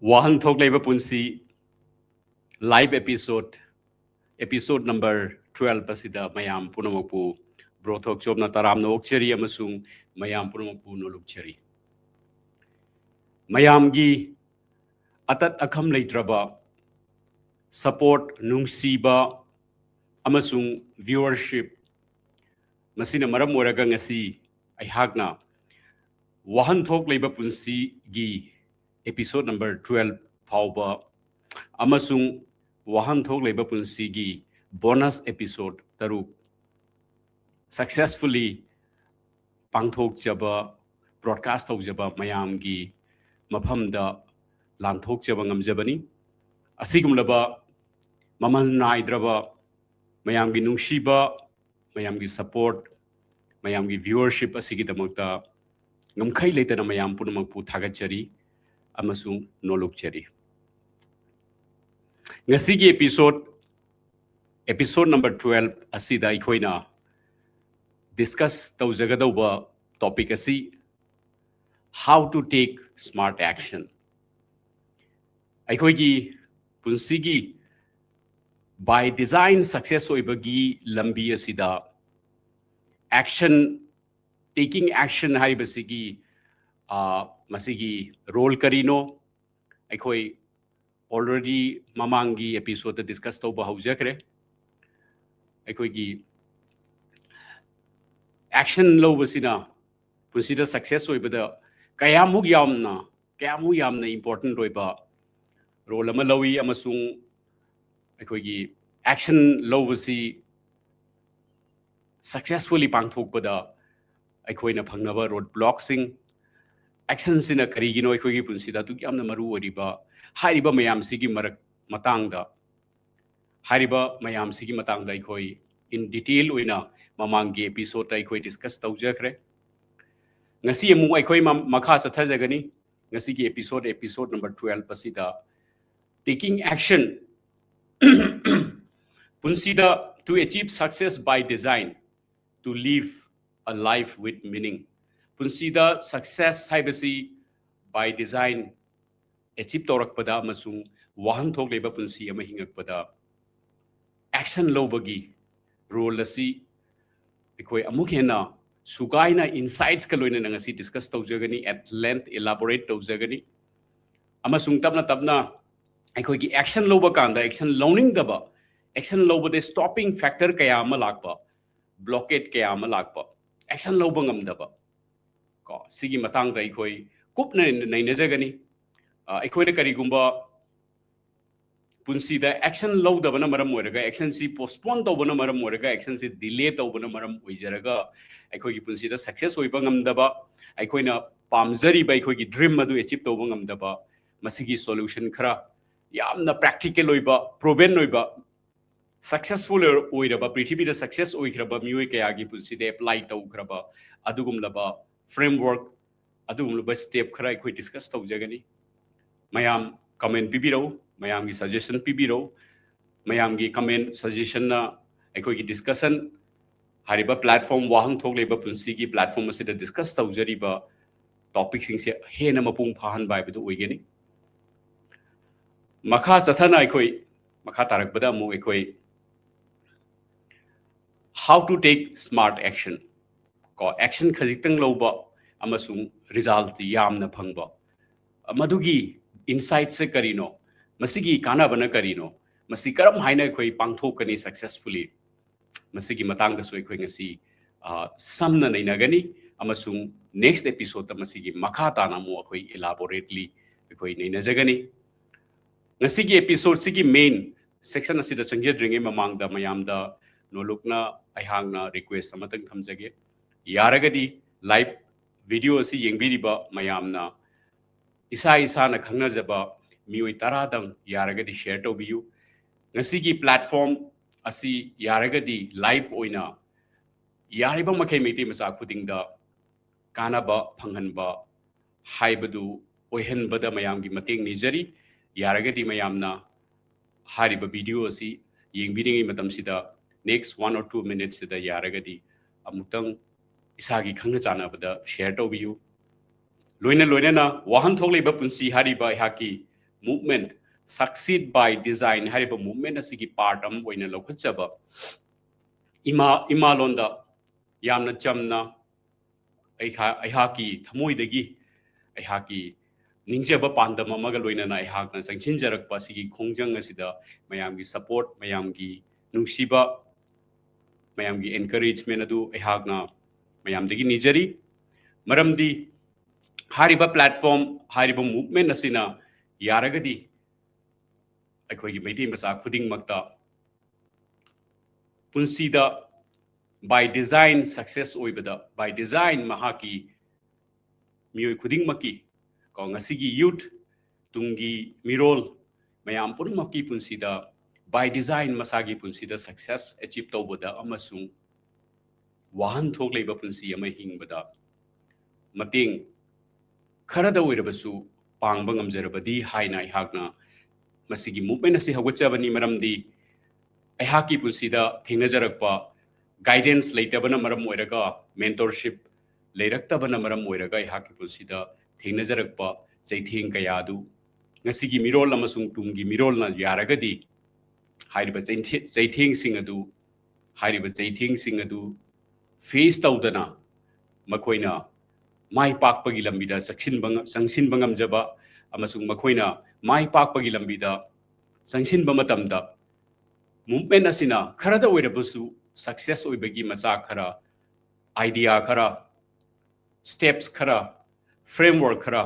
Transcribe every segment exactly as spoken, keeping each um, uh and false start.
ꯋꯥꯍꯟꯊꯣꯛ ꯂꯩꯕ ꯄꯨꯟꯁꯤ live episode, episode number twelve ꯑꯁꯤꯗ ꯃꯌꯥꯝ ꯄꯨꯝꯅꯃꯛꯄꯨ ꯕ꯭ꯔꯣ ꯊꯣꯛꯆꯣꯝꯅ ꯇꯔꯥꯝꯅ ꯑꯣꯛꯆꯔꯤ ꯑꯃꯁꯨꯡ ꯃꯌꯥꯝ ꯄꯨꯝꯅꯃꯛꯄꯨ ꯅꯣꯂꯨꯛꯆꯔꯤ꯫ ꯃꯌꯥꯝꯒꯤ ꯑꯇꯠ ꯑꯈꯝ ꯂꯩꯇ꯭ꯔꯕ support, ꯅꯨꯡꯁꯤꯕ ꯑꯃꯁꯨꯡ viewership, ꯃꯁꯤꯅ ꯃꯔꯝ ꯑꯣꯏꯔꯒ ꯉꯁꯤ ꯑꯩꯍꯥꯛꯅ ꯋꯥꯍꯟꯊꯣꯛ ꯂꯩꯕ ꯄꯨꯟꯁꯤꯒꯤ episode number twelve ꯐꯥꯎꯕ ꯑꯃꯁꯨꯡ ꯋꯥꯍꯟꯊꯣꯛ ꯂꯩꯕ ꯄꯨꯟꯁꯤꯒꯤ bonus episode ꯇꯔꯨꯛ successfully ꯄꯥꯡꯊꯣꯛꯆꯕ, broadcast ꯇꯧꯖꯕ ꯃꯌꯥꯝꯒꯤ ꯃꯐꯝꯗ ꯂꯥꯟꯊꯣꯛꯆꯕ ꯉꯝꯖꯕꯅꯤ꯫ ꯑꯁꯤꯒꯨꯝꯂꯕ ꯃꯃꯜ ꯅꯥꯏꯗ꯭ꯔꯕ ꯃꯌꯥꯝꯒꯤ ꯅꯨꯡꯁꯤꯕ, ꯃꯌꯥꯝꯒꯤ support, ꯃꯌꯥꯝꯒꯤ viewership ꯑꯁꯤꯒꯤꯗꯃꯛꯇ ꯉꯝꯈꯩ ꯂꯩꯇꯅ ꯃꯌꯥꯝ ꯄꯨꯝꯅꯃꯛꯄꯨ ꯊꯥꯒꯠꯆꯔꯤ ꯑꯃꯁꯨꯡ ꯅꯣꯂꯨꯛꯆꯔꯤ꯫ ꯉꯁꯤꯒꯤ episode, episode number twelve ꯑꯁꯤꯗ ꯑꯩꯈꯣꯏꯅ discuss ꯇꯧꯖꯒꯗꯧꯕ topic ꯑꯁꯤ how to take smart action꯫ ꯑꯩꯈꯣꯏꯒꯤ ꯄꯨꯟꯁꯤꯒꯤ by design success ꯑꯣꯏꯕꯒꯤ ꯂꯝꯕꯤ ꯑꯁꯤꯗ action, taking action ꯍꯥꯏꯕꯁꯤꯒꯤ, ꯑ, ꯃꯁꯤꯒꯤ role ꯀꯔꯤꯅꯣ? ꯑꯩꯈꯣꯏ already ꯃꯃꯥꯡꯒꯤ episode ꯇ discuss ꯇꯧꯕ ꯍꯧꯖꯈ꯭ꯔꯦ꯫ ꯑꯩꯈꯣꯏꯒꯤ action ꯂꯧꯕꯁꯤꯅ ꯄꯨꯟꯁꯤꯗ success ꯑꯣꯏꯕꯗ ꯀꯌꯥꯃꯨꯛ ꯌꯥꯝꯅ, ꯀꯌꯥꯃꯨꯛ ꯌꯥꯝꯅ important ꯑꯣꯏꯕ role ꯑꯃ ꯂꯧꯏ, ꯑꯃꯁꯨꯡ ꯑꯩꯈꯣꯏꯒꯤ action ꯂꯧꯕꯁꯤ successfully ꯄꯥꯡꯊꯣꯛꯄꯗ ꯑꯩꯈꯣꯏꯅ ꯐꯪꯅꯕ road block ꯁꯤꯡ, action ꯁꯤꯅ ꯀꯔꯤꯒꯤꯅꯣ ꯑꯩꯈꯣꯏꯒꯤ ꯄꯨꯟꯁꯤꯗ ꯑꯗꯨꯛ ꯌꯥꯝꯅ ꯃꯔꯨ ꯑꯣꯏꯔꯤꯕ, ꯍꯥꯏꯔꯤꯕ ꯃꯌꯥꯝꯁꯤꯒꯤ ꯃꯔꯛ, ꯃꯇꯥꯡꯗ, ꯍꯥꯏꯔꯤꯕ ꯃꯌꯥꯝꯁꯤꯒꯤ ꯃꯇꯥꯡꯗ ꯑꯩꯈꯣꯏ in detail ꯑꯣꯏꯅ ꯃꯃꯥꯡꯒꯤ episode ꯇ ꯑꯩꯈꯣꯏ discuss ꯇꯧꯖꯈ꯭ꯔꯦ꯫ ꯉꯁꯤ ꯑꯃꯨꯛ ꯑꯩꯈꯣꯏ ꯃ-, ꯃꯈꯥ ꯆꯠꯊꯖꯒꯅꯤ꯫ ꯉꯁꯤꯒꯤ episode, episode number twelve ꯑꯁꯤꯗ taking action, ꯄꯨꯟꯁꯤꯗ to achieve success by design, to live a life with meaning꯫ ꯄꯨꯟꯁꯤꯗ success ꯍꯥꯏꯕꯁꯤ by design, ꯑꯦꯆꯤꯞ ꯇꯧꯔꯛꯄꯗ ꯑꯃꯁꯨꯡ ꯋꯥꯍꯟꯊꯣꯛ ꯂꯩꯕ ꯄꯨꯟꯁꯤ ꯑꯃ ꯍꯤꯡꯉꯛꯄꯗ ꯑꯦꯛꯁꯟ ꯂꯧꯕꯒꯤ ꯔꯣꯜ ꯑꯁꯤ ꯑꯩꯈꯣꯏ ꯑꯃꯨꯛ ꯍꯦꯟꯅ ꯁꯨꯒꯥꯏꯅ ꯏꯟꯁꯥꯏꯠꯁꯀ ꯂꯣꯏꯅꯅ ꯉꯁꯤ ꯗꯤꯁꯀꯁ ꯇꯧꯖꯒꯅꯤ, ꯑꯦꯠ ꯂꯦꯟꯊ ꯏꯂꯥꯕꯣꯔꯦꯠ ꯇꯧꯖꯒꯅꯤ꯫ ꯑꯃꯁꯨꯡ ꯇꯞꯅ ꯇꯞꯅ ꯑꯩꯈꯣꯏꯒꯤ ꯑꯦꯛꯁꯟ ꯂꯧꯕ ꯀꯥꯟꯗ ꯑꯦꯛꯁꯟ ꯂꯧꯅꯤꯡꯗꯕ, ꯑꯦꯛꯁꯟ ꯂꯧꯕꯗ ꯁ꯭ꯇꯣꯞꯄꯤꯡ ꯐꯦꯛꯇꯔ ꯀꯌꯥ ꯑꯃ ꯂꯥꯛꯄ, ꯕ꯭ꯂꯣꯀꯦꯠ ꯀꯌꯥ ꯑꯃ ꯂꯥꯛꯄ, ꯑꯦꯛꯁꯟ ꯂꯧꯕ ꯉꯝꯗꯕ, ꯀꯣ, ꯁꯤꯒꯤ ꯃꯇꯥꯡꯗ ꯑꯩꯈꯣꯏ ꯀꯨꯞꯅ ꯅꯩꯅꯖꯒꯅꯤ꯫ ꯑ, ꯑꯩꯈꯣꯏꯅ ꯀꯔꯤꯒꯨꯝꯕ ꯄꯨꯟꯁꯤꯗ ꯑꯦꯛꯁꯟ ꯂꯧꯗꯕꯅ ꯃꯔꯝ ꯑꯣꯏꯔꯒ, ꯑꯦꯛꯁꯟꯁꯤ ꯄꯣꯁꯄꯣꯟ ꯇꯧꯕꯅ ꯃꯔꯝ ꯑꯣꯏꯔꯒ, ꯑꯦꯛꯁꯟꯁꯤ ꯗꯤꯂꯦ ꯇꯧꯕꯅ ꯃꯔꯝ ꯑꯣꯏꯖꯔꯒ ꯑꯩꯈꯣꯏꯒꯤ ꯄꯨꯟꯁꯤꯗ ꯁꯛꯁꯦꯁ ꯑꯣꯏꯕ ꯉꯝꯗꯕ, ꯑꯩꯈꯣꯏꯅ ꯄꯥꯝꯖꯔꯤꯕ ꯑꯩꯈꯣꯏꯒꯤ ꯗ꯭ꯔꯤꯝ ꯑꯗꯨ ꯑꯦꯆꯤꯞ ꯇꯧꯕ ꯉꯝꯗꯕ, ꯃꯁꯤꯒꯤ ꯁꯣꯂꯨꯁꯟ ꯈꯔ ꯌꯥꯝꯅ ꯄ꯭ꯔꯦꯛꯇꯤꯀꯦꯜ ꯑꯣꯏꯕ, ꯄ꯭ꯔꯨꯚꯦꯟ ꯑꯣꯏꯕ, ꯁꯛꯁꯦꯁꯐꯨꯜ ꯑꯣꯏꯔꯕ, ꯄ꯭ꯔꯤꯊꯤꯕꯤꯗ ꯁꯛꯁꯦꯁ ꯑꯣꯏꯈ꯭ꯔꯕ ꯃꯤꯑꯣꯏ ꯀꯌꯥꯒꯤ ꯄꯨꯟꯁꯤꯗ ꯑꯦꯄ꯭ꯂꯥꯏ ꯇꯧꯈ꯭ꯔꯕ ꯑꯗꯨꯒꯨꯝꯂꯕ ꯐ꯭ꯔꯦꯝꯋꯥꯔꯛ, ꯑꯗꯨꯒꯨꯝꯂꯕ ꯁ꯭ꯇꯦꯞ ꯈꯔ ꯑꯩꯈꯣꯏ ꯗꯤꯁꯀꯁ ꯇꯧꯖꯒꯅꯤ꯫ ꯃꯌꯥꯝ ꯀꯃꯦꯟ ꯄꯤꯕꯤꯔꯛꯎ, ꯃꯌꯥꯝꯒꯤ ꯁꯖꯦꯁꯟ ꯄꯤꯕꯤꯔꯛꯎ꯫ ꯃꯌꯥꯝꯒꯤ ꯀꯃꯦꯟ ꯁꯖꯦꯁꯟꯅ ꯑꯩꯈꯣꯏꯒꯤ ꯗꯤꯁꯀꯁꯟ, ꯍꯥꯏꯔꯤꯕ ꯄ꯭ꯂꯦꯠꯐꯣꯝ, ꯋꯥꯍꯟꯊꯣꯛ ꯂꯩꯕ ꯄꯨꯟꯁꯤꯒꯤ ꯄ꯭ꯂꯦꯠꯐꯣꯝ ꯑꯁꯤꯗ ꯗꯤꯁꯀꯁ ꯇꯧꯖꯔꯤꯕ ꯇꯣꯄꯤꯛꯁꯤꯡꯁꯦ ꯍꯦꯟꯅ ꯃꯄꯨꯡ ꯐꯥꯍꯟꯕ ꯍꯥꯏꯕꯗꯨ ꯑꯣꯏꯒꯅꯤ꯫ ꯃꯈꯥ ꯆꯠꯊꯅ ꯑꯩꯈꯣꯏ ꯃꯈꯥ ꯇꯥꯔꯛꯄꯗ ꯑꯃꯨꯛ ꯑꯩꯈꯣꯏ how to take smart action, ꯀꯣ, ꯑꯦꯛꯁꯟ ꯈꯖꯤꯛꯇꯪ ꯂꯧꯕ ꯑꯃꯁꯨꯡ ꯔꯤꯖꯜꯠ ꯌꯥꯝꯅ ꯐꯪꯕ, ꯃꯗꯨꯒꯤ ꯏꯟꯁꯥꯏꯠꯁꯦ ꯀꯔꯤꯅꯣ, ꯃꯁꯤꯒꯤ ꯀꯥꯟꯅꯕꯅ ꯀꯔꯤꯅꯣ, ꯃꯁꯤ ꯀꯔꯝ ꯍꯥꯏꯅ ꯑꯩꯈꯣꯏ ꯄꯥꯡꯊꯣꯛꯀꯅꯤ ꯁꯛꯁꯦꯁꯐꯨꯜꯂꯤ, ꯃꯁꯤꯒꯤ ꯃꯇꯥꯡꯗꯁꯨ ꯑꯩꯈꯣꯏ ꯉꯁꯤ, ꯑ, ꯁꯝꯅ ꯅꯩꯅꯒꯅꯤ, ꯑꯃꯁꯨꯡ ꯅꯦꯛꯁ ꯑꯦꯄꯤꯁꯣꯗꯇ ꯃꯁꯤꯒꯤ ꯃꯈꯥ ꯇꯥꯅ ꯑꯃꯨꯛ ꯑꯩꯈꯣꯏ ꯏꯂꯥꯕꯣꯔꯦꯠꯂꯤ ꯑꯩꯈꯣꯏ ꯅꯩꯅꯖꯒꯅꯤ꯫ ꯉꯁꯤꯒꯤ ꯑꯦꯄꯤꯁꯣꯗꯁꯤꯒꯤ ꯃꯦꯟ ꯁꯦꯛꯁꯟ ꯑꯁꯤꯗ ꯆꯪꯖꯗ꯭ꯔꯤꯉꯩ ꯃꯃꯥꯡꯗ ꯃꯌꯥꯝꯗ ꯅꯣꯂꯨꯛꯅ ꯑꯩꯍꯥꯛꯅ ꯔꯤꯀ꯭ꯋꯦꯁ ꯑꯃꯇꯪ ꯊꯝꯖꯒꯦ꯫ ꯌꯥꯔꯒꯗꯤ ꯂꯥꯏꯚ ꯚꯤꯗꯤꯑꯣ ꯑꯁꯤ ꯌꯦꯡꯕꯤꯔꯤꯕ ꯃꯌꯥꯝꯅ ꯏꯁꯥ ꯏꯁꯥꯅ ꯈꯪꯅꯖꯕ ꯃꯤꯑꯣꯏ ꯇꯔꯥꯗꯪ ꯌꯥꯔꯒꯗꯤ ꯁꯤꯌꯔ ꯇꯧꯕꯤꯌꯨ꯫ ꯉꯁꯤꯒꯤ ꯄ꯭ꯂꯦꯠꯐꯣꯝ ꯑꯁꯤ ꯌꯥꯔꯒꯗꯤ ꯂꯥꯏꯚ ꯑꯣꯏꯅ ꯌꯥꯔꯤꯕ ꯃꯈꯩ ꯃꯩꯇꯩ ꯃꯆꯥ ꯈꯨꯗꯤꯡꯗ ꯀꯥꯟꯅꯕ ꯐꯪꯍꯟꯕ ꯍꯥꯏꯕꯗꯨ ꯑꯣꯏꯍꯟꯕꯗ ꯃꯌꯥꯝꯒꯤ ꯃꯇꯦꯡ ꯅꯤꯖꯔꯤ꯫ ꯌꯥꯔꯒꯗꯤ ꯃꯌꯥꯝꯅ ꯍꯥꯏꯔꯤꯕ ꯚꯤꯗꯤꯑꯣ ꯑꯁꯤ ꯌꯦꯡꯕꯤꯔꯤꯉꯩ ꯃꯇꯝꯁꯤꯗ next one or two minutes ꯁꯤꯗ ꯌꯥꯔꯒꯗꯤ ꯑꯃꯨꯛꯇꯪ ꯏꯁꯥꯒꯤ ꯈꯪꯅ ꯆꯥꯟꯅꯕꯗ ꯁꯤꯌꯔ ꯇꯧꯕꯤꯌꯨ꯫ ꯂꯣꯏꯅ ꯂꯣꯏꯅꯅ ꯋꯥꯍꯟꯊꯣꯛ ꯂꯩꯕ ꯄꯨꯟꯁꯤ ꯍꯥꯏꯔꯤꯕ ꯑꯩꯍꯥꯛꯀꯤ movement, Succeed by Design ꯍꯥꯏꯔꯤꯕ movement ꯑꯁꯤꯒꯤ part ꯑꯃ ꯑꯣꯏꯅ ꯂꯧꯈꯠꯆꯕ ꯏꯃꯥ, ꯏꯃꯥ ꯂꯣꯟꯗ ꯌꯥꯝꯅ ꯆꯝꯅ ꯑꯩꯍꯥꯛ, ꯑꯩꯍꯥꯛꯀꯤ ꯊꯃꯣꯏꯗꯒꯤ ꯑꯩꯍꯥꯛꯀꯤ ꯅꯤꯡꯖꯕ ꯄꯥꯟꯗꯝ ꯑꯃꯒ ꯂꯣꯏꯅꯅ ꯑꯩꯍꯥꯛꯅ ꯆꯪꯁꯤꯟꯖꯔꯛꯄ ꯑꯁꯤꯒꯤ ꯈꯣꯡꯖꯪ ꯑꯁꯤꯗ ꯃꯌꯥꯝꯒꯤ support, ꯃꯌꯥꯝꯒꯤ ꯅꯨꯡꯁꯤꯕ, ꯃꯌꯥꯝꯒꯤ encouragement ꯑꯗꯨ ꯑꯩꯍꯥꯛꯅ ꯃꯌꯥꯝꯗꯒꯤ ꯅꯤꯖꯔꯤ꯫ ꯃꯔꯝꯗꯤ ꯍꯥꯏꯔꯤꯕ platform, ꯍꯥꯏꯔꯤꯕ movement ꯑꯁꯤꯅ ꯌꯥꯔꯒꯗꯤ ꯑꯩꯈꯣꯏꯒꯤ ꯃꯩꯇꯩ ꯃꯆꯥ ꯈꯨꯗꯤꯡꯃꯛꯇ ꯄꯨꯟꯁꯤꯗ by design success ꯑꯣꯏꯕꯗ, by design ꯃꯍꯥꯛꯀꯤ ꯃꯤꯑꯣꯏ ꯈꯨꯗꯤꯡꯃꯛꯀꯤ, ꯀꯣ, ꯉꯁꯤꯒꯤ youth, ꯇꯨꯡꯒꯤ ꯃꯤꯔꯣꯜ ꯃꯌꯥꯝ ꯄꯨꯝꯅꯃꯛꯀꯤ ꯄꯨꯟꯁꯤꯗ by design ꯃꯁꯥꯒꯤ ꯄꯨꯟꯁꯤꯗ success achieve ꯇꯧꯕꯗ ꯑꯃꯁꯨꯡ ꯋꯥꯍꯟꯊꯣꯛ ꯂꯩꯕ ꯄꯨꯟꯁꯤ ꯑꯃ ꯍꯤꯡꯕꯗ ꯃꯇꯦꯡ ꯈꯔꯗ ꯑꯣꯏꯔꯕꯁꯨ ꯄꯥꯡꯕ ꯉꯝꯖꯔꯕꯗꯤ ꯍꯥꯏꯅ ꯑꯩꯍꯥꯛꯅ ꯃꯁꯤꯒꯤ movement ꯑꯁꯤ ꯍꯧꯒꯠꯆꯕꯅꯤ꯫ ꯃꯔꯝꯗꯤ ꯑꯩꯍꯥꯛꯀꯤ ꯄꯨꯟꯁꯤꯗ ꯊꯦꯡꯅꯖꯔꯛꯄ guidance ꯂꯩꯇꯕꯅ ꯃꯔꯝ ꯑꯣꯏꯔꯒ, mentorship ꯂꯩꯔꯛꯇꯕꯅ ꯃꯔꯝ ꯑꯣꯏꯔꯒ ꯑꯩꯍꯥꯛꯀꯤ ꯄꯨꯟꯁꯤꯗ ꯊꯦꯡꯅꯖꯔꯛꯄ ꯆꯩꯊꯦꯡ ꯀꯌꯥ ꯑꯗꯨ ꯉꯁꯤꯒꯤ ꯃꯤꯔꯣꯜ ꯑꯃꯁꯨꯡ ꯇꯨꯡꯒꯤ ꯃꯤꯔꯣꯜꯅ ꯌꯥꯔꯒꯗꯤ ꯍꯥꯏꯔꯤꯕ ꯆꯩꯊꯦ-, ꯆꯩꯊꯦꯡꯁꯤꯡ ꯑꯗꯨ, ꯍꯥꯏꯔꯤꯕ ꯆꯩꯊꯦꯡꯁꯤꯡ ꯑꯗꯨ face ꯇꯧꯗꯅ ꯃꯈꯣꯏꯅ ꯃꯥꯏ ꯄꯥꯛꯄꯒꯤ ꯂꯝꯕꯤꯗ ꯆꯪꯁꯤꯟꯕ ꯉ-, ꯆꯪꯁꯤꯟꯕ ꯉꯝꯖꯕ ꯑꯃꯁꯨꯡ ꯃꯈꯣꯏꯅ ꯃꯥꯏ ꯄꯥꯛꯄꯒꯤ ꯂꯝꯕꯤꯗ ꯆꯪꯁꯤꯟꯕ ꯃꯇꯝꯗ movement ꯑꯁꯤꯅ ꯈꯔꯗ ꯑꯣꯏꯔꯕꯁꯨ success ꯑꯣꯏꯕꯒꯤ ꯃꯆꯥꯛ ꯈꯔ, idea ꯈꯔ, steps ꯈꯔ, framework ꯈꯔ,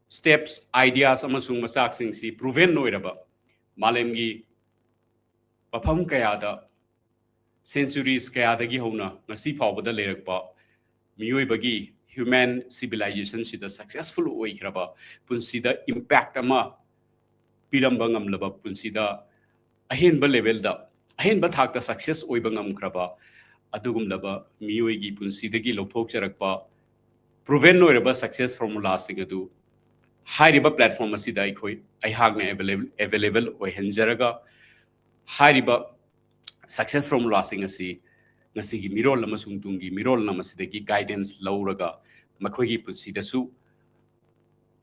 steps, ideas ꯑꯃꯁꯨꯡ ꯃꯆꯥꯛꯁꯤꯡꯁꯤ proven ꯑꯣꯏꯔꯕ ꯃꯥꯂꯦꯝꯒꯤ ꯃꯐꯝ ꯀꯌꯥꯗ centuries ꯀꯌꯥꯗꯒꯤ ꯍꯧꯅ ꯉꯁꯤ ꯐꯥꯎꯕꯗ ꯂꯩꯔꯛꯄ ꯃꯤꯑꯣꯏꯕꯒꯤ human civilizationꯁꯤꯗ successful ꯑꯣꯏꯈ꯭ꯔꯕ, ꯄꯨꯟꯁꯤꯗ impact ꯑꯃ ꯄꯤꯔꯝꯕ ꯉꯝꯂꯕ, ꯄꯨꯟꯁꯤꯗ ꯑꯍꯦꯟꯕ levelꯗ, ꯑꯍꯦꯟꯕ ꯊꯥꯛꯇ success ꯑꯣꯏꯕ ꯉꯝꯈ꯭ꯔꯕ ꯑꯗꯨꯒꯨꯝꯂꯕ ꯃꯤꯑꯣꯏꯒꯤ ꯄꯨꯟꯁꯤꯗꯒꯤ ꯂꯧꯊꯣꯛꯆꯔꯛꯄ proven ꯑꯣꯏꯔꯕ success formulaꯁꯤꯡ ꯑꯗꯨ ꯍꯥꯏꯔꯤꯕ platform ꯑꯁꯤꯗ ꯑꯩꯈꯣꯏ, ꯑꯩꯍꯥꯛꯅ available, available ꯑꯣꯏꯍꯟꯖꯔꯒ ꯍꯥꯏꯔꯤꯕ success formulaꯁꯤꯡ ꯑꯁꯤ ꯉꯁꯤꯒꯤ ꯃꯤꯔꯣꯜ ꯑꯃꯁꯨꯡ ꯇꯨꯡꯒꯤ ꯃꯤꯔꯣꯜꯅ ꯃꯁꯤꯗꯒꯤ guidance ꯂꯧꯔꯒ ꯃꯈꯣꯏꯒꯤ ꯄꯨꯟꯁꯤꯗꯁꯨ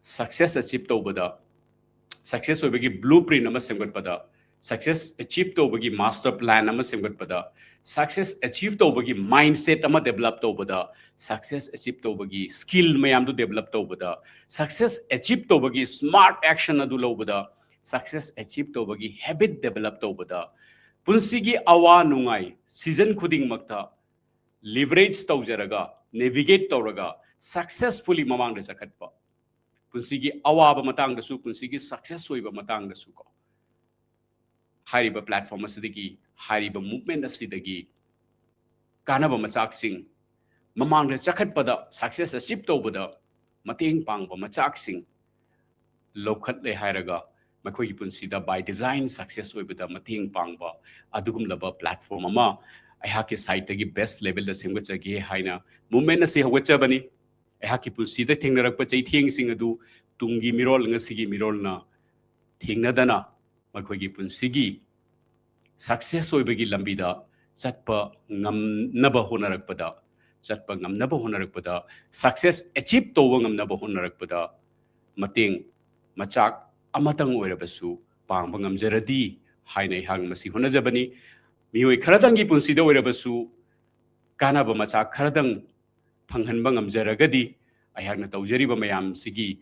success achieve ꯇꯧꯕꯗ, success ꯑꯣꯏꯕꯒꯤ blueprint ꯑꯃ ꯁꯦꯝꯒꯠꯄꯗ, success achieve ꯇꯧꯕꯒꯤ master plan ꯑꯃ ꯁꯦꯝꯒꯠꯄꯗ, success achieve ꯇꯧꯕꯒꯤ mindset ꯑꯃ develop ꯇꯧꯕꯗ, success achieve ꯇꯧꯕꯒꯤ skill ꯃꯌꯥꯝꯗꯨ develop ꯇꯧꯕꯗ, success achieve ꯇꯧꯕꯒꯤ smart action ꯑꯗꯨ ꯂꯧꯕꯗ, success achieve ꯇꯧꯕꯒꯤ habit develop ꯇꯧꯕꯗ, ꯄꯨꯟꯁꯤꯒꯤ ꯑꯋꯥ ꯅꯨꯡꯉꯥꯏ season ꯈꯨꯗꯤꯡꯃꯛꯇ leverage ꯇꯧꯖꯔꯒ, navigate ꯇꯧꯔꯒ successfully ꯃꯃꯥꯡꯗ ꯆꯈꯠꯄ, ꯄꯨꯟꯁꯤꯒꯤ ꯑꯋꯥꯕ ꯃꯇꯥꯡꯗꯁꯨ, ꯄꯨꯟꯁꯤꯒꯤ success ꯑꯣꯏꯕ ꯃꯇꯥꯡꯗꯁꯨ ꯀꯣ, ꯍꯥꯏꯔꯤꯕ platform ꯑꯁꯤꯗꯒꯤ, ꯍꯥꯏꯔꯤꯕ movement ꯑꯁꯤꯗꯒꯤ ꯀꯥꯟꯅꯕ ꯃꯆꯥꯛꯁꯤꯡ, ꯃꯃꯥꯡꯗ ꯆꯈꯠꯄꯗ, success achieve ꯇꯧꯕꯗ ꯃꯇꯦꯡ ꯄꯥꯡꯕ ꯃꯆꯥꯛꯁꯤꯡ ꯂꯧꯈꯠꯂꯦ ꯍꯥꯏꯔꯒ, ꯃꯈꯣꯏꯒꯤ ꯄꯨꯟꯁꯤꯗ by design success ꯑꯣꯏꯕꯗ ꯃꯇꯦꯡ ꯄꯥꯡꯕ ꯑꯗꯨꯒꯨꯝꯂꯕ platform ꯑꯃ ꯑꯩꯍꯥꯛꯀꯤ sideꯇꯒꯤ best levelꯗ ꯁꯦꯝꯒꯠꯆꯒꯦ ꯍꯥꯏꯅ movement ꯑꯁꯤ ꯍꯧꯒꯠꯆꯕꯅꯤ꯫ ꯑꯩꯍꯥꯛꯀꯤ ꯄꯨꯟꯁꯤꯗ ꯊꯦꯡꯅꯔꯛꯄ ꯆꯩꯊꯦꯡꯁꯤꯡ ꯑꯗꯨ ꯇꯨꯡꯒꯤ ꯃꯤꯔꯣꯜ, ꯉꯁꯤꯒꯤ ꯃꯤꯔꯣꯜꯅ ꯊꯦꯡꯅꯗꯅ ꯃꯈꯣꯏꯒꯤ ꯄꯨꯟꯁꯤꯒꯤ success ꯑꯣꯏꯕꯒꯤ ꯂꯝꯕꯤꯗ ꯆꯠꯄ ꯉꯝꯅꯕ ꯍꯣꯠꯅꯔꯛꯄꯗ, ꯆꯠꯄ ꯉꯝꯅꯕ ꯍꯣꯠꯅꯔꯛꯄꯗ, success achieve ꯇꯧꯕ ꯉꯝꯅꯕ ꯍꯣꯠꯅꯔꯛꯄꯗ ꯃꯇꯦꯡ ꯃꯆꯥꯛ ꯑꯃꯇꯪ ꯑꯣꯏꯔꯕꯁꯨ ꯄꯥꯡꯕ ꯉꯝꯖꯔꯗꯤ ꯍꯥꯏꯅ ꯑꯩꯍꯥꯛ ꯃꯁꯤ ꯍꯣꯠꯅꯖꯕꯅꯤ꯫ ꯃꯤꯑꯣꯏ ꯈꯔꯗꯪꯒꯤ ꯄꯨꯟꯁꯤꯗ ꯑꯣꯏꯔꯕꯁꯨ ꯀꯥꯟꯅꯕ ꯃꯆꯥꯛ ꯈꯔꯗꯪ ꯐꯪꯍꯟꯕ ꯉꯝꯖꯔꯒꯗꯤ ꯑꯩꯍꯥꯛꯅ ꯇꯧꯖꯔꯤꯕ ꯃꯌꯥꯝꯁꯤꯒꯤ,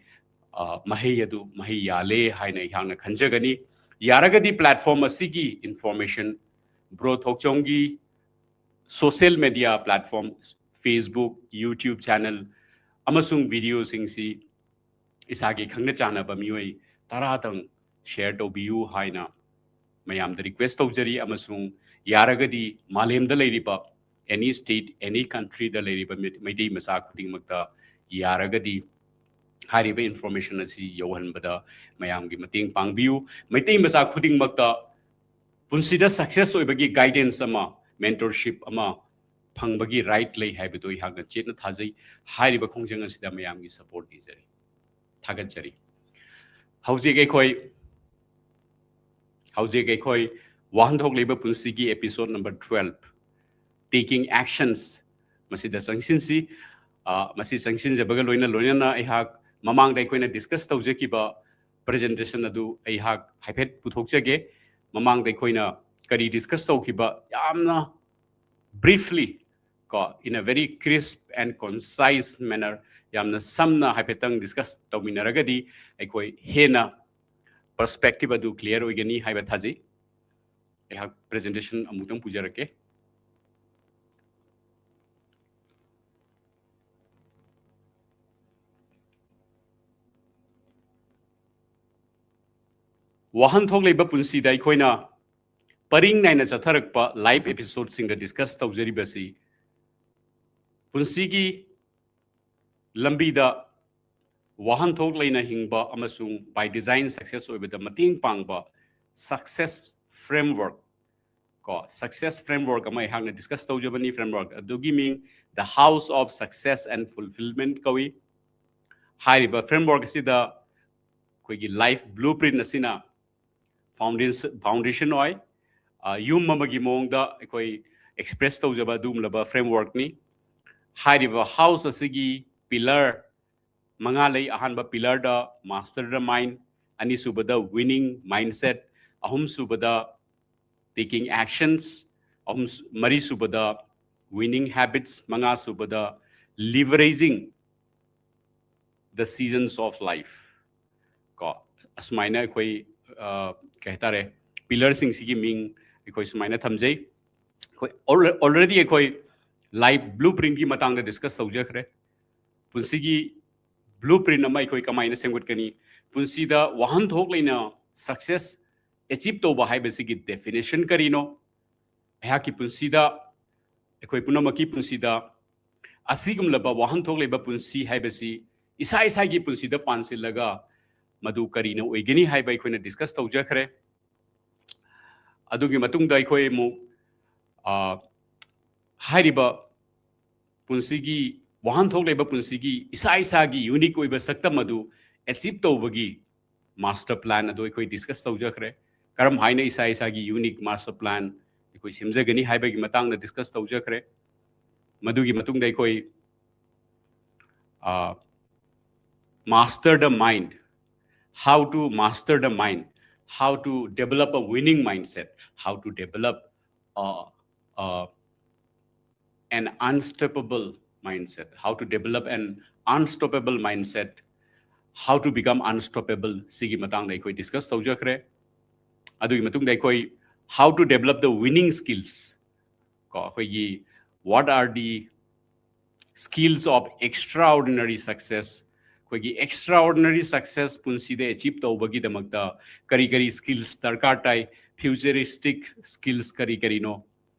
ꯑ, ꯃꯍꯩ ꯑꯗꯨ ꯃꯍꯩ ꯌꯥꯜꯂꯦ ꯍꯥꯏꯅ ꯑꯩꯍꯥꯛꯅ ꯈꯟꯖꯒꯅꯤ꯫ ꯌꯥꯔꯒꯗꯤ platform ꯑꯁꯤꯒꯤ information, Bro ꯊꯣꯛꯆꯣꯝꯒꯤ social media platform, Facebook, YouTube channel ꯑꯃꯁꯨꯡ videoꯁꯤꯡꯁꯤ ꯏꯁꯥꯒꯤ ꯈꯪꯅ ꯆꯥꯟꯅꯕ ꯃꯤꯑꯣꯏ ꯇꯔꯥꯗꯪ share ꯇꯧꯕꯤꯌꯨ ꯍꯥꯏꯅ ꯃꯌꯥꯝꯗ request ꯇꯧꯖꯔꯤ, ꯑꯃꯁꯨꯡ ꯌꯥꯔꯒꯗꯤ ꯃꯥꯂꯦꯝꯗ ꯂꯩꯔꯤꯕ any state, any countryꯗ ꯂꯩꯔꯤꯕ ꯃꯩ-, ꯃꯩꯇꯩ ꯃꯆꯥ ꯈꯨꯗꯤꯡꯃꯛꯇ ꯌꯥꯔꯒꯗꯤ ꯍꯥꯏꯔꯤꯕ information ꯑꯁꯤ ꯌꯧꯍꯟꯕꯗ ꯃꯌꯥꯝꯒꯤ ꯃꯇꯦꯡ ꯄꯥꯡꯕꯤꯌꯨ꯫ ꯃꯩꯇꯩ ꯃꯆꯥ ꯈꯨꯗꯤꯡꯃꯛꯇ ꯄꯨꯟꯁꯤꯗ success ꯑꯣꯏꯕꯒꯤ guidance ꯑꯃ, mentorship ꯑꯃ ꯐꯪꯕꯒꯤ right ꯂꯩ ꯍꯥꯏꯕꯗꯨ ꯑꯩꯍꯥꯛꯅ ꯆꯦꯠꯅ ꯊꯥꯖꯩ꯫ ꯍꯥꯏꯔꯤꯕ ꯈꯣꯡꯖꯪ ꯑꯁꯤꯗ ꯃꯌꯥꯝꯒꯤ support ꯅꯤꯖꯔꯤ꯫ ꯊꯥꯒꯠꯆꯔꯤ꯫ ꯍꯧꯖꯤꯛ ꯑꯩꯈꯣꯏ, ꯍꯧꯖꯤꯛ ꯑꯩꯈꯣꯏ ꯋꯥꯍꯟꯊꯣꯛ ꯂꯩꯕ ꯄꯨꯟꯁꯤꯒꯤ episode number twelve, Taking Actions, ꯃꯁꯤꯗ ꯆꯪꯁꯤꯟꯁꯤ꯫ ꯑ, ꯃꯁꯤ ꯆꯪꯁꯤꯟꯖꯕꯒ ꯂꯣꯏꯅ ꯂꯣꯏꯅꯅ ꯑꯩꯍꯥꯛ ꯃꯃꯥꯡꯗ ꯑꯩꯈꯣꯏꯅ discuss ꯇꯧꯖꯈꯤꯕ presentation ꯑꯗꯨ ꯑꯩꯍꯥꯛ ꯍꯥꯏꯐꯦꯠ ꯄꯨꯊꯣꯛꯆꯒꯦ꯫ ꯃꯃꯥꯡꯗ ꯑꯩꯈꯣꯏꯅ ꯀꯔꯤ discuss ꯇꯧꯈꯤꯕ ꯌꯥꯝꯅ briefly ꯀꯣ, in a very crisp and concise manner, ꯌꯥꯝꯅ ꯁꯝꯅ ꯍꯥꯏꯐꯦꯠꯇꯪ discuss ꯇꯧꯃꯤꯟꯅꯔꯒꯗꯤ ꯑꯩꯈꯣꯏ ꯍꯦꯟꯅ perspective ꯑꯗꯨ clear ꯑꯣꯏꯒꯅꯤ ꯍꯥꯏꯕ ꯊꯥꯖꯩ꯫ ꯑꯩꯍꯥꯛ presentation ꯑꯃꯨꯛꯇꯪ ꯄꯨꯖꯔꯛꯀꯦ꯫ ꯋꯥꯍꯟꯊꯣꯛ ꯂꯩꯕ ꯄꯨꯟꯁꯤꯗ ꯑꯩꯈꯣꯏꯅ ꯄꯔꯤꯡ ꯅꯥꯏꯅ ꯆꯠꯊꯔꯛꯄ life episodeꯁꯤꯡꯗ discuss ꯇꯧꯖꯔꯤꯕꯁꯤ ꯄꯨꯟꯁꯤꯒꯤ ꯂꯝꯕꯤꯗ ꯋꯥꯍꯟꯊꯣꯛ ꯂꯩꯅ ꯍꯤꯡꯕ ꯑꯃꯁꯨꯡ by design success ꯑꯣꯏꯕꯗ ꯃꯇꯦꯡ ꯄꯥꯡꯕ success framework ꯀꯣ, success framework ꯑꯃ ꯑꯩꯍꯥꯛꯅ discuss ꯇꯧꯖꯕꯅꯤ꯫ Framework ꯑꯗꯨꯒꯤ ꯃꯤꯡ The House of Success and Fulfillment ꯀꯧꯏ꯫ ꯍꯥꯏꯔꯤꯕ framework ꯑꯁꯤꯗ ꯑꯩꯈꯣꯏꯒꯤ life blueprint ꯑꯁꯤꯅ foundation, foundation ꯑꯣꯏ꯫ ꯑ, ꯌꯨꯝ ꯑꯃꯒꯤ ꯃꯑꯣꯡꯗ ꯑꯩꯈꯣꯏ express ꯇꯧꯖꯕ ꯑꯗꯨꯒꯨꯝꯂꯕ frameworkꯅꯤ꯫ ꯍꯥꯏꯔꯤꯕ house ꯑꯁꯤꯒꯤ pillar ꯃꯉꯥ ꯂꯩ꯫ ꯑꯍꯥꯟꯕ pillarꯗ master the mind, ꯑꯅꯤꯁꯨꯕꯗ winning mindset, ꯑꯍꯨꯝꯁꯨꯕꯗ taking actions, ꯑꯍꯨꯝ, ꯃꯔꯤꯁꯨꯕꯗ winning habits, ꯃꯉꯥꯁꯨꯕꯗ leveraging the seasons of life ꯀꯣ, ꯑꯁꯨꯃꯥꯏꯅ ꯑꯩꯈꯣꯏ, ꯑ, ꯀꯩ ꯍꯥꯏꯇꯥꯔꯦ, pillarꯁꯤꯡꯁꯤꯒꯤ ꯃꯤꯡ ꯑꯩꯈꯣꯏ ꯁꯨꯃꯥꯏꯅ ꯊꯝꯖꯩ꯫ ꯑꯩꯈꯣꯏ alre-, already ꯑꯩꯈꯣꯏ life blueprintꯀꯤ ꯃꯇꯥꯡꯗ discuss ꯇꯧꯖꯈ꯭ꯔꯦ꯫ ꯄꯨꯟꯁꯤꯒꯤ blueprint ꯑꯃ ꯑꯩꯈꯣꯏ ꯀꯃꯥꯏꯅ ꯁꯦꯝꯒꯠꯀꯅꯤ, ꯄꯨꯟꯁꯤꯗ ꯋꯥꯍꯟꯊꯣꯛ ꯂꯩꯅ success achieve ꯇꯧꯕ ꯍꯥꯏꯕꯁꯤꯒꯤ definition ꯀꯔꯤꯅꯣ, ꯑꯩꯍꯥꯛꯀꯤ ꯄꯨꯟꯁꯤꯗ, ꯑꯩꯈꯣꯏ ꯄꯨꯝꯅꯃꯛꯀꯤ ꯄꯨꯟꯁꯤꯗ ꯑꯁꯤꯒꯨꯝꯂꯕ ꯋꯥꯍꯟꯊꯣꯛ ꯂꯩꯕ ꯄꯨꯟꯁꯤ ꯍꯥꯏꯕꯁꯤ ꯏꯁꯥ ꯏꯁꯥꯒꯤ ꯄꯨꯟꯁꯤꯗ ꯄꯥꯟꯁꯤꯜꯂꯒ ꯃꯗꯨ ꯀꯔꯤꯅ ꯑꯣꯏꯒꯅꯤ ꯍꯥꯏꯕ ꯑꯩꯈꯣꯏꯅ discuss ꯇꯧꯖꯈ꯭ꯔꯦ꯫ ꯑꯗꯨꯒꯤ ꯃꯇꯨꯡꯗ ꯑꯩꯈꯣꯏ ꯑꯃꯨꯛ, ꯑ, ꯍꯥꯏꯔꯤꯕ ꯄꯨꯟꯁꯤꯒꯤ ꯋꯥꯍꯟꯊꯣꯛ ꯂꯩꯕ ꯄꯨꯟꯁꯤꯒꯤ ꯏꯁꯥ ꯏꯁꯥꯒꯤ unique ꯑꯣꯏꯕ ꯁꯛꯇꯝ ꯑꯗꯨ achieve ꯇꯧꯕꯒꯤ master plan ꯑꯗꯨ ꯑꯩꯈꯣꯏ discuss ꯇꯧꯖꯈ꯭ꯔꯦ꯫ ꯀꯔꯝ ꯍꯥꯏꯅ ꯏꯁꯥ ꯏꯁꯥꯒꯤ unique master plan ꯑꯩꯈꯣꯏ ꯁꯦꯝꯖꯒꯅꯤ ꯍꯥꯏꯕꯒꯤ ꯃꯇꯥꯡꯗ discuss ꯇꯧꯖꯈ꯭ꯔꯦ꯫ ꯃꯗꯨꯒꯤ ꯃꯇꯨꯡꯗ ꯑꯩꯈꯣꯏ uh, master the mind, how to master the mind, how to develop a winning mindset, how to develop uh, uh, an unstoppable mindset, how to develop an unstoppable mindset, how to become unstoppable ꯁꯤꯒꯤ ꯃꯇꯥꯡꯗ ꯑꯩꯈꯣꯏ discuss ꯇꯧꯖꯈ꯭ꯔꯦ꯫ ꯑꯗꯨꯒꯤ ꯃꯇꯨꯡꯗ ꯑꯩꯈꯣꯏ how to develop the winning skills, ꯀꯣ, ꯑꯩꯈꯣꯏꯒꯤ what are the skills of extraordinary success, ꯑꯩꯈꯣꯏꯒꯤ extraordinary success ꯄꯨꯟꯁꯤꯗ ꯑꯦꯆꯤꯞ ꯇꯧꯕꯒꯤꯗꯃꯛꯇ ꯀꯔꯤ ꯀꯔꯤ ꯁ꯭ꯀꯤꯜꯁ ꯗꯔꯀꯥꯔ ꯇꯥꯏ, ꯐ꯭ꯌꯨꯆꯔꯤꯁꯇꯤꯛ ꯁ꯭ꯀꯤꯜꯁ ꯀꯔꯤ ꯀꯔꯤꯅꯣ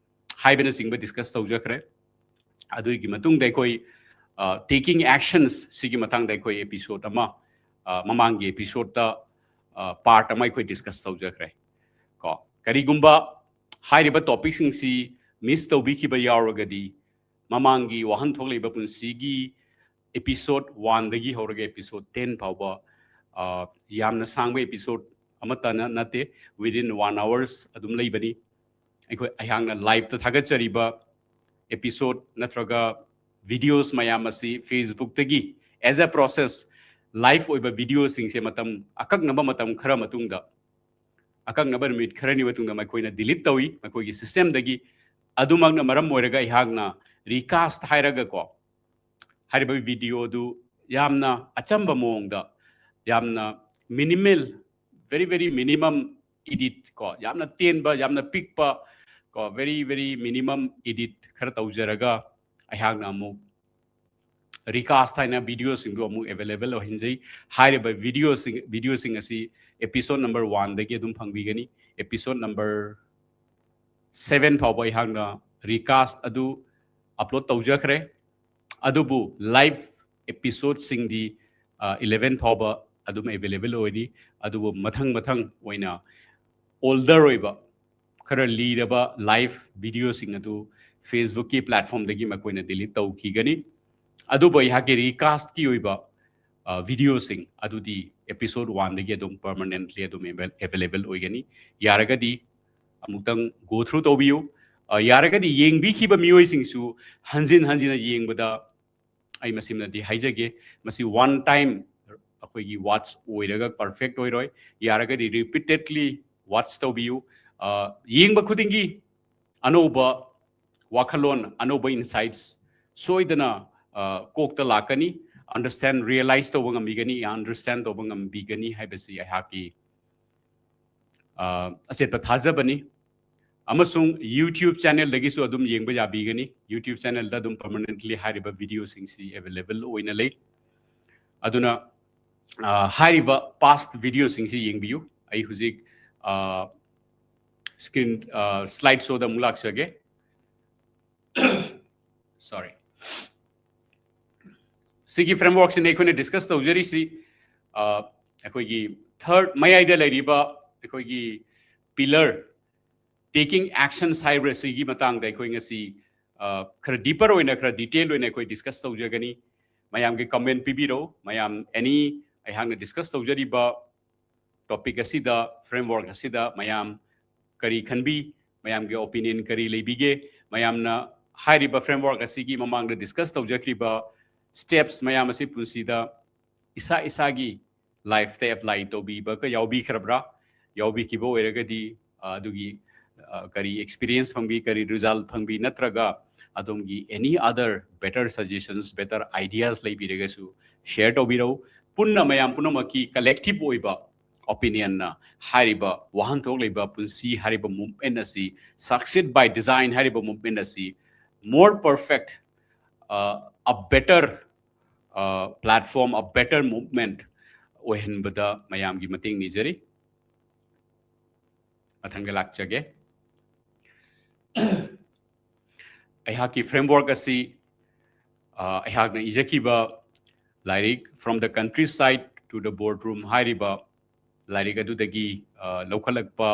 ꯍꯥꯏꯕꯅꯆꯤꯡꯕ ꯗꯤꯁꯀꯁ ꯇꯧꯖꯈ꯭ꯔꯦ꯫ ꯑꯗꯨꯒꯤ ꯃꯇꯨꯡꯗ ꯑꯩꯈꯣꯏ ꯇꯦꯀꯤꯡ ꯑꯦꯛꯁꯟꯁ ꯁꯤꯒꯤ ꯃꯇꯥꯡꯗ ꯑꯩꯈꯣꯏ ꯑꯦꯄꯤꯁꯣꯗ ꯑꯃ, ꯑ, ꯃꯃꯥꯡꯒꯤ ꯑꯦꯄꯤꯁꯣꯗꯇ ꯄꯥꯔꯠ ꯑꯃ ꯑꯩꯈꯣꯏ ꯗꯤꯁꯀꯁ ꯇꯧꯖꯈ꯭ꯔꯦ꯫ ꯀꯣ, ꯀꯔꯤꯒꯨꯝꯕ ꯍꯥꯏꯔꯤꯕ ꯇꯣꯄꯤꯛꯁꯤꯡꯁꯤ ꯃꯤꯁ ꯇꯧꯕꯤꯈꯤꯕ ꯌꯥꯎꯔꯒꯗꯤ ꯃꯃꯥꯡꯒꯤ ꯋꯥꯍꯟꯊꯣꯛ ꯂꯩꯕ ꯄꯨꯟꯁꯤꯒꯤ ꯑꯦꯄꯤꯁꯣꯗ ꯋꯥꯟꯗꯒꯤ ꯍꯧꯔꯒ ꯑꯦꯄꯤꯁꯣꯗ ꯇꯦꯟ ꯐꯥꯎꯕ, ꯑ, ꯌꯥꯝꯅ ꯁꯥꯡꯕ ꯑꯦꯄꯤꯁꯣꯗ ꯑꯃꯠꯇ ꯅ-, ꯅꯠꯇꯦ, within one hours ꯑꯗꯨꯝ ꯂꯩꯕꯅꯤ꯫ ꯑꯩꯈꯣꯏ, ꯑꯩꯍꯥꯛꯅ ꯂꯥꯏꯚꯇ ꯊꯥꯒꯠꯆꯔꯤꯕ ꯑꯦꯄꯤꯁꯣꯗ ꯅꯠꯇ꯭ꯔꯒ ꯚꯤꯗꯤꯑꯣꯁ ꯃꯌꯥꯝ ꯑꯁꯤ ꯐꯦꯁꯕꯨꯛꯇꯒꯤ as a process ꯂꯥꯏꯚ ꯑꯣꯏꯕ ꯚꯤꯗꯤꯑꯣꯁꯤꯡꯁꯦ ꯃꯇꯝ, ꯑꯀꯛꯅꯕ ꯃꯇꯝ ꯈꯔ ꯃꯇꯨꯡꯗ, ꯑꯀꯛꯅꯕ ꯅꯨꯃꯤꯠ ꯈꯔꯅꯤ ꯃꯇꯨꯡꯗ ꯃꯈꯣꯏꯅ ꯗꯤꯂꯤꯠ ꯇꯧꯏ ꯃꯈꯣꯏꯒꯤ ꯁꯤꯁꯇꯦꯝꯗꯒꯤ꯫ ꯑꯗꯨꯃꯛꯅ ꯃꯔꯝ ꯑꯣꯏꯔꯒ ꯑꯩꯍꯥꯛꯅ ꯔꯤꯀꯥꯁ ꯍꯥꯏꯔꯒꯀꯣ, ꯍꯥꯏꯔꯤꯕ ꯚꯤꯗꯤꯑꯣꯗꯨ ꯌꯥꯝꯅ ꯑꯆꯝꯕ ꯃꯑꯣꯡꯗ, ꯌꯥꯝꯅ minimal, very very minimum edit, ꯀꯣ, ꯌꯥꯝꯅ ꯇꯦꯟꯕ, ꯌꯥꯝꯅ ꯄꯤꯛꯄ, ꯀꯣ, very very minimum edit ꯈꯔ ꯇꯧꯖꯔꯒ ꯑꯩꯍꯥꯛꯅ ꯑꯃꯨꯛ ꯔꯤꯀꯥꯁ ꯍꯥꯏꯅ ꯚꯤꯗꯤꯑꯣꯁꯤꯡꯗꯨ ꯑꯃꯨꯛ ꯑꯦꯚꯦꯂꯦꯕꯜ ꯑꯣꯏꯍꯟꯖꯩ꯫ ꯍꯥꯏꯔꯤꯕ ꯚꯤꯗꯤꯑꯣꯁꯤꯡ, ꯚꯤꯗꯤꯑꯣꯁꯤꯡ ꯑꯁꯤ ꯑꯦꯄꯤꯁꯣꯗ ꯅꯝꯕꯔ ꯋꯥꯟꯗꯒꯤ ꯑꯗꯨꯝ ꯐꯪꯕꯤꯒꯅꯤ꯫ ꯑꯦꯄꯤꯁꯣꯗ ꯅꯝꯕꯔ ꯁꯚꯦꯟ ꯐꯥꯎꯕ ꯑꯩꯍꯥꯛꯅ ꯔꯤꯀꯥꯁ ꯑꯗꯨ ꯑꯞꯂꯣꯗ ꯇꯧꯖꯈ꯭ꯔꯦ꯫ ꯑꯗꯨꯕꯨ ꯂꯥꯏꯚ ꯑꯦꯄꯤꯁꯣꯗꯁꯤꯡꯗꯤ, ꯑ, ꯏꯂꯦꯚꯦꯟ ꯐꯥꯎꯕ ꯑꯗꯨꯝ ꯑꯦꯚꯦꯂꯦꯕꯜ ꯑꯣꯏꯔꯤ꯫ ꯑꯗꯨꯕꯨ ꯃꯊꯪ ꯃꯊꯪ ꯑꯣꯏꯅ ꯑꯣꯜꯗꯔ ꯑꯣꯏꯕ, ꯈꯔ ꯂꯤꯔꯕ ꯂꯥꯏꯚ ꯚꯤꯗꯤꯑꯣꯁꯤꯡ ꯑꯗꯨ ꯐꯦꯁꯕꯨꯛꯀꯤ ꯄ꯭ꯂꯦꯠꯐꯣꯝꯗꯒꯤ ꯃꯈꯣꯏꯅ ꯗꯤꯂꯤꯠ ꯇꯧꯈꯤꯒꯅꯤ꯫ ꯑꯗꯨꯕꯨ ꯑꯩꯍꯥꯛꯀꯤ ꯔꯤꯀꯥꯁꯀꯤ ꯑꯣꯏꯕ, ꯑ, ꯚꯤꯗꯤꯑꯣꯁꯤꯡ ꯑꯗꯨꯗꯤ ꯑꯦꯄꯤꯁꯣꯗ ꯋꯥꯟꯗꯒꯤ ꯑꯗꯨꯝ ꯄꯔꯃꯅꯦꯟꯠꯂꯤ ꯑꯗꯨꯝ ꯑꯦꯚꯦ-, ꯑꯦꯚꯦꯂꯦꯕꯜ ꯑꯣꯏꯒꯅꯤ꯫ ꯌꯥꯔꯒꯗꯤ ꯑꯃꯨꯛꯇꯪ ꯒꯣ ꯊ꯭ꯔꯨ ꯇꯧꯕꯤꯌꯨ꯫ ꯑ, ꯌꯥꯔꯒꯗꯤ ꯌꯦꯡꯕꯤꯈꯤꯕ ꯃꯤꯑꯣꯏꯁꯤꯡꯁꯨ ꯍꯟꯖꯤꯟ ꯍꯟꯖꯤꯟꯅ ꯌꯦꯡꯕꯗ ꯑꯩ ꯃꯁꯤꯃꯗꯤ ꯍꯥꯏꯖꯒꯦ, ꯃꯁꯤ one time ꯑꯩꯈꯣꯏꯒꯤ watch ꯑꯣꯏꯔꯒ perfect ꯑꯣꯏꯔꯣꯏ꯫ ꯌꯥꯔꯒꯗꯤ repeatedly watch ꯇꯧꯕꯤꯌꯨ꯫ ꯑ, ꯌꯦꯡꯕ ꯈꯨꯗꯤꯡꯒꯤ ꯑꯅꯧꯕ ꯋꯥꯈꯜꯂꯣꯟ, ꯑꯅꯧꯕ insights ꯁꯣꯏꯗꯅ, ꯑ, ꯀꯣꯛꯇ ꯂꯥꯛꯀꯅꯤ, understand, realize ꯇꯧꯕ ꯉꯝꯕꯤꯒꯅꯤ, understand ꯇꯧꯕ ꯉꯝꯕꯤꯒꯅꯤ ꯍꯥꯏꯕꯁꯤ ꯑꯩꯍꯥꯛꯀꯤ, ꯑ, ꯑꯆꯦꯠꯄ ꯊꯥꯖꯕꯅꯤ꯫ ꯑꯃꯁꯨꯡ YouTube channelꯗꯒꯤꯁꯨ ꯑꯗꯨꯝ ꯌꯦꯡꯕ ꯌꯥꯕꯤꯒꯅꯤ꯫ YouTube channelꯗ ꯑꯗꯨꯝ permanently ꯍꯥꯏꯔꯤꯕ videoꯁꯤꯡꯁꯤ available ꯑꯣꯏꯅ ꯂꯩ꯫ ꯑꯗꯨꯅ, ꯑ, ꯍꯥꯏꯔꯤꯕ past videoꯁꯤꯡꯁꯤ ꯌꯦꯡꯕꯤꯌꯨ꯫ ꯑꯩ ꯍꯧꯖꯤꯛ, ꯑ, screen, ꯑ, slide showꯗ ꯑꯃꯨꯛ ꯂꯥꯛꯆꯒꯦ꯫ Sorry꯫ ꯁꯤꯒꯤ frameworkꯁꯤꯅ ꯑꯩꯈꯣꯏꯅ discuss ꯇꯧꯖꯔꯤꯁꯤ, ꯑ, ꯑꯩꯈꯣꯏꯒꯤ third ꯃꯌꯥꯏꯗ ꯂꯩꯔꯤꯕ ꯑꯩꯈꯣꯏꯒꯤ pillar taking actions ꯍꯥꯏꯕꯁꯤꯒꯤ ꯃꯇꯥꯡꯗ ꯑꯩꯈꯣꯏ ꯉꯁꯤ, ꯑ, ꯈꯔ deeper ꯑꯣꯏꯅ, ꯈꯔ detail ꯑꯣꯏꯅ ꯑꯩꯈꯣꯏ discuss ꯇꯧꯖꯒꯅꯤ꯫ ꯃꯌꯥꯝꯒꯤ comment ꯄꯤꯕꯤꯔꯛꯎ꯫ ꯃꯌꯥꯝ any ꯑꯩꯍꯥꯛꯅ discuss ꯇꯧꯖꯔꯤꯕ topic ꯑꯁꯤꯗ, framework ꯑꯁꯤꯗ ꯃꯌꯥꯝ ꯀꯔꯤ ꯈꯟꯕꯤ, ꯃꯌꯥꯝꯒꯤ opinion ꯀꯔꯤ ꯂꯩꯕꯤꯒꯦ, ꯃꯌꯥꯝꯅ ꯍꯥꯏꯔꯤꯕ framework ꯑꯁꯤꯒꯤ ꯃꯃꯥꯡꯗ discuss ꯇꯧꯖꯈ꯭ꯔꯤꯕ steps ꯃꯌꯥꯝ ꯑꯁꯤ ꯄꯨꯟꯁꯤꯗ ꯏꯁꯥ ꯏꯁꯥꯒꯤ lifeꯇ apply ꯇꯧꯕꯤꯕꯒ ꯌꯥꯎꯕꯤꯈ꯭ꯔꯕ꯭ꯔꯥ? ꯌꯥꯎꯕꯤꯈꯤꯕ ꯑꯣꯏꯔꯒꯗꯤ, ꯑ, ꯑꯗꯨꯒꯤ, ꯑ, ꯀꯔꯤ experience ꯐꯪꯕꯤ, ꯀꯔꯤ result ꯐꯪꯕꯤ, ꯅꯠꯇ꯭ꯔꯒ ꯑꯗꯣꯝꯒꯤ any other better suggestions, better ideas ꯂꯩꯕꯤꯔꯒꯁꯨ share ꯇꯧꯕꯤꯔꯛꯎ꯫ ꯄꯨꯟꯅ ꯃꯌꯥꯝ ꯄꯨꯝꯅꯃꯛꯀꯤ collective ꯑꯣꯏꯕ opinionꯅ ꯍꯥꯏꯔꯤꯕ ꯋꯥꯍꯟꯊꯣꯛ ꯂꯩꯕ ꯄꯨꯟꯁꯤ ꯍꯥꯏꯔꯤꯕ movement ꯑꯁꯤ succeed by design ꯍꯥꯏꯔꯤꯕ movement ꯑꯁꯤ more perfect, ꯑ, a better, ꯑ, platform, a better movement ꯑꯣꯏꯍꯟꯕꯗ ꯃꯌꯥꯝꯒꯤ ꯃꯇꯦꯡ ꯅꯤꯖꯔꯤ꯫ ꯃꯊꯪꯗ ꯂꯥꯛꯆꯒꯦ꯫ ꯑꯩꯍꯥꯛꯀꯤ framework ꯑꯁꯤ, ꯑ, ꯑꯩꯍꯥꯛꯅ ꯏꯖꯈꯤꯕ ꯂꯥꯏꯔꯤꯛ From the Countryside to the Boardroom ꯍꯥꯏꯔꯤꯕ ꯂꯥꯏꯔꯤꯛ ꯑꯗꯨꯗꯒꯤ, ꯑ, ꯂꯧꯈꯠꯂꯛꯄ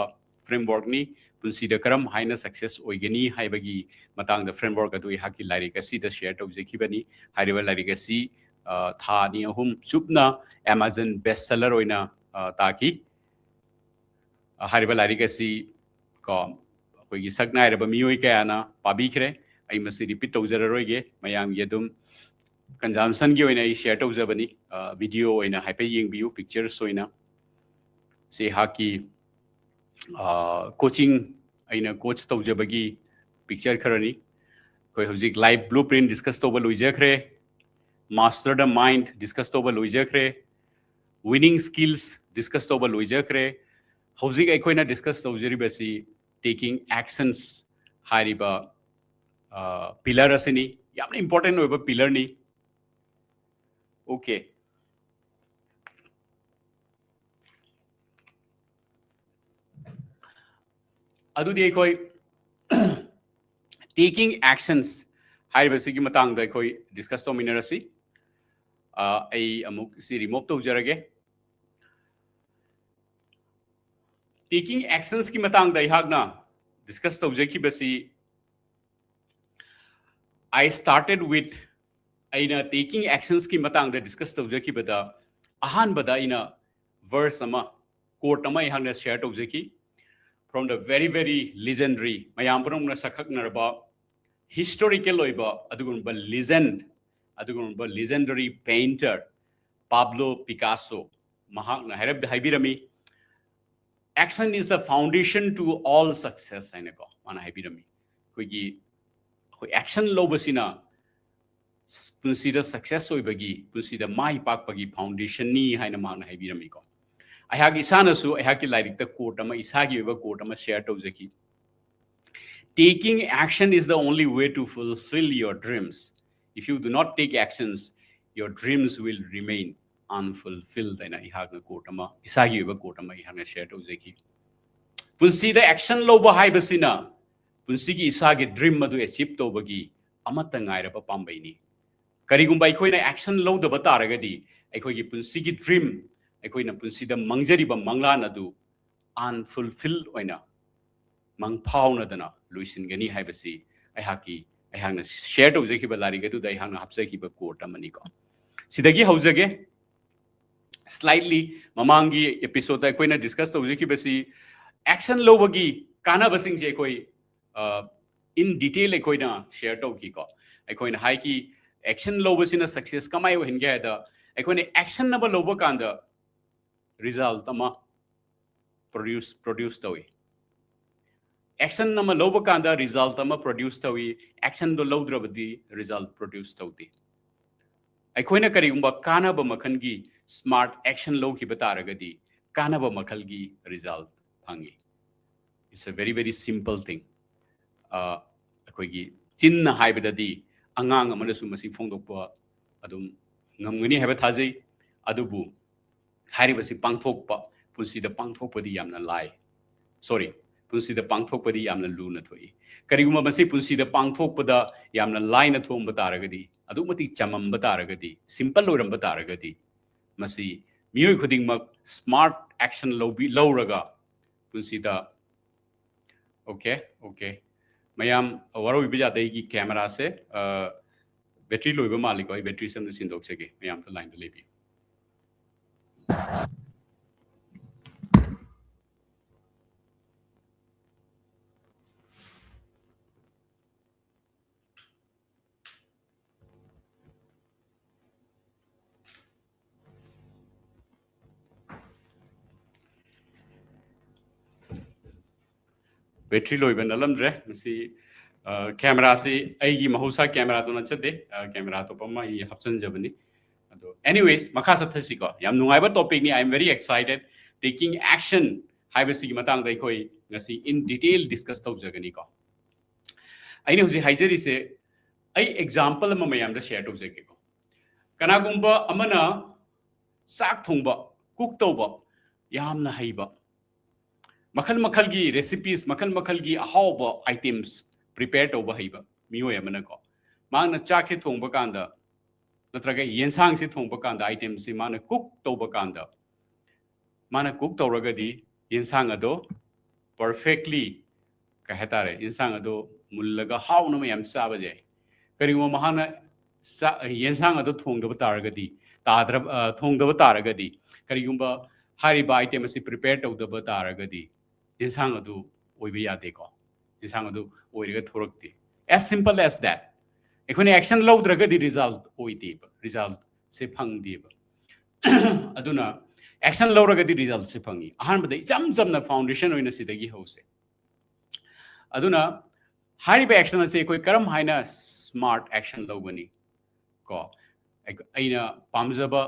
frameworkꯅꯤ꯫ ꯄꯨꯟꯁꯤꯗ ꯀꯔꯝ ꯍꯥꯏꯅ success ꯑꯣꯏꯒꯅꯤ ꯍꯥꯏꯕꯒꯤ ꯃꯇꯥꯡꯗ framework ꯑꯗꯨ ꯑꯩꯍꯥꯛꯀꯤ ꯂꯥꯏꯔꯤꯛ ꯑꯁꯤꯗ share ꯇꯧꯖꯈꯤꯕꯅꯤ꯫ ꯍꯥꯏꯔꯤꯕ ꯂꯥꯏꯔꯤꯛ ꯑꯁꯤ, ꯑ, ꯊꯥ ꯑꯅꯤ ꯑꯍꯨꯝ ꯆꯨꯞꯅ Amazon best seller ꯑꯣꯏꯅ, ꯑ, ꯇꯥꯈꯤ꯫ ꯑ, ꯍꯥꯏꯔꯤꯕ ꯂꯥꯏꯔꯤꯛ ꯑꯁꯤ ꯀꯣ, ꯑꯩꯈꯣꯏꯒꯤ ꯁꯛ ꯅꯥꯏꯔꯕ ꯃꯤꯑꯣꯏ ꯀꯌꯥꯅ ꯄꯥꯕꯤꯈ꯭ꯔꯦ꯫ ꯑꯩ ꯃꯁꯤ repeat ꯇꯧꯖꯔꯔꯣꯏꯒꯦ꯫ ꯃꯌꯥꯝꯒꯤ ꯑꯗꯨꯝ consumptionꯒꯤ ꯑꯣꯏꯅ ꯑꯩ share ꯇꯧꯖꯕꯅꯤ꯫ Video ꯑꯣꯏꯅ ꯍꯥꯏꯐꯦꯠ ꯌꯦꯡꯕꯤꯌꯨ, pictures ꯑꯣꯏꯅ꯫ ꯁꯤ ꯑꯩꯍꯥꯛꯀꯤ coaching, ꯑꯩꯅ coach ꯇꯧꯖꯕꯒꯤ picture ꯈꯔꯅꯤ꯫ ꯑꯩꯈꯣꯏ ꯍꯧꯖꯤꯛ life blueprint discuss ꯇꯧꯕ ꯂꯣꯏꯖꯈ꯭ꯔꯦ, master the mind discuss ꯇꯧꯕ ꯂꯣꯏꯖꯈ꯭ꯔꯦ, winning skills discuss ꯇꯧꯕ ꯂꯣꯏꯖꯈ꯭ꯔꯦ꯫ ꯍꯧꯖꯤꯛ ꯑꯩꯈꯣꯏꯅ discuss ꯇꯧꯖꯔꯤꯕꯁꯤ taking actions ꯍꯥꯏꯔꯤꯕ pillar ꯑꯁꯤꯅꯤ꯫ ꯌꯥꯝꯅ important ꯑꯣꯏꯕ pillarꯅꯤ꯫ Okay, ꯑꯗꯨꯗꯤ ꯑꯩꯈꯣꯏ taking actions ꯍꯥꯏꯔꯤꯕꯁꯤꯒꯤ ꯃꯇꯥꯡꯗ ꯑꯩꯈꯣꯏ discuss ꯇꯧꯃꯤꯟꯅꯔꯁꯤ꯫ ꯑꯩ ꯑꯃꯨꯛ ꯁꯤ remove ꯇꯧꯖꯔꯒꯦ꯫ Taking actionsꯀꯤ ꯃꯇꯥꯡꯗ ꯑꯩꯍꯥꯛꯅ discuss ꯇꯧꯖꯈꯤꯕꯁꯤ, I started with, ꯑꯩꯅ taking actionsꯀꯤ ꯃꯇꯥꯡꯗ discuss ꯇꯧꯖꯈꯤꯕꯗ ꯑꯍꯥꯟꯕꯗ ꯑꯩꯅ verse ꯑꯃ, quote ꯑꯃ ꯑꯩꯍꯥꯛꯅ share ꯇꯧꯖꯈꯤ꯫ From the very, very legendary, ꯃꯌꯥꯝ ꯄꯨꯝꯅꯃꯛꯅ ꯁꯛꯈꯪꯅꯔꯕ historical ꯑꯣꯏꯕ ꯑꯗꯨꯒꯨꯝꯕ legend, ꯑꯗꯨꯒꯨꯝꯕ legendary painter Pablo Picasso, ꯃꯍꯥꯛꯅ ꯍꯥꯏꯔꯞ-, ꯍꯥꯏꯕꯤꯔꯝꯃꯤ, "Action is the foundation to all success" ꯍꯥꯏꯅꯀꯣ ꯃꯥꯅ ꯍꯥꯏꯕꯤꯔꯝꯃꯤ꯫ ꯑꯩꯈꯣꯏꯒꯤ, ꯑꯩꯈꯣꯏ action ꯂꯧꯕꯁꯤꯅ ꯄꯨꯟꯁꯤꯗ success ꯑꯣꯏꯕꯒꯤ, ꯄꯨꯟꯁꯤꯗ ꯃꯥꯏ ꯄꯥꯛꯄꯒꯤ foundationꯅꯤ ꯍꯥꯏꯅ ꯃꯍꯥꯛꯅ ꯍꯥꯏꯕꯤꯔꯝꯃꯤꯀꯣ꯫ ꯑꯩꯍꯥꯛ ꯏꯁꯥꯅꯁꯨ ꯑꯩꯍꯥꯛꯀꯤ ꯂꯥꯏꯔꯤꯛꯇ quote ꯑꯃ, ꯏꯁꯥꯒꯤ ꯑꯣꯏꯕ quote ꯑꯃ share ꯇꯧꯖꯈꯤ꯫ "Taking action is the only way to fulfill your dreams. If you do not take actions, your dreams will remain unfulfilled" ꯍꯥꯏꯅ ꯑꯩꯍꯥꯛꯅ quote ꯑꯃ, ꯏꯁꯥꯒꯤ ꯑꯣꯏꯕ quote ꯑꯃ ꯑꯩꯍꯥꯛꯅ share ꯇꯧꯖꯈꯤ꯫ ꯄꯨꯟꯁꯤꯗ action ꯂꯧꯕ ꯍꯥꯏꯕꯁꯤꯅ ꯄꯨꯟꯁꯤꯒꯤ ꯏꯁꯥꯒꯤ dream ꯑꯗꯨ achieve ꯇꯧꯕꯒꯤ ꯑꯃꯠꯇ ꯉꯥꯏꯔꯕ ꯄꯥꯝꯕꯩꯅꯤ꯫ ꯀꯔꯤꯒꯨꯝꯕ ꯑꯩꯈꯣꯏꯅ action ꯂꯧꯗꯕ ꯇꯥꯔꯒꯗꯤ ꯑꯩꯈꯣꯏꯒꯤ ꯄꯨꯟꯁꯤꯒꯤ dream, ꯑꯩꯈꯣꯏꯅ ꯄꯨꯟꯁꯤꯗ ꯃꯪꯖꯔꯤꯕ ꯃꯪꯂꯥꯟ ꯑꯗꯨ unfulfilled ꯑꯣꯏꯅ ꯃꯪꯐꯥꯎꯅꯗꯅ ꯂꯣꯏꯁꯤꯟꯒꯅꯤ ꯍꯥꯏꯕꯁꯤ ꯑꯩꯍꯥꯛꯀꯤ, ꯑꯩꯍꯥꯛꯅ share ꯇꯧꯖꯈꯤꯕ ꯂꯥꯏꯔꯤꯛ ꯑꯗꯨꯗ ꯑꯩꯍꯥꯛꯅ ꯍꯥꯞꯆꯈꯤꯕ quote ꯑꯃꯅꯤꯀꯣ꯫ ꯁꯤꯗꯒꯤ ꯍꯧꯖꯒꯦ꯫ Slightly ꯃꯃꯥꯡꯒꯤ episodeꯇ ꯑꯩꯈꯣꯏꯅ discuss ꯇꯧꯖꯈꯤꯕꯁꯤ action ꯂꯧꯕꯒꯤ ꯀꯥꯟꯅꯕꯁꯤꯡꯁꯦ ꯑꯩꯈꯣꯏ in detail ꯑꯩꯈꯣꯏꯅ share ꯇꯧꯈꯤꯀꯣ꯫ ꯑꯩꯈꯣꯏꯅ ꯍꯥꯏꯈꯤ, ꯑꯦꯛꯁꯟ ꯂꯧꯕꯁꯤꯅ ꯁꯛꯁꯦꯁ ꯀꯃꯥꯏ ꯑꯣꯏꯍꯟꯒꯦ ꯍꯥꯏꯗ, ꯑꯩꯈꯣꯏꯅ ꯑꯦꯛꯁꯟ ꯑꯃ ꯂꯧꯕ ꯀꯥꯟꯗ ꯔꯤꯖꯜꯠ ꯑꯃ ꯄ꯭ꯔꯣꯗ꯭ꯌꯨꯁ ꯄ꯭ꯔꯣꯗ꯭ꯌꯨꯁ ꯇꯧꯏ꯫ ꯑꯦꯛꯁꯟ ꯑꯃ ꯂꯧꯕ ꯀꯥꯟꯗ ꯔꯤꯖꯜꯠ ꯑꯃ ꯄ꯭ꯔꯣꯗ꯭ꯌꯨꯁ ꯇꯧꯏ꯫ ꯑꯦꯛꯁꯟꯗꯣ ꯂꯧꯗ꯭ꯔꯕꯗꯤ ꯔꯤꯖꯜꯠ ꯄ꯭ꯔꯣꯗ꯭ꯌꯨꯁ ꯇꯧꯗꯦ꯫ ꯑꯩꯈꯣꯏꯅ ꯀꯔꯤꯒꯨꯝꯕ ꯀꯥꯟꯅꯕ ꯃꯈꯜꯒꯤ ꯁ꯭ꯃꯥꯔꯠ ꯑꯦꯛꯁꯟ ꯂꯧꯈꯤꯕ ꯇꯥꯔꯒꯗꯤ ꯀꯥꯟꯅꯕ ꯃꯈꯜꯒꯤ ꯔꯤꯖꯜꯠ ꯐꯪꯏ꯫ It's a very very simple thing. ꯑꯩꯈꯣꯏꯒꯤ ꯆꯤꯟꯅ ꯍꯥꯏꯕꯗꯗꯤ ꯑꯉꯥꯡ ꯑꯃꯅꯁꯨ ꯃꯁꯤ ꯐꯣꯡꯗꯣꯛꯄ ꯑꯗꯨꯝ ꯉꯝꯒꯅꯤ ꯍꯥꯏꯕ ꯊꯥꯖꯩ꯫ ꯑꯗꯨꯕꯨ ꯍꯥꯏꯔꯤꯕꯁꯤ ꯄꯥꯡꯊꯣꯛꯄ, ꯄꯨꯟꯁꯤꯗ ꯄꯥꯡꯊꯣꯛꯄꯗꯤ ꯌꯥꯝꯅ ꯂꯥꯏ꯫ ꯁꯣꯔꯤ, ꯄꯨꯟꯁꯤꯗ ꯄꯥꯡꯊꯣꯛꯄꯗꯤ ꯌꯥꯝꯅ ꯂꯨꯅ ꯊꯣꯛꯏ꯫ ꯀꯔꯤꯒꯨꯝꯕ ꯃꯁꯤ ꯄꯨꯟꯁꯤꯗ ꯄꯥꯡꯊꯣꯛꯄꯗ ꯌꯥꯝꯅ ꯂꯥꯏꯅ ꯊꯣꯛꯑꯝꯕ ꯇꯥꯔꯒꯗꯤ, ꯑꯗꯨꯛ ꯃꯇꯤꯛ ꯆꯝꯃꯝꯕ ꯇꯥꯔꯒꯗꯤ, ꯁꯤꯝꯄꯜ ꯑꯣꯏꯔꯝꯕ ꯇꯥꯔꯒꯗꯤ, ꯃꯁꯤ ꯃꯤꯑꯣꯏ ꯈꯨꯗꯤꯡꯃꯛ ꯁ꯭ꯃꯥꯔꯠ ꯑꯦꯛꯁꯟ ꯂꯧꯕꯤ ꯂꯧꯔꯒ ꯄꯨꯟꯁꯤꯗ ꯑꯣꯀꯦ ꯑꯣꯀꯦ ꯃꯌꯥꯝ ꯋꯥꯔꯧꯕꯤꯕ ꯌꯥꯗꯦ꯫ ꯑꯩꯒꯤ ꯀꯦꯃꯦꯔꯥꯁꯦ ꯕꯦꯇ꯭ꯔꯤ ꯂꯣꯏꯕ ꯃꯥꯜꯂꯤꯀꯣ꯫ ꯑꯩ ꯕꯦꯇ꯭ꯔꯤꯁꯦ ꯑꯝꯇ ꯁꯤꯟꯗꯣꯛꯆꯒꯦ꯫ ꯃꯌꯥꯝꯁꯨ ꯂꯥꯏꯟꯗ ꯂꯩꯕꯤꯌꯨ꯫ ꯕꯦꯇ꯭ꯔꯤ ꯂꯣꯏꯕ ꯅꯠꯂꯝꯗ꯭ꯔꯦ꯫ ꯃꯁꯤ ꯀꯦꯃꯦꯔꯥꯁꯤ ꯑꯩꯒꯤ ꯃꯍꯧꯁꯥ ꯀꯦꯃꯦꯔꯥꯗꯣ ꯅꯠꯆꯗꯦ꯫ ꯀꯦꯃꯦꯔꯥ ꯑꯇꯣꯞꯄ ꯑꯃ ꯑꯩ ꯍꯥꯞꯆꯤꯟꯖꯕꯅꯤ꯫ ꯑꯗꯣ ꯑꯦꯅꯤꯋꯦꯁ, ꯃꯈꯥ ꯆꯠꯊꯁꯤꯀꯣ꯫ ꯌꯥꯝ ꯅꯨꯡꯉꯥꯏꯕ ꯇꯣꯄꯤꯛꯅꯤ꯫ I am very excited. Taking action ꯍꯥꯏꯕꯁꯤꯒꯤ ꯃꯇꯥꯡꯗ ꯑꯩꯈꯣꯏ ꯉꯁꯤ in detail discuss ꯇꯧꯖꯒꯅꯤꯀꯣ꯫ ꯑꯩꯅ ꯍꯧꯖꯤꯛ ꯍꯥꯏꯖꯔꯤꯁꯦ ꯑꯩ ꯑꯦꯛꯖꯥꯝꯄꯜ ꯑꯃ ꯃꯌꯥꯝꯗ ꯁꯤꯌꯔ ꯇꯧꯖꯒꯦꯀꯣ꯫ ꯀꯅꯥꯒꯨꯝꯕ ꯑꯃꯅ ꯆꯥꯛ ꯊꯣꯡꯕ, ꯀꯨꯛ ꯇꯧꯕ ꯌꯥꯝꯅ ꯍꯩꯕ, ꯃꯈꯜ ꯃꯈꯜꯒꯤ ꯔꯦꯁꯤꯄꯤꯁ, ꯃꯈꯜ ꯃꯈꯜꯒꯤ ꯑꯍꯥꯎꯕ ꯑꯥꯏꯇꯦꯝꯁ ꯄ꯭ꯔꯤꯄꯦꯌꯔ ꯇꯧꯕ ꯍꯩꯕ ꯃꯤꯑꯣꯏ ꯑꯃꯅꯀꯣ, ꯃꯍꯥꯛꯅ ꯆꯥꯛꯁꯦ ꯊꯣꯡꯕ ꯀꯥꯟꯗ ꯅꯠꯇ꯭ꯔꯒ ꯌꯦꯟꯁꯥꯡꯁꯦ ꯊꯣꯡꯕ ꯀꯥꯟꯗ, ꯑꯥꯏꯇꯦꯝꯁꯦ ꯃꯥꯅ ꯀꯨꯛ ꯇꯧꯕ ꯀꯥꯟꯗ, ꯃꯥꯅ ꯀꯨꯛ ꯇꯧꯔꯒꯗꯤ ꯌꯦꯟꯁꯥꯡ ꯑꯗꯣ ꯄꯔꯐꯦꯛꯂꯤ ꯀꯩ ꯍꯥꯏꯇꯥꯔꯦ, ꯌꯦꯟꯁꯥꯡ ꯑꯗꯣ ꯃꯨꯜꯂꯒ ꯍꯥꯎꯅ ꯃꯌꯥꯝ ꯆꯥꯕꯁꯦ꯫ ꯀꯔꯤꯒꯨꯝꯕ ꯃꯍꯥꯛꯅ ꯆꯥꯛ, ꯌꯦꯟꯁꯥꯡ ꯑꯗꯣ ꯊꯣꯡꯗꯕ ꯇꯥꯔꯒꯗꯤ, ꯇꯥꯗ꯭ꯔꯕ, ꯑ, ꯊꯣꯡꯗꯕ ꯇꯥꯔꯒꯗꯤ, ꯀꯔꯤꯒꯨꯝꯕ ꯍꯥꯏꯔꯤꯕ ꯑꯥꯏꯇꯦꯝ ꯑꯁꯤ ꯄ꯭ꯔꯤꯄꯦꯌꯔ ꯇꯧꯗꯕ ꯇꯥꯔꯒꯗꯤ, ꯌꯦꯟꯁꯥꯡ ꯑꯗꯨ ꯑꯣꯏꯕ ꯌꯥꯗꯦꯀꯣ꯫ ꯌꯦꯟꯁꯥꯡ ꯑꯗꯨ ꯑꯣꯏꯔꯒ ꯊꯣꯔꯛꯇꯦ꯫ As simple as that. ꯑꯩꯈꯣꯏꯅ action ꯂꯧꯗ꯭ꯔꯒꯗꯤ result ꯑꯣꯏꯗꯦꯕ, resultꯁꯦ ꯐꯪꯗꯦꯕ꯫ ꯑꯗꯨꯅ action ꯂꯧꯔꯒꯗꯤ resultꯁꯦ ꯐꯪꯉꯤ꯫ ꯑꯍꯥꯟꯕꯗ ꯏꯆꯝ ꯆꯝꯅ foundation ꯑꯣꯏꯅ ꯁꯤꯗꯒꯤ ꯍꯧꯁꯦ꯫ ꯑꯗꯨꯅ ꯍꯥꯏꯔꯤꯕ action ꯑꯁꯤ ꯑꯩꯈꯣꯏ ꯀꯔꯝ ꯍꯥꯏꯅ smart action ꯂꯧꯒꯅꯤ? ꯀꯣ, ꯑꯩ-, ꯑꯩꯅ ꯄꯥꯝꯖꯕ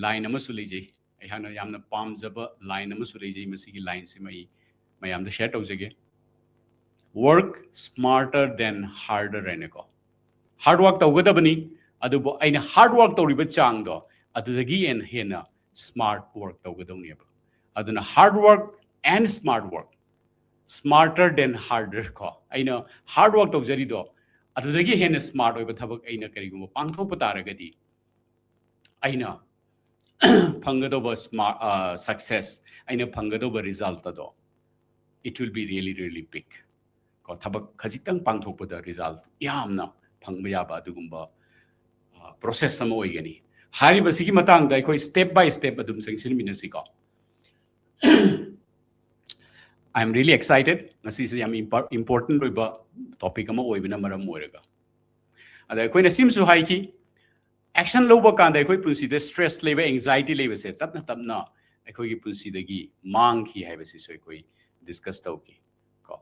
line ꯑꯃꯁꯨ ꯂꯩꯖꯩ꯫ ꯑꯩꯍꯥꯛꯅ ꯌꯥꯝꯅ ꯄꯥꯝꯖꯕ line ꯑꯃꯁꯨ ꯂꯩꯖꯩ꯫ ꯃꯁꯤꯒꯤ lineꯁꯤꯃ ꯑꯩ ꯃꯌꯥꯝꯗ share ꯇꯧꯖꯒꯦ꯫ Work smarter than harder ꯍꯥꯏꯅꯀꯣ꯫ Hard work ꯇꯧꯒꯗꯕꯅꯤ, ꯑꯗꯨꯕꯨ ꯑꯩꯅ hard work ꯇꯧꯔꯤꯕ ꯆꯥꯡꯗꯣ ꯑꯗꯨꯗꯒꯤ ꯍꯦꯟꯅ, ꯍꯦꯟꯅ smart work ꯇꯧꯒꯗꯧꯅꯦꯕ꯫ ꯑꯗꯨꯅ hard work and smart work, smarter than harder ꯀꯣ꯫ ꯑꯩꯅ hard work ꯇꯧꯖꯔꯤꯗꯣ ꯑꯗꯨꯗꯒꯤ ꯍꯦꯟꯅ smart ꯑꯣꯏꯕ ꯊꯕꯛ ꯑꯩꯅ ꯀꯔꯤꯒꯨꯝꯕ ꯄꯥꯡꯊꯣꯛꯄ ꯇꯥꯔꯒꯗꯤ, ꯑꯩꯅ ꯐꯪꯒꯗꯧꯕ smart, ꯑ, success, ꯑꯩꯅ ꯐꯪꯒꯗꯧꯕ result ꯑꯗꯣ, it will be really, really big꯫ ꯀꯣ, ꯊꯕꯛ ꯈꯖꯤꯛꯇꯪ ꯄꯥꯡꯊꯣꯛꯄꯗ result ꯌꯥꯝꯅ ꯐꯪꯕ ꯌꯥꯕ ꯑꯗꯨꯒꯨꯝꯕ, ꯑ, process ꯑꯃ ꯑꯣꯏꯒꯅꯤ꯫ ꯍꯥꯏꯔꯤꯕꯁꯤꯒꯤ ꯃꯇꯥꯡꯗ ꯑꯩꯈꯣꯏ step by step ꯑꯗꯨꯝ ꯆꯪꯁꯤꯟꯃꯤꯟꯅꯁꯤꯀꯣ꯫ I am really excited꯫ ꯉꯁꯤꯁꯦ ꯌꯥꯝ impor-, important ꯑꯣꯏꯕ topic ꯑꯃ ꯑꯣꯏꯕꯅ ꯃꯔꯝ ꯑꯣꯏꯔꯒ꯫ ꯑꯗ ꯑꯩꯈꯣꯏꯅ ꯁꯤꯃꯁꯨ ꯍꯥꯏꯈꯤ, action ꯂꯧꯕ ꯀꯥꯟꯗ ꯑꯩꯈꯣꯏ ꯄꯨꯟꯁꯤꯗ stress ꯂꯩꯕ, anxiety ꯂꯩꯕꯁꯦ ꯇꯞꯅ ꯇꯞꯅ ꯑꯩꯈꯣꯏꯒꯤ ꯄꯨꯟꯁꯤꯗꯒꯤ ꯃꯥꯡꯈꯤ ꯍꯥꯏꯕꯁꯤꯁꯨ ꯑꯩꯈꯣꯏ discuss ꯇꯧꯈꯤ ꯀꯣ꯫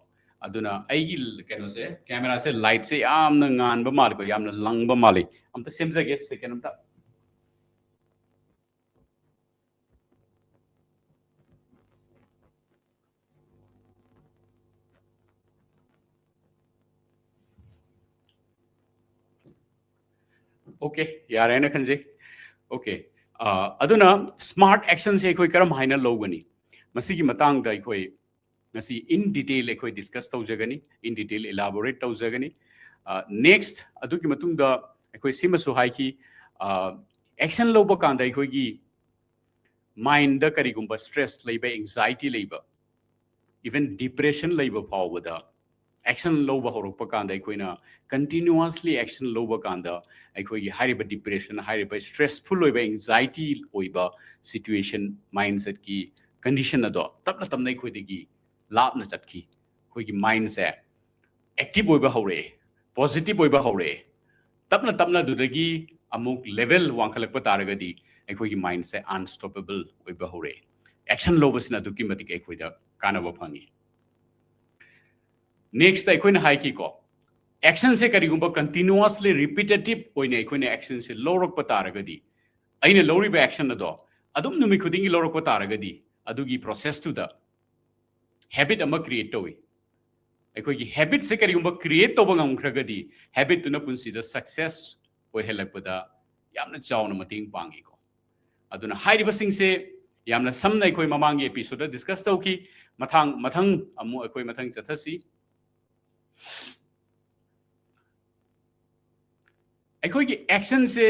ꯑꯗꯨꯅ ꯑꯩꯒꯤ ꯀꯩꯅꯣꯁꯦ, cameraꯁꯦ, lightꯁꯦ ꯌꯥꯝꯅ ꯉꯥꯟꯕ ꯃꯥꯜꯂꯦꯀꯣ, ꯌꯥꯝꯅ ꯂꯪꯕ ꯃꯥꯜꯂꯦ꯫ ꯑꯝꯇ ꯁꯦꯝꯖꯒꯦ, second ꯑꯝꯇ꯫ Okay, ꯌꯥꯔꯦꯅ ꯈꯟꯖꯩ꯫ Okay, ꯑ, ꯑꯗꯨꯅ smart actionꯁꯦ ꯑꯩꯈꯣꯏ ꯀꯔꯝ ꯍꯥꯏꯅ ꯂꯧꯒꯅꯤ? ꯃꯁꯤꯒꯤ ꯃꯇꯥꯡꯗ ꯑꯩꯈꯣꯏ ꯉꯁꯤ in detail ꯑꯩꯈꯣꯏ discuss ꯇꯧꯖꯒꯅꯤ, in detail elaborate ꯇꯧꯖꯒꯅꯤ꯫ ꯑ, next, ꯑꯗꯨꯒꯤ ꯃꯇꯨꯡꯗ ꯑꯩꯈꯣꯏ ꯁꯤꯃꯁꯨ ꯍꯥꯏꯈꯤ, ꯑ, action ꯂꯧꯕ ꯀꯥꯟꯗ ꯑꯩꯈꯣꯏꯒꯤ mindꯗ ꯀꯔꯤꯒꯨꯝꯕ stress ꯂꯩꯕ, anxiety ꯂꯩꯕ, even depression ꯂꯩꯕ ꯐꯥꯎꯕꯗ action ꯂꯧꯕ ꯍꯧꯔꯛꯄ ꯀꯥꯟꯗ, ꯑꯩꯈꯣꯏꯅ continuously action ꯂꯧꯕ ꯀꯥꯟꯗ, ꯑꯩꯈꯣꯏꯒꯤ ꯍꯥꯏꯔꯤꯕ depression, ꯍꯥꯏꯔꯤꯕ stressful ꯑꯣꯏꯕ, anxiety ꯑꯣꯏꯕ situation, mindsetꯀꯤ condition ꯑꯗꯣ ꯇꯞꯅ ꯇꯞꯅ ꯑꯩꯈꯣꯏꯗꯒꯤ ꯂꯥꯞꯅ ꯆꯠꯈꯤ꯫ ꯑꯩꯈꯣꯏꯒꯤ mindꯁꯦ active ꯑꯣꯏꯕ ꯍꯧꯔꯛꯑꯦ, positive ꯑꯣꯏꯕ ꯍꯧꯔꯛꯑꯦ꯫ ꯇꯞꯅ ꯇꯞꯅ ꯑꯗꯨꯗꯒꯤ ꯑꯃꯨꯛ ꯂꯦꯚꯦꯜ ꯋꯥꯡꯈꯠꯂꯛꯄ ꯇꯥꯔꯒꯗꯤ ꯑꯩꯈꯣꯏꯒꯤ ꯃꯥꯏꯟꯁꯦ ꯑꯟꯁ꯭ꯇꯣꯄꯦꯕꯜ ꯑꯣꯏꯕ ꯍꯧꯔꯛꯑꯦ꯫ ꯑꯦꯛꯁꯟ ꯂꯧꯕꯁꯤꯅ ꯑꯗꯨꯛꯀꯤ ꯃꯇꯤꯛ ꯑꯩꯈꯣꯏꯗ ꯀꯥꯟꯅꯕ ꯐꯪꯉꯤ꯫ ꯅꯦꯛꯁꯇ ꯑꯩꯈꯣꯏꯅ ꯍꯥꯏꯈꯤꯀꯣ, ꯑꯦꯛꯁꯟꯁꯦ ꯀꯔꯤꯒꯨꯝꯕ ꯀꯟꯇꯤꯅꯨꯋꯁꯂꯤ ꯔꯤꯄꯤꯇꯦꯇꯤꯞ ꯑꯣꯏꯅ ꯑꯩꯈꯣꯏꯅ ꯑꯦꯛꯁꯟꯁꯦ ꯂꯧꯔꯛꯄ ꯇꯥꯔꯒꯗꯤ, ꯑꯩꯅ ꯂꯧꯔꯤꯕ ꯑꯦꯛꯁꯟ ꯑꯗꯣ ꯑꯗꯨꯝ ꯅꯨꯃꯤꯠ ꯈꯨꯗꯤꯡꯒꯤ ꯂꯧꯔꯛꯄ ꯇꯥꯔꯒꯗꯤ, ꯑꯗꯨꯒꯤ ꯄ꯭ꯔꯣꯁꯦꯁꯇꯨꯗ ꯍꯦꯕꯤꯠ ꯑꯃ ꯀ꯭ꯔꯤꯌꯦꯠ ꯇꯧꯏ꯫ ꯑꯩꯈꯣꯏꯒꯤ ꯍꯦꯕꯤꯠꯁꯦ ꯀꯔꯤꯒꯨꯝꯕ ꯀ꯭ꯔꯤꯌꯦꯠ ꯇꯧꯕ ꯉꯝꯈ꯭ꯔꯒꯗꯤ, ꯍꯦꯕꯤꯠꯇꯨꯅ ꯄꯨꯟꯁꯤꯗ ꯁꯛꯁꯦꯁ ꯑꯣꯏꯍꯜꯂꯛꯄꯗ ꯌꯥꯝꯅ ꯆꯥꯎꯅ ꯃꯇꯦꯡ ꯄꯥꯡꯉꯤꯀꯣ꯫ ꯑꯗꯨꯅ ꯍꯥꯏꯔꯤꯕꯁꯤꯡꯁꯦ ꯌꯥꯝꯅ ꯁꯝꯅ ꯑꯩꯈꯣꯏ ꯃꯃꯥꯡꯒꯤ ꯑꯦꯄꯤꯁꯣꯗꯇ ꯗꯤꯁꯀꯁ ꯇꯧꯈꯤ꯫ ꯃꯊꯪ, ꯃꯊꯪ ꯑꯃꯨꯛ ꯑꯩꯈꯣꯏ ꯃꯊꯪ ꯆꯠꯊꯁꯤ꯫ ꯑꯩꯈꯣꯏꯒꯤ ꯑꯦꯛꯁꯟꯁꯦ,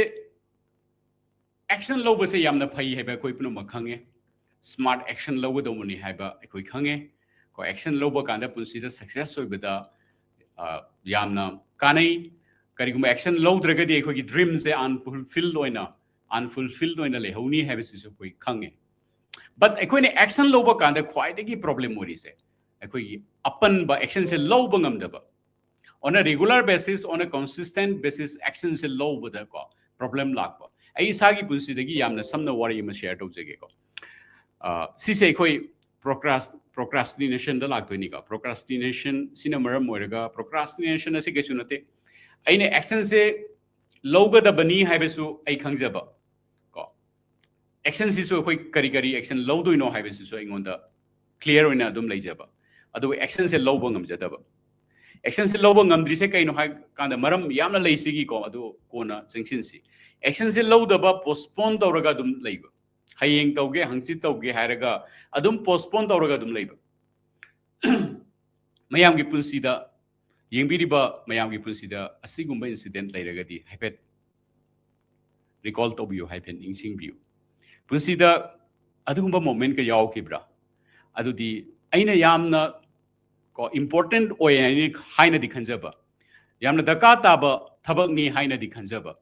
ꯑꯦꯛꯁꯟ ꯂꯧꯕꯁꯦ ꯌꯥꯝꯅ ꯐꯩ ꯍꯥꯏꯕ ꯑꯩꯈꯣꯏ ꯄꯨꯝꯅꯃꯛ ꯈꯪꯉꯦ꯫ ꯁ꯭ꯃꯥꯔꯠ ꯑꯦꯛꯁꯟ ꯂꯧꯒꯗꯧꯕꯅꯤ ꯍꯥꯏꯕ ꯑꯩꯈꯣꯏ ꯈꯪꯉꯦ꯫ ꯀꯣ, ꯑꯦꯛꯁꯟ ꯂꯧꯕ ꯀꯥꯟꯗ ꯄꯨꯟꯁꯤꯗ ꯁꯛꯁꯦꯁ ꯑꯣꯏꯕꯗ, ꯑ, ꯌꯥꯝꯅ ꯀꯥꯟꯅꯩ꯫ ꯀꯔꯤꯒꯨꯝꯕ ꯑꯦꯛꯁꯟ ꯂꯧꯗ꯭ꯔꯒꯗꯤ ꯑꯩꯈꯣꯏꯒꯤ ꯗ꯭ꯔꯤꯝꯁꯦ ꯑꯟꯐꯨꯜꯐꯤꯜ ꯑꯣꯏꯅ, ꯑꯟꯐꯨꯜꯐꯤꯜ ꯑꯣꯏꯅ ꯂꯩꯍꯧꯅꯤ ꯍꯥꯏꯕꯁꯤꯁꯨ ꯑꯩꯈꯣꯏ ꯈꯪꯉꯦ꯫ ꯕꯠ ꯑꯩꯈꯣꯏꯅ ꯑꯦꯛꯁꯟ ꯂꯧꯕ ꯀꯥꯟꯗ ꯈ꯭ꯋꯥꯏꯗꯒꯤ ꯄ꯭ꯔꯣꯕ꯭ꯂꯦꯝ ꯑꯣꯏꯔꯤꯁꯦ ꯑꯩꯈꯣꯏꯒꯤ ꯑꯄꯟꯕ ꯑꯦꯛꯁꯟꯁꯦ ꯂꯧꯕ ꯉꯝꯗꯕ꯫ On a regular basis, on a consistent basis, ꯑꯦꯛꯁꯟꯁꯦ ꯂꯧꯕꯗꯀꯣ ꯄ꯭ꯔꯣꯕ꯭ꯂꯦꯝ ꯂꯥꯛꯄ꯫ ꯑꯩ ꯏꯁꯥꯒꯤ ꯄꯨꯟꯁꯤꯗꯒꯤ ꯌꯥꯝꯅ ꯁꯝꯅ ꯋꯥꯔꯤ ꯑꯃ ꯁꯤꯌꯔ ꯇꯧꯖꯒꯦꯀꯣ꯫ ꯑ, ꯁꯤꯁꯦ ꯑꯩꯈꯣꯏ ꯄ꯭ꯔꯣꯀ꯭ꯔꯥꯁ-, ꯄ꯭ꯔꯣꯀ꯭ꯔꯥꯁꯇꯤꯅꯦꯁꯟꯗ ꯂꯥꯛꯇꯣꯏꯅꯤꯀꯣ꯫ ꯄ꯭ꯔꯣꯀ꯭ꯔꯥꯁꯇꯤꯅꯦꯁꯟ ꯁꯤꯅ ꯃꯔꯝ ꯑꯣꯏꯔꯒ, ꯄ꯭ꯔꯣꯀ꯭ꯔꯥꯁꯇꯤꯅꯦꯁꯟ ꯑꯁꯤ ꯀꯩꯁꯨ ꯅꯠꯇꯦ꯫ ꯑꯩꯅ ꯑꯦꯛꯁꯟꯁꯦ ꯂꯧꯒꯗꯕꯅꯤ ꯍꯥꯏꯕꯁꯨ ꯑꯩ ꯈꯪꯖꯕ ꯀꯣ꯫ ꯑꯦꯛꯁꯟꯁꯤꯁꯨ ꯑꯩꯈꯣꯏ ꯀꯔꯤ ꯀꯔꯤ ꯑꯦꯛꯁꯟ ꯂꯧꯗꯣꯏꯅꯣ ꯍꯥꯏꯕꯁꯤꯁꯨ ꯑꯩꯉꯣꯟꯗ ꯀ꯭ꯂꯤꯌꯥꯔ ꯑꯣꯏꯅ ꯑꯗꯨꯝ ꯂꯩꯖꯕ꯫ ꯑꯗꯨꯒ ꯑꯦꯛꯁꯟꯁꯦ ꯂꯧꯕ ꯉꯝꯖꯗꯕ꯫ ꯑꯦꯛꯁꯟꯁꯦ ꯂꯧꯕ ꯉꯝꯗ꯭ꯔꯤꯁꯦ ꯀꯩꯅꯣ ꯍꯥꯏ ꯀꯥꯟꯗ ꯃꯔꯝ ꯌꯥꯝꯅ ꯂꯩ ꯁꯤꯒꯤꯀꯣ, ꯑꯗꯨ ꯀꯣꯟꯅ ꯆꯪꯁꯤꯟꯁꯤ꯫ ꯑꯦꯛꯁꯟꯁꯦ ꯂꯧꯗꯕ, ꯄꯣꯁꯄꯣꯟ ꯇꯧꯔꯒ ꯑꯗꯨꯝ ꯂꯩꯕ, ꯍꯌꯦꯡ ꯇꯧꯒꯦ, ꯍꯪꯆꯤꯠ ꯇꯧꯒꯦ ꯍꯥꯏꯔꯒ ꯑꯗꯨꯝ ꯄꯣꯁꯄꯣꯟ ꯇꯧꯔꯒ ꯑꯗꯨꯝ ꯂꯩꯕ꯫ ꯃꯌꯥꯝꯒꯤ ꯄꯨꯟꯁꯤꯗ, ꯌꯦꯡꯕꯤꯔꯤꯕ ꯃꯌꯥꯝꯒꯤ ꯄꯨꯟꯁꯤꯗ ꯑꯁꯤꯒꯨꯝꯕ ꯏꯟꯁꯤꯗꯦꯟꯠ ꯂꯩꯔꯒꯗꯤ ꯍꯥꯏꯐꯦꯠ ꯔꯤꯀꯣꯜ ꯇꯧꯕꯤꯌꯨ, ꯍꯥꯏꯐꯦꯠ ꯅꯤꯡꯁꯤꯡꯕꯤꯌꯨ꯫ ꯄꯨꯟꯁꯤꯗ ꯑꯗꯨꯒꯨꯝꯕ ꯃꯣꯃꯦꯟꯠꯀ ꯌꯥꯎꯈꯤꯕ꯭ꯔꯥ? ꯑꯗꯨꯗꯤ ꯑꯩꯅ ꯌꯥꯝꯅ ꯀꯣ ꯏꯝꯄꯣꯔꯇꯦꯟꯠ ꯑꯣꯏ ꯍꯥꯏꯅ, ꯍꯥꯏꯅꯗꯤ ꯈꯟꯖꯕ, ꯌꯥꯝꯅ ꯗꯔꯀꯥꯔ ꯇꯥꯕ ꯊꯕꯛꯅꯤ ꯍꯥꯏꯅꯗꯤ ꯈꯟꯖꯕ,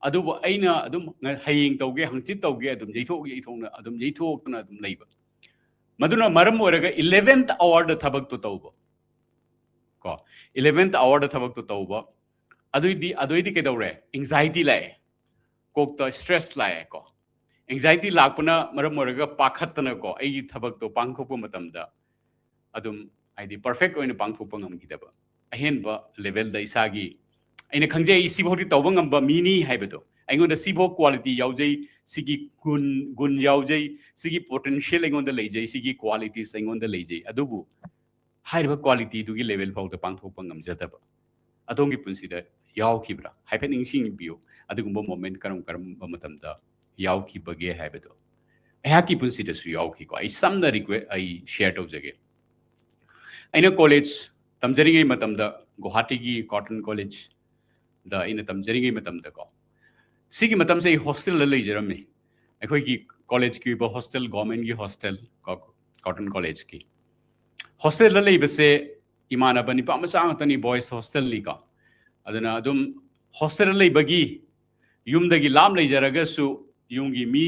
ꯑꯗꯨꯕꯨ ꯑꯩꯅ ꯑꯗꯨꯝ ꯉ-, ꯍꯌꯦꯡ ꯇꯧꯒꯦ, ꯍꯪꯆꯤꯠ ꯇꯧꯒꯦ, ꯑꯗꯨꯝ ꯌꯩꯊꯣꯛ ꯌꯩꯊꯣꯛꯅ, ꯑꯗꯨꯝ ꯌꯩꯊꯣꯛꯇꯅ ꯑꯗꯨꯝ ꯂꯩꯕ꯫ ꯃꯗꯨꯅ ꯃꯔꯝ ꯑꯣꯏꯔꯒ ꯏꯂꯦꯚꯦꯟꯠ ꯑꯋꯥꯔꯗ ꯊꯕꯛꯇꯣ ꯇꯧꯕ, ꯀꯣ, ꯏꯂꯦꯚꯦꯟꯠ ꯑꯋꯥꯔꯗ ꯊꯕꯛꯇꯣ ꯇꯧꯕ, ꯑꯗꯨꯏꯗꯤ ꯑꯗꯨꯏꯗꯤ ꯀꯩꯗꯧꯔꯦ? Anxiety ꯂꯥꯛꯑꯦ, ꯀꯣꯛꯇ stress ꯂꯥꯛꯑꯦ ꯀꯣ꯫ Anxiety ꯂꯥꯛꯄꯅ ꯃꯔꯝ ꯑꯣꯏꯔꯒ ꯄꯥꯈꯠꯇꯅꯀꯣ, ꯑꯩꯒꯤ ꯊꯕꯛꯇꯣ ꯄꯥꯡꯊꯣꯛꯄ ꯃꯇꯝꯗ ꯑꯗꯨꯝ, ꯍꯥꯏꯗꯤ, perfect ꯑꯣꯏꯅ ꯄꯥꯡꯊꯣꯛꯄ ꯉꯝꯈꯤꯗꯕ, ꯑꯍꯦꯟꯕ level ꯗ ꯏꯁꯥꯒꯤ, ꯑꯩꯅ ꯈꯪꯖꯩ ꯑꯩ ꯁꯤꯐꯥꯎꯗꯤ ꯇꯧꯕ ꯉꯝꯕ ꯃꯤꯅꯤ ꯍꯥꯏꯕꯗꯣ, ꯑꯩꯉꯣꯟꯗ ꯁꯤꯐꯥꯎ quality ꯌꯥꯎꯖꯩ, ꯁꯤꯒꯤ ꯒꯨꯟ ꯒꯨꯟ ꯌꯥꯎꯖꯩ, ꯁꯤꯒꯤ potential ꯑꯩꯉꯣꯟꯗ ꯂꯩꯖꯩ, ꯁꯤꯒꯤ qualities ꯑꯩꯉꯣꯟꯗ ꯂꯩꯖꯩ, ꯑꯗꯨꯕꯨ ꯍꯥꯏꯔꯤꯕ quality ꯗꯨꯒꯤ level ꯐꯥꯎꯗ ꯄꯥꯡꯊꯣꯛꯄ ꯉꯝꯖꯗꯕ, ꯑꯗꯣꯝꯒꯤ ꯄꯨꯟꯁꯤꯗ ꯌꯥꯎꯈꯤꯕ꯭ꯔꯥ? ꯍꯥꯏꯐꯦꯠ ꯅꯤꯡꯁꯤꯡꯕꯤꯌꯨ꯫ ꯑꯗꯨꯒꯨꯝꯕ moment ꯀꯔꯝ ꯀꯔꯝꯕ ꯃꯇꯝꯗ ꯌꯥꯎꯈꯤꯕꯒꯦ ꯍꯥꯏꯕꯗꯣ꯫ ꯑꯩꯍꯥꯛꯀꯤ ꯄꯨꯟꯁꯤꯗꯁꯨ ꯌꯥꯎꯈꯤꯀꯣ꯫ ꯑꯩ ꯁꯝꯅ request, ꯑꯩ share ꯇꯧꯖꯒꯦ꯫ ꯑꯩꯅ college ꯇꯝꯖꯔꯤꯉꯩ ꯃꯇꯝꯗ, ꯒꯨꯋꯥꯍꯥꯇꯤꯒꯤ Cotton College ꯗ ꯑꯩꯅ ꯇꯝꯖꯔꯤꯉꯩ ꯃꯇꯝꯗꯀꯣ, ꯁꯤꯒꯤ ꯃꯇꯝꯁꯦ ꯑꯩ hostel ꯗ ꯂꯩꯖꯔꯝꯃꯤ꯫ ꯑꯩꯈꯣꯏꯒꯤ college ꯀꯤ ꯑꯣꯏꯕ hostel, government ꯀꯤ hostel ꯀꯣ, Cotton College ꯀꯤ꯫ Hostel ꯗ ꯂꯩꯕꯁꯦ ꯏꯃꯥꯟꯅꯕ ꯅꯤꯄꯥ ꯃꯆꯥ ꯉꯥꯛꯇꯅꯤ, boys hostel ꯅꯤꯀꯣ꯫ ꯑꯗꯨꯅ ꯑꯗꯨꯝ hostel ꯗ ꯂꯩꯕꯒꯤ, ꯌꯨꯝꯗꯒꯤ ꯂꯥꯞ ꯂꯩꯖꯔꯒꯁꯨ, ꯌꯨꯝꯒꯤ ꯃꯤ,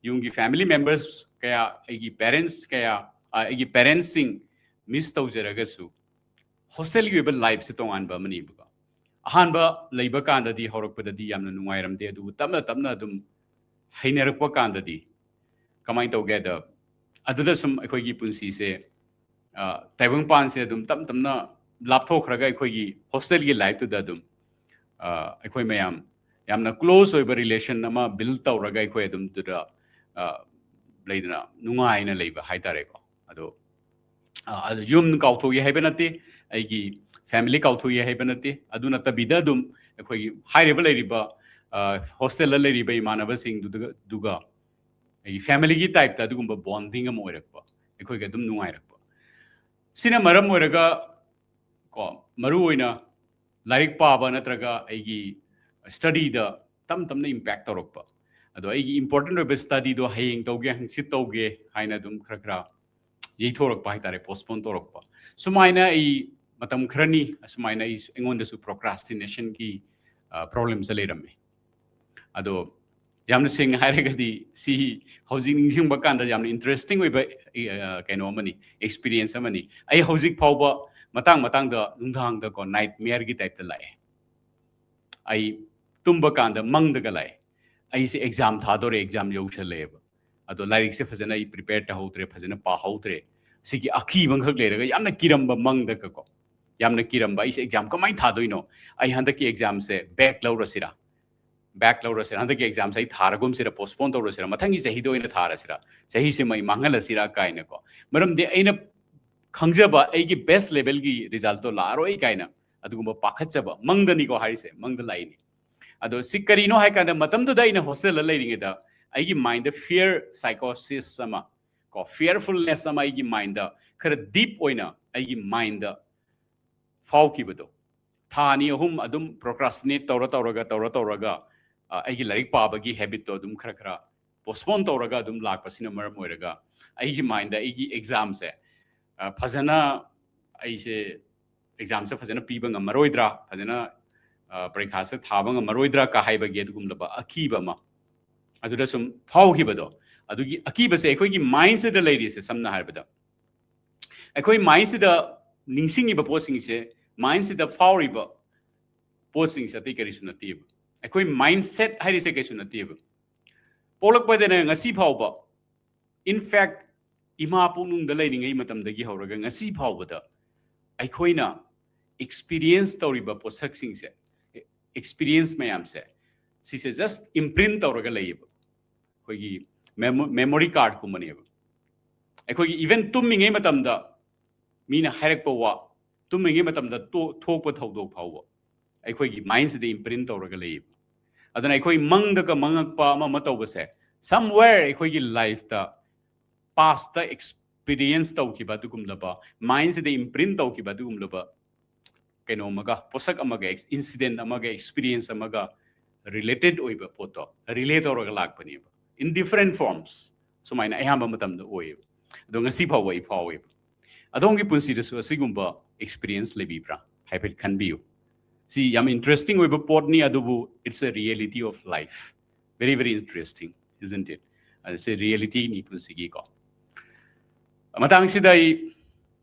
ꯌꯨꯝꯒꯤ family members ꯀꯌꯥ, ꯑꯩꯒꯤ parents ꯀꯌꯥ, ꯑ, ꯑꯩꯒꯤ parents ꯁꯤꯡ miss ꯇꯧꯖꯔꯒꯁꯨ, hostel ꯒꯤ ꯑꯣꯏꯕ life ꯁꯦ ꯇꯣꯉꯥꯟꯕ ꯑꯃꯅꯦꯕꯀꯣ꯫ ꯑꯍꯥꯟꯕ ꯂꯩꯕ ꯀꯥꯟꯗꯗꯤ, ꯍꯧꯔꯛꯄꯗꯗꯤ ꯌꯥꯝꯅ ꯅꯨꯡꯉꯥꯏꯔꯝꯗꯦ, ꯑꯗꯨꯕꯨ ꯇꯞꯅ ꯇꯞꯅ ꯑꯗꯨꯝ ꯍꯩꯅꯔꯛꯄ ꯀꯥꯟꯗꯗꯤ ꯀꯃꯥꯏꯅ ꯇꯧꯒꯦꯗ, ꯑꯗꯨꯗ ꯁꯨꯝ ꯑꯩꯈꯣꯏꯒꯤ ꯄꯨꯟꯁꯤꯁꯦ, ꯑ, ꯇꯥꯏꯕꯪꯄꯥꯟꯁꯦ ꯑꯗꯨꯝ ꯇꯞ ꯇꯞꯅ ꯂꯥꯞꯊꯣꯛꯈ꯭ꯔꯒ, ꯑꯩꯈꯣꯏꯒꯤ hostel ꯒꯤ life ꯇꯨꯗ ꯑꯗꯨꯝ, ꯑ, ꯑꯩꯈꯣꯏ ꯃꯌꯥꯝ ꯌꯥꯝꯅ close ꯑꯣꯏꯕ relation ꯑꯃ build ꯇꯧꯔꯒ, ꯑꯩꯈꯣꯏ ꯑꯗꯨꯝ ꯑꯗꯨꯗ, ꯑ, ꯂꯩꯗꯅ, ꯅꯨꯡꯉꯥꯏꯅ ꯂꯩꯕ ꯍꯥꯏꯇꯥꯔꯦꯀꯣ꯫ ꯑꯗꯣ, ꯑ, ꯑꯗꯣ ꯌꯨꯝ ꯀꯥꯎꯊꯣꯛꯏ ꯍꯥꯏꯕ ꯅꯠꯇꯦ, ꯑꯩꯒꯤ family ꯀꯥꯎꯊꯣꯛꯏ ꯍꯥꯏꯕ ꯅꯠꯇꯦ꯫ ꯑꯗꯨ ꯅꯠꯇꯕꯤꯗ ꯑꯗꯨꯝ ꯑꯩꯈꯣꯏꯒꯤ ꯍꯥꯏꯔꯤꯕ ꯂꯩꯔꯤꯕ, ꯑ, hostel ꯗ ꯂꯩꯔꯤꯕ ꯏꯃꯥꯟꯅꯕꯁꯤꯡꯗꯨꯒ, ꯑꯗꯨꯒ ꯑꯩꯒꯤ family ꯒꯤ type ꯇ ꯑꯗꯨꯒꯨꯝꯕ bonding ꯑꯃ ꯑꯣꯏꯔꯛꯄ, ꯑꯩꯈꯣꯏꯒ ꯑꯗꯨꯝ ꯅꯨꯡꯉꯥꯏꯔꯛꯄ꯫ ꯁꯤꯅ ꯃꯔꯝ ꯑꯣꯏꯔꯒ ꯀꯣ, ꯃꯔꯨꯑꯣꯏꯅ ꯂꯥꯏꯔꯤꯛ ꯄꯥꯕ ꯅꯠꯇ꯭ꯔꯒ ꯑꯩꯒꯤ study ꯗ ꯇꯞ ꯇꯞꯅ impact ꯇꯧꯔꯛꯄ꯫ ꯑꯗꯣ ꯑꯩꯒꯤ important ꯑꯣꯏꯕ study ꯗꯣ ꯍꯌꯦꯡ ꯇꯧꯒꯦ, ꯍꯪꯆꯤꯠ ꯇꯧꯒꯦ ꯍꯥꯏꯅ ꯑꯗꯨꯝ ꯈꯔ ꯈꯔ ꯌꯩꯊꯣꯔꯛꯄ ꯍꯥꯏꯇꯥꯔꯦ, postpone ꯇꯧꯔꯛꯄ꯫ ꯁꯨꯃꯥꯏꯅ ꯑꯩ ꯃꯇꯝ ꯈꯔꯅꯤ ꯑꯁꯨꯃꯥꯏꯅ ꯑꯩ, ꯑꯩꯉꯣꯟꯗꯁꯨ procrastination ꯒꯤ, ꯑ, problem ꯁꯦ ꯂꯩꯔꯝꯃꯤ꯫ ꯑꯗꯣ ꯌꯥꯝꯅ ꯁꯦꯡꯅ ꯍꯥꯏꯔꯒꯗꯤ, ꯁꯤ ꯍꯧꯖꯤꯛ ꯅꯤꯡꯁꯤꯡꯕ ꯀꯥꯟꯗ ꯌꯥꯝꯅ interesting ꯑꯣꯏꯕ, ꯑ, ꯀꯩꯅꯣ ꯑꯃꯅꯤ, experience ꯑꯃꯅꯤ꯫ ꯑꯩ ꯍꯧꯖꯤꯛ ꯐꯥꯎꯕ ꯃꯇꯥꯡ ꯃꯇꯥꯡꯗ ꯅꯨꯡꯗꯥꯡꯗꯀꯣ, nightmare ꯒꯤ type ꯇ ꯂꯥꯛꯑꯦ꯫ ꯑꯩ ꯇꯨꯝꯕ ꯀꯥꯟꯗ ꯃꯪꯗꯒ ꯂꯥꯛꯑꯦ, ꯑꯩꯁꯦ ꯑꯦꯛꯖꯥꯝ ꯊꯥꯗꯣꯔꯦ, ꯑꯦꯛꯖꯥꯝ ꯌꯧꯁꯜꯂꯛꯑꯦꯕ꯫ ꯑꯗꯣ ꯂꯥꯏꯔꯤꯛꯁꯦ ꯐꯖꯅ ꯑꯩ ꯄ꯭ꯔꯤꯄꯦꯌꯔ ꯇꯧꯍꯧꯗ꯭ꯔꯦ, ꯐꯖꯅ ꯄꯥꯍꯧꯗ꯭ꯔꯦ꯫ ꯁꯤꯒꯤ ꯑꯀꯤꯕ ꯑꯃꯈꯛ ꯂꯩꯔꯒ ꯌꯥꯝꯅ ꯀꯤꯔꯝꯕ ꯃꯪꯗꯒꯀꯣ, ꯌꯥꯝꯅ ꯀꯤꯔꯝꯕ, ꯑꯩꯁꯦ ꯑꯦꯛꯖꯥꯝ ꯀꯃꯥꯏꯅ ꯊꯥꯗꯣꯏꯅꯣ? ꯑꯩ ꯍꯟꯗꯛꯀꯤ ꯑꯦꯛꯖꯥꯝꯁꯦ ꯕꯦꯛ ꯂꯧꯔꯁꯤꯔꯥ? ꯕꯦꯛ ꯂꯧꯔꯁꯤꯔꯥ? ꯍꯟꯗꯛꯀꯤ ꯑꯦꯛꯖꯥꯝꯁꯦ ꯑꯩ ꯊꯥꯔꯒꯨꯝꯁꯤꯔꯥ, ꯄꯣꯁꯄꯣꯟ ꯇꯧꯔꯁꯤꯔꯥ, ꯃꯊꯪꯒꯤ ꯆꯍꯤꯗ ꯑꯣꯏꯅ ꯊꯥꯔꯁꯤꯔꯥ, ꯆꯍꯤꯁꯤꯃ ꯑꯩ ꯃꯥꯡꯍꯜꯂꯁꯤꯔꯥ ꯀꯥꯏꯅꯀꯣ꯫ ꯃꯔꯝꯗꯤ ꯑꯩꯅ ꯈꯪꯖꯕ ꯑꯩꯒꯤ ꯕꯦꯁ ꯂꯦꯚꯦꯜꯒꯤ ꯔꯤꯖꯜꯇꯣ ꯂꯥꯛꯑꯔꯣꯏ ꯀꯥꯏꯅ ꯑꯗꯨꯒꯨꯝꯕ ꯄꯥꯈꯠꯆꯕ, ꯃꯪꯗꯅꯤꯀꯣ ꯍꯥꯏꯔꯤꯁꯦ, ꯃꯪꯗ ꯂꯥꯛꯏꯅꯤ꯫ ꯑꯗꯣ ꯁꯤ ꯀꯔꯤꯅꯣ ꯍꯥꯏ ꯀꯥꯟꯗ, ꯃꯇꯝꯗꯨꯗ ꯑꯩꯅ ꯍꯣꯁꯇꯦꯜꯗ ꯂꯩꯔꯤꯉꯩꯗ ꯑꯩꯒꯤ ꯃꯥꯏꯟꯗ ꯐꯤꯌꯔ ꯁꯥꯏꯀꯣꯁꯤꯁ ꯑꯃ ꯀꯣ, ꯐꯤꯌꯔꯐꯨꯜꯅꯦꯁ ꯑꯃ ꯑꯩꯒꯤ ꯃꯥꯏꯟꯗ ꯈꯔ ꯗꯤꯞ ꯑꯣꯏꯅ ꯑꯩꯒꯤ ꯃꯥꯏꯟꯗ ꯐꯥꯎꯈꯤꯕꯗꯣ, ꯊꯥ ꯑꯅꯤ ꯑꯍꯨꯝ ꯑꯗꯨꯝ ꯄ꯭ꯔꯣꯀ꯭ꯔꯥꯁꯇꯤꯅꯦꯠ ꯇꯧꯔ ꯇꯧꯔꯒ, ꯇꯧꯔ ꯇꯧꯔꯒ, ꯑ, ꯑꯩꯒꯤ ꯂꯥꯏꯔꯤꯛ ꯄꯥꯕꯒꯤ ꯍꯦꯕꯤꯠꯇꯣ ꯑꯗꯨꯝ ꯈꯔ ꯈꯔ ꯄꯣꯁꯄꯣꯟ ꯇꯧꯔꯒ ꯑꯗꯨꯝ ꯂꯥꯛꯄꯁꯤꯅ ꯃꯔꯝ ꯑꯣꯏꯔꯒ, ꯑꯩꯒꯤ ꯃꯥꯏꯟꯗ ꯑꯩꯒꯤ ꯑꯦꯛꯖꯥꯝꯁꯦ, ꯑ, ꯐꯖꯅ, ꯑꯩꯁꯦ ꯑꯦꯛꯖꯥꯝꯁꯦ ꯐꯖꯅ ꯄꯤꯕ ꯉꯝꯃꯔꯣꯏꯗ꯭ꯔꯥ, ꯐꯖꯅ, ꯑ, ꯄꯔꯤꯈꯥꯁꯦ ꯊꯥꯕ ꯉꯝꯃꯔꯣꯏꯗ꯭ꯔꯥ ꯀ ꯍꯥꯏꯕꯒꯤ ꯑꯗꯨꯒꯨꯝꯂꯕ ꯑꯀꯤꯕ ꯑꯃ ꯑꯗꯨꯗ ꯁꯨꯝ ꯐꯥꯎꯈꯤꯕꯗꯣ, ꯑꯗꯨꯒꯤ ꯑꯀꯤꯕꯁꯦ ꯑꯩꯈꯣꯏꯒꯤ ꯃꯥꯏꯟꯁꯤꯗ ꯂꯩꯔꯤꯁꯦ, ꯁꯝꯅ ꯍꯥꯏꯔꯕꯗ ꯑꯩꯈꯣꯏ ꯃꯥꯏꯟꯁꯤꯗ ꯅꯤꯡꯁꯤꯡꯉꯤꯕ ꯄꯣꯠꯁꯤꯡꯁꯦ, ꯃꯥꯏꯟꯁꯤꯗ ꯐꯥꯎꯔꯤꯕ ꯄꯣꯠꯁꯤꯡꯁꯦ ꯑꯇꯩ ꯀꯔꯤꯁꯨ ꯅꯠꯇꯦꯕ꯫ ꯑꯩꯈꯣꯏ ꯃꯥꯏꯟꯁꯦꯠ ꯍꯥꯏꯔꯤꯁꯦ ꯀꯩꯁꯨ ꯅꯠꯇꯦꯕ꯫ ꯄꯣꯛꯂꯛꯄꯗꯅ ꯉꯁꯤ ꯐꯥꯎꯕ, in fact, ꯏꯃꯥ ꯄꯨꯛꯅꯨꯡꯗ ꯂꯩꯔꯤꯉꯩ ꯃꯇꯝꯗꯒꯤ ꯍꯧꯔꯒ ꯉꯁꯤ ꯐꯥꯎꯕꯗ ꯑꯩꯈꯣꯏꯅ ꯑꯦꯛꯁꯄꯤꯔꯤꯌꯦꯟꯁ ꯇꯧꯔꯤꯕ ꯄꯣꯠꯁꯛꯁꯤꯡꯁꯦ, ꯑꯦꯛꯁꯄꯤꯔꯤꯌꯦꯟꯁ ꯃꯌꯥꯝꯁꯦ, ꯁꯤꯁꯦ ꯖꯁ ꯏꯝꯄ꯭ꯔꯤꯟ ꯇꯧꯔꯒ ꯂꯩꯌꯦꯕ꯫ ꯑꯩꯈꯣꯏꯒꯤ ꯃꯦꯃꯣꯔꯤ ꯀꯥꯔꯠꯀꯨꯝꯕꯅꯦꯕ꯫ ꯑꯩꯈꯣꯏꯒꯤ ꯏꯚꯟ ꯇꯨꯝꯃꯤꯉꯩ ꯃꯇꯝꯗ ꯃꯤꯅ ꯍꯥꯏꯔꯛꯄ ꯋꯥ, ꯇꯨꯝꯃꯤꯉꯩ ꯃꯇꯝꯗ ꯇꯣ-, ꯊꯣꯛꯄ ꯊꯧꯗꯣꯛ ꯐꯥꯎꯕ ꯑꯩꯈꯣꯏꯒꯤ ꯃꯥꯏꯟꯁꯤꯗ ꯏꯝꯄ꯭ꯔꯤꯟ ꯇꯧꯔꯒ ꯂꯩꯌꯦꯕ꯫ ꯑꯗꯨꯅ ꯑꯩꯈꯣꯏ ꯃꯪꯗꯒ ꯃꯪꯉꯛꯄ ꯑꯃ ꯑꯃ ꯇꯧꯕꯁꯦ, somewhere ꯑꯩꯈꯣꯏꯒꯤ ꯂꯥꯏꯐꯇ ꯄꯥꯁꯇ ꯑꯦꯛꯁꯄꯤꯔꯤꯌꯦꯟꯁ ꯇꯧꯈꯤꯕ ꯑꯗꯨꯒꯨꯝꯂꯕ, ꯃꯥꯏꯟꯁꯤꯗ ꯏꯝꯄ꯭ꯔꯤꯟ ꯇꯧꯈꯤꯕ ꯑꯗꯨꯒꯨꯝꯂꯕ ꯀꯩꯅꯣ ꯑꯃꯒ, ꯄꯣꯠꯁꯛ ꯑꯃꯒ, ꯏꯟꯁꯤꯗꯦꯟ ꯑꯃꯒ, ꯑꯦꯛꯁꯄꯤꯔꯤꯌꯦꯟꯁ ꯑꯃꯒ ꯔꯤꯂꯦꯇꯦꯠ ꯑꯣꯏꯕ ꯄꯣꯠꯇꯣ ꯔꯤꯂꯦ ꯇꯧꯔꯒ ꯂꯥꯛꯄꯅꯦꯕ, in different forms꯫ ꯁꯨꯃꯥꯏꯅ ꯑꯌꯥꯝꯕ ꯃꯇꯝꯗ ꯑꯣꯏꯌꯦꯕ꯫ ꯑꯗꯣ ꯉꯁꯤ ꯐꯥꯎꯕ ꯑꯩ ꯐꯥꯎꯋꯦꯕ꯫ ꯑꯗꯣꯝꯒꯤ ꯄꯨꯟꯁꯤꯗꯁꯨ ꯑꯁꯤꯒꯨꯝꯕ ꯑꯦꯛꯁꯄꯤꯔꯤꯌꯦꯟꯁ ꯂꯩꯕꯤꯕ꯭ꯔꯥ? ꯍꯥꯏꯐꯦꯠ ꯈꯟꯕꯤꯌꯨ꯫ ꯁꯤ ꯌꯥꯝ ꯏꯟꯇꯔꯦꯁꯇꯤꯡ ꯑꯣꯏꯕ ꯄꯣꯠꯅꯤ, ꯑꯗꯨꯕꯨ it's a reality of life, very very interesting, isn't it? ꯑꯗ ꯁꯤ ꯔꯤꯌꯦꯂꯤꯇꯤꯅꯤ ꯄꯨꯟꯁꯤꯒꯤꯀꯣ꯫ ꯃꯇꯥꯡꯁꯤꯗ ꯑꯩ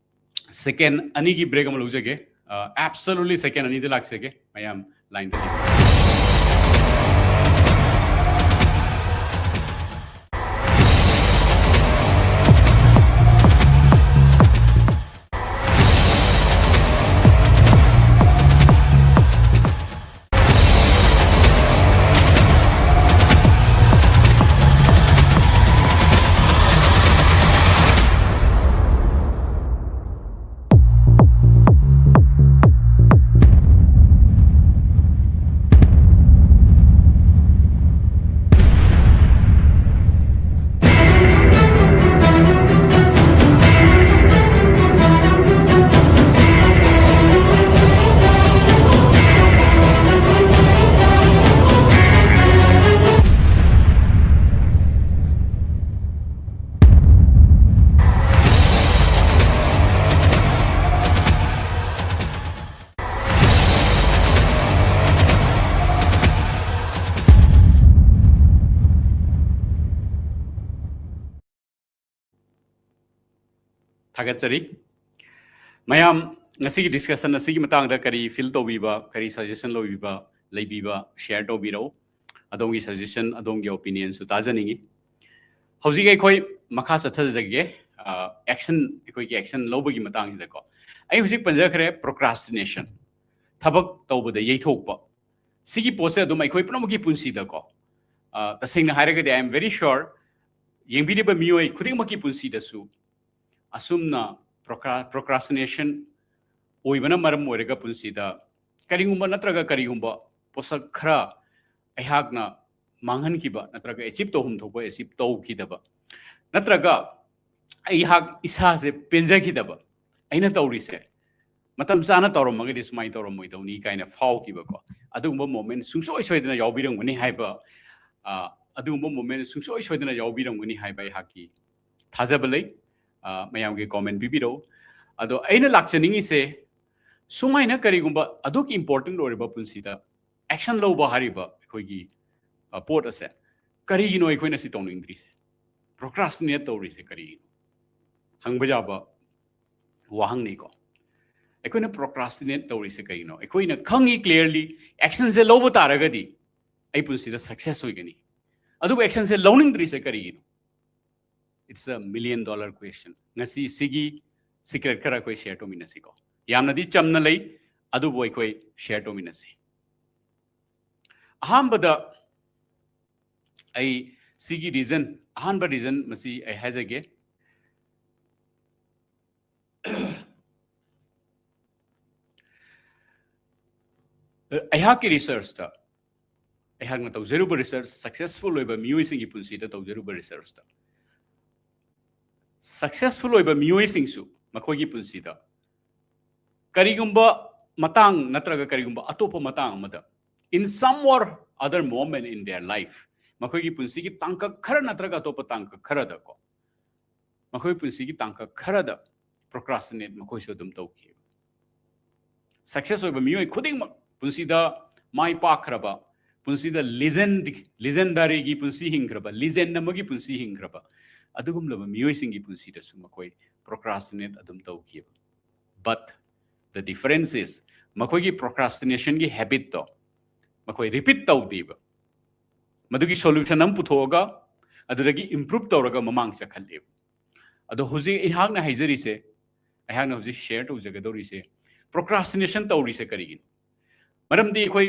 ꯁꯦꯀꯦꯟ ꯑꯅꯤꯒꯤ ꯕ꯭ꯔꯦꯛ ꯑꯃ ꯂꯧꯖꯒꯦ꯫ ꯑꯦꯞꯁꯣꯂꯨꯠꯂꯤ ꯁꯦꯀꯦꯟ ꯑꯅꯤꯗ ꯂꯥꯛꯆꯒꯦ꯫ ꯃꯌꯥꯝ line ꯗ ꯂꯩꯕꯤꯔꯣ꯫ ꯊꯥꯒꯠꯆꯔꯤ꯫ ꯃꯌꯥꯝ, ꯉꯁꯤꯒꯤ discussion ꯑꯁꯤꯒꯤ ꯃꯇꯥꯡꯗ ꯀꯔꯤ feel ꯇꯧꯕꯤꯕ, ꯀꯔꯤ suggestion ꯂꯧꯕꯤꯕ, ꯂꯩꯕꯤꯕ, share ꯇꯧꯕꯤꯔꯛꯎ꯫ ꯑꯗꯣꯝꯒꯤ suggestion, ꯑꯗꯣꯝꯒꯤ opinion ꯁꯨ ꯇꯥꯖꯅꯤꯡꯉꯤ꯫ ꯍꯧꯖꯤꯛ ꯑꯩꯈꯣꯏ ꯃꯈꯥ ꯆꯠꯊꯖꯒꯦ, ꯑ, action, ꯑꯩꯈꯣꯏꯒꯤ action ꯂꯧꯕꯒꯤ ꯃꯇꯥꯡꯁꯤꯗꯀꯣ꯫ ꯑꯩ ꯍꯧꯖꯤꯛ ꯄꯟꯖꯈ꯭ꯔꯦ, procrastination, ꯊꯕꯛ ꯇꯧꯕꯗ ꯌꯩꯊꯣꯛꯄ꯫ ꯁꯤꯒꯤ ꯄꯣꯠꯁꯦ ꯑꯗꯨꯝ ꯑꯩꯈꯣꯏ ꯄꯨꯝꯅꯃꯛꯀꯤ ꯄꯨꯟꯁꯤꯗꯀꯣ, ꯑ, ꯇꯁꯦꯡꯅ ꯍꯥꯏꯔꯒꯗꯤ, I am very sure, ꯌꯦꯡꯕꯤꯔꯤꯕ ꯃꯤꯑꯣꯏ ꯈꯨꯗꯤꯡꯃꯛꯀꯤ ꯄꯨꯟꯁꯤꯗꯁꯨ ꯑꯁꯨꯝꯅ procra-, procrastination ꯑꯣꯏꯕꯅ ꯃꯔꯝ ꯑꯣꯏꯔꯒ ꯄꯨꯟꯁꯤꯗ ꯀꯔꯤꯒꯨꯝꯕ ꯅꯠꯇ꯭ꯔꯒ ꯀꯔꯤꯒꯨꯝꯕ ꯄꯣꯠꯁꯛ ꯈꯔ ꯑꯩꯍꯥꯛꯅ ꯃꯥꯡꯍꯟꯈꯤꯕ ꯅꯠꯇ꯭ꯔꯒ achieve ꯇꯧꯐꯝ ꯊꯣꯛꯄ achieve ꯇꯧꯈꯤꯗꯕ, ꯅꯠꯇ꯭ꯔꯒ ꯑꯩꯍꯥꯛ ꯏꯁꯥꯁꯦ ꯄꯦꯟꯖꯈꯤꯗꯕ, ꯑꯩꯅ ꯇꯧꯔꯤꯁꯦ ꯃꯇꯝ ꯆꯥꯅ ꯇꯧꯔꯝꯃꯒꯗꯤ ꯁꯨꯃꯥꯏꯅ ꯇꯧꯔꯝꯃꯣꯏꯗꯧꯅꯤ ꯀꯥꯏꯅ ꯐꯥꯎꯈꯤꯕꯀꯣ, ꯑꯗꯨꯒꯨꯝꯕ moment ꯁꯨꯡꯁꯣꯏ ꯁꯣꯏꯗꯅ ꯌꯥꯎꯕꯤꯔꯝꯒꯅꯤ ꯍꯥꯏꯕ, ꯑ, ꯑꯗꯨꯒꯨꯝꯕ moment ꯁꯨꯡꯁꯣꯏ ꯁꯣꯏꯗꯅ ꯌꯥꯎꯕꯤꯔꯝꯒꯅꯤ ꯍꯥꯏꯕ ꯑꯩꯍꯥꯛꯀꯤ ꯊꯥꯖꯕ ꯂꯩ꯫ ꯑ, ꯃꯌꯥꯝꯒꯤ comment ꯄꯤꯕꯤꯔꯛꯎ꯫ ꯑꯗꯣ ꯑꯩꯅ ꯂꯥꯛꯆꯅꯤꯡꯉꯤꯁꯦ, ꯁꯨꯃꯥꯏꯅ ꯀꯔꯤꯒꯨꯝꯕ ꯑꯗꯨꯛ important ꯑꯣꯏꯔꯕ ꯄꯨꯟꯁꯤꯗ action ꯂꯧꯕ ꯍꯥꯏꯔꯤꯕ ꯑꯩꯈꯣꯏꯒꯤ, ꯑ, ꯄꯣꯠ ꯑꯁꯦ ꯀꯔꯤꯒꯤꯅꯣ ꯑꯩꯈꯣꯏꯅ ꯁꯤ ꯇꯧꯅꯤꯡꯗ꯭ꯔꯤꯁꯦ? Procrastinate ꯇꯧꯔꯤꯁꯦ ꯀꯔꯤꯒꯤꯅꯣ? ꯍꯪꯕ ꯌꯥꯕ ꯋꯥꯍꯪꯅꯤꯀꯣ꯫ ꯑꯩꯈꯣꯏꯅ procrastinate ꯇꯧꯔꯤꯁꯦ ꯀꯩꯅꯣ? ꯑꯩꯈꯣꯏꯅ ꯈꯪꯉꯤ clearly, actionꯁꯦ ꯂꯧꯕ ꯇꯥꯔꯒꯗꯤ ꯑꯩ ꯄꯨꯟꯁꯤꯗ success ꯑꯣꯏꯒꯅꯤ꯫ ꯑꯗꯨꯕꯨ actionꯁꯦ ꯂꯧꯅꯤꯡꯗ꯭ꯔꯤꯁꯦ ꯀꯔꯤꯒꯤꯅꯣ? It's a million dollar question. ꯉꯁꯤ ꯁꯤꯒꯤ secret ꯈꯔ ꯑꯩꯈꯣꯏ share ꯇꯧꯃꯤꯟꯅꯁꯤꯀꯣ꯫ ꯌꯥꯝꯅꯗꯤ ꯆꯝꯅ ꯂꯩ, ꯑꯗꯨꯕꯨ ꯑꯩꯈꯣꯏ share ꯇꯧꯃꯤꯟꯅꯁꯤ꯫ ꯑꯍꯥꯟꯕꯗ ꯑꯩ ꯁꯤꯒꯤ reason, ꯑꯍꯥꯟꯕ reason ꯃꯁꯤ ꯑꯩ ꯍꯥꯏꯖꯒꯦ꯫ ꯑꯩꯍꯥꯛꯀꯤ researchꯇ, ꯑꯩꯍꯥꯛꯅ ꯇꯧꯖꯔꯨꯕ research, successful ꯑꯣꯏꯕ ꯃꯤꯑꯣꯏꯁꯤꯡꯒꯤ ꯄꯨꯟꯁꯤꯗ ꯇꯧꯖꯔꯨꯕ researchꯇ, successful ꯑꯣꯏꯕ ꯃꯤꯑꯣꯏꯁꯤꯡꯁꯨ ꯃꯈꯣꯏꯒꯤ ꯄꯨꯟꯁꯤꯗ ꯀꯔꯤꯒꯨꯝꯕ ꯃꯇꯥꯡ ꯅꯠꯇ꯭ꯔꯒ ꯀꯔꯤꯒꯨꯝꯕ ꯑꯇꯣꯞꯄ ꯃꯇꯥꯡ ꯑꯃꯗ, in some or other moment in their life, ꯃꯈꯣꯏꯒꯤ ꯄꯨꯟꯁꯤꯒꯤ ꯇꯥꯡꯀꯛ ꯈꯔ ꯅꯠꯇ꯭ꯔꯒ ꯑꯇꯣꯞꯄ ꯇꯥꯡꯀꯛ ꯈꯔꯗꯀꯣ, ꯃꯈꯣꯏ ꯄꯨꯟꯁꯤꯒꯤ ꯇꯥꯡꯀꯛ ꯈꯔꯗ procrastinate ꯃꯈꯣꯏꯁꯨ ꯑꯗꯨꯝ ꯇꯧꯈꯤ꯫ Success ꯑꯣꯏꯕ ꯃꯤꯑꯣꯏ ꯈꯨꯗꯤꯡꯃꯛ, ꯄꯨꯟꯁꯤꯗ ꯃꯥꯏ ꯄꯥꯛꯈ꯭ꯔꯕ, ꯄꯨꯟꯁꯤꯗ legend, legendaryꯒꯤ ꯄꯨꯟꯁꯤ ꯍꯤꯡꯈ꯭ꯔꯕ, legend ꯑꯃꯒꯤ ꯄꯨꯟꯁꯤ ꯍꯤꯡꯈ꯭ꯔꯕ, ꯑꯗꯨꯒꯨꯝꯂꯕ ꯃꯤꯑꯣꯏꯁꯤꯡꯒꯤ ꯄꯨꯟꯁꯤꯗꯁꯨ ꯃꯈꯣꯏ procrastinate ꯑꯗꯨꯝ ꯇꯧꯈꯤꯕ꯫ But the difference is, ꯃꯈꯣꯏꯒꯤ procrastinationꯒꯤ habitꯇꯣ ꯃꯈꯣꯏ repeat ꯇꯧꯗꯦꯕ꯫ ꯃꯗꯨꯒꯤ solution ꯑꯃ ꯄꯨꯊꯣꯛꯑꯒ ꯑꯗꯨꯗꯒꯤ improve ꯇꯧꯔꯒ ꯃꯃꯥꯡ ꯆꯠꯈꯠꯂꯦꯕ꯫ ꯑꯗꯣ ꯍꯧꯖꯤꯛ ꯑꯩꯍꯥꯛꯅ ꯍꯥꯏꯖꯔꯤꯁꯦ, ꯑꯩꯍꯥꯛꯅ ꯍꯧꯖꯤꯛ share ꯇꯧꯖꯒꯗꯧꯔꯤꯁꯦ, procrastination ꯇꯧꯔꯤꯁꯦ ꯀꯔꯤꯒꯤꯅꯣ? ꯃꯔꯝꯗꯤ ꯑꯩꯈꯣꯏ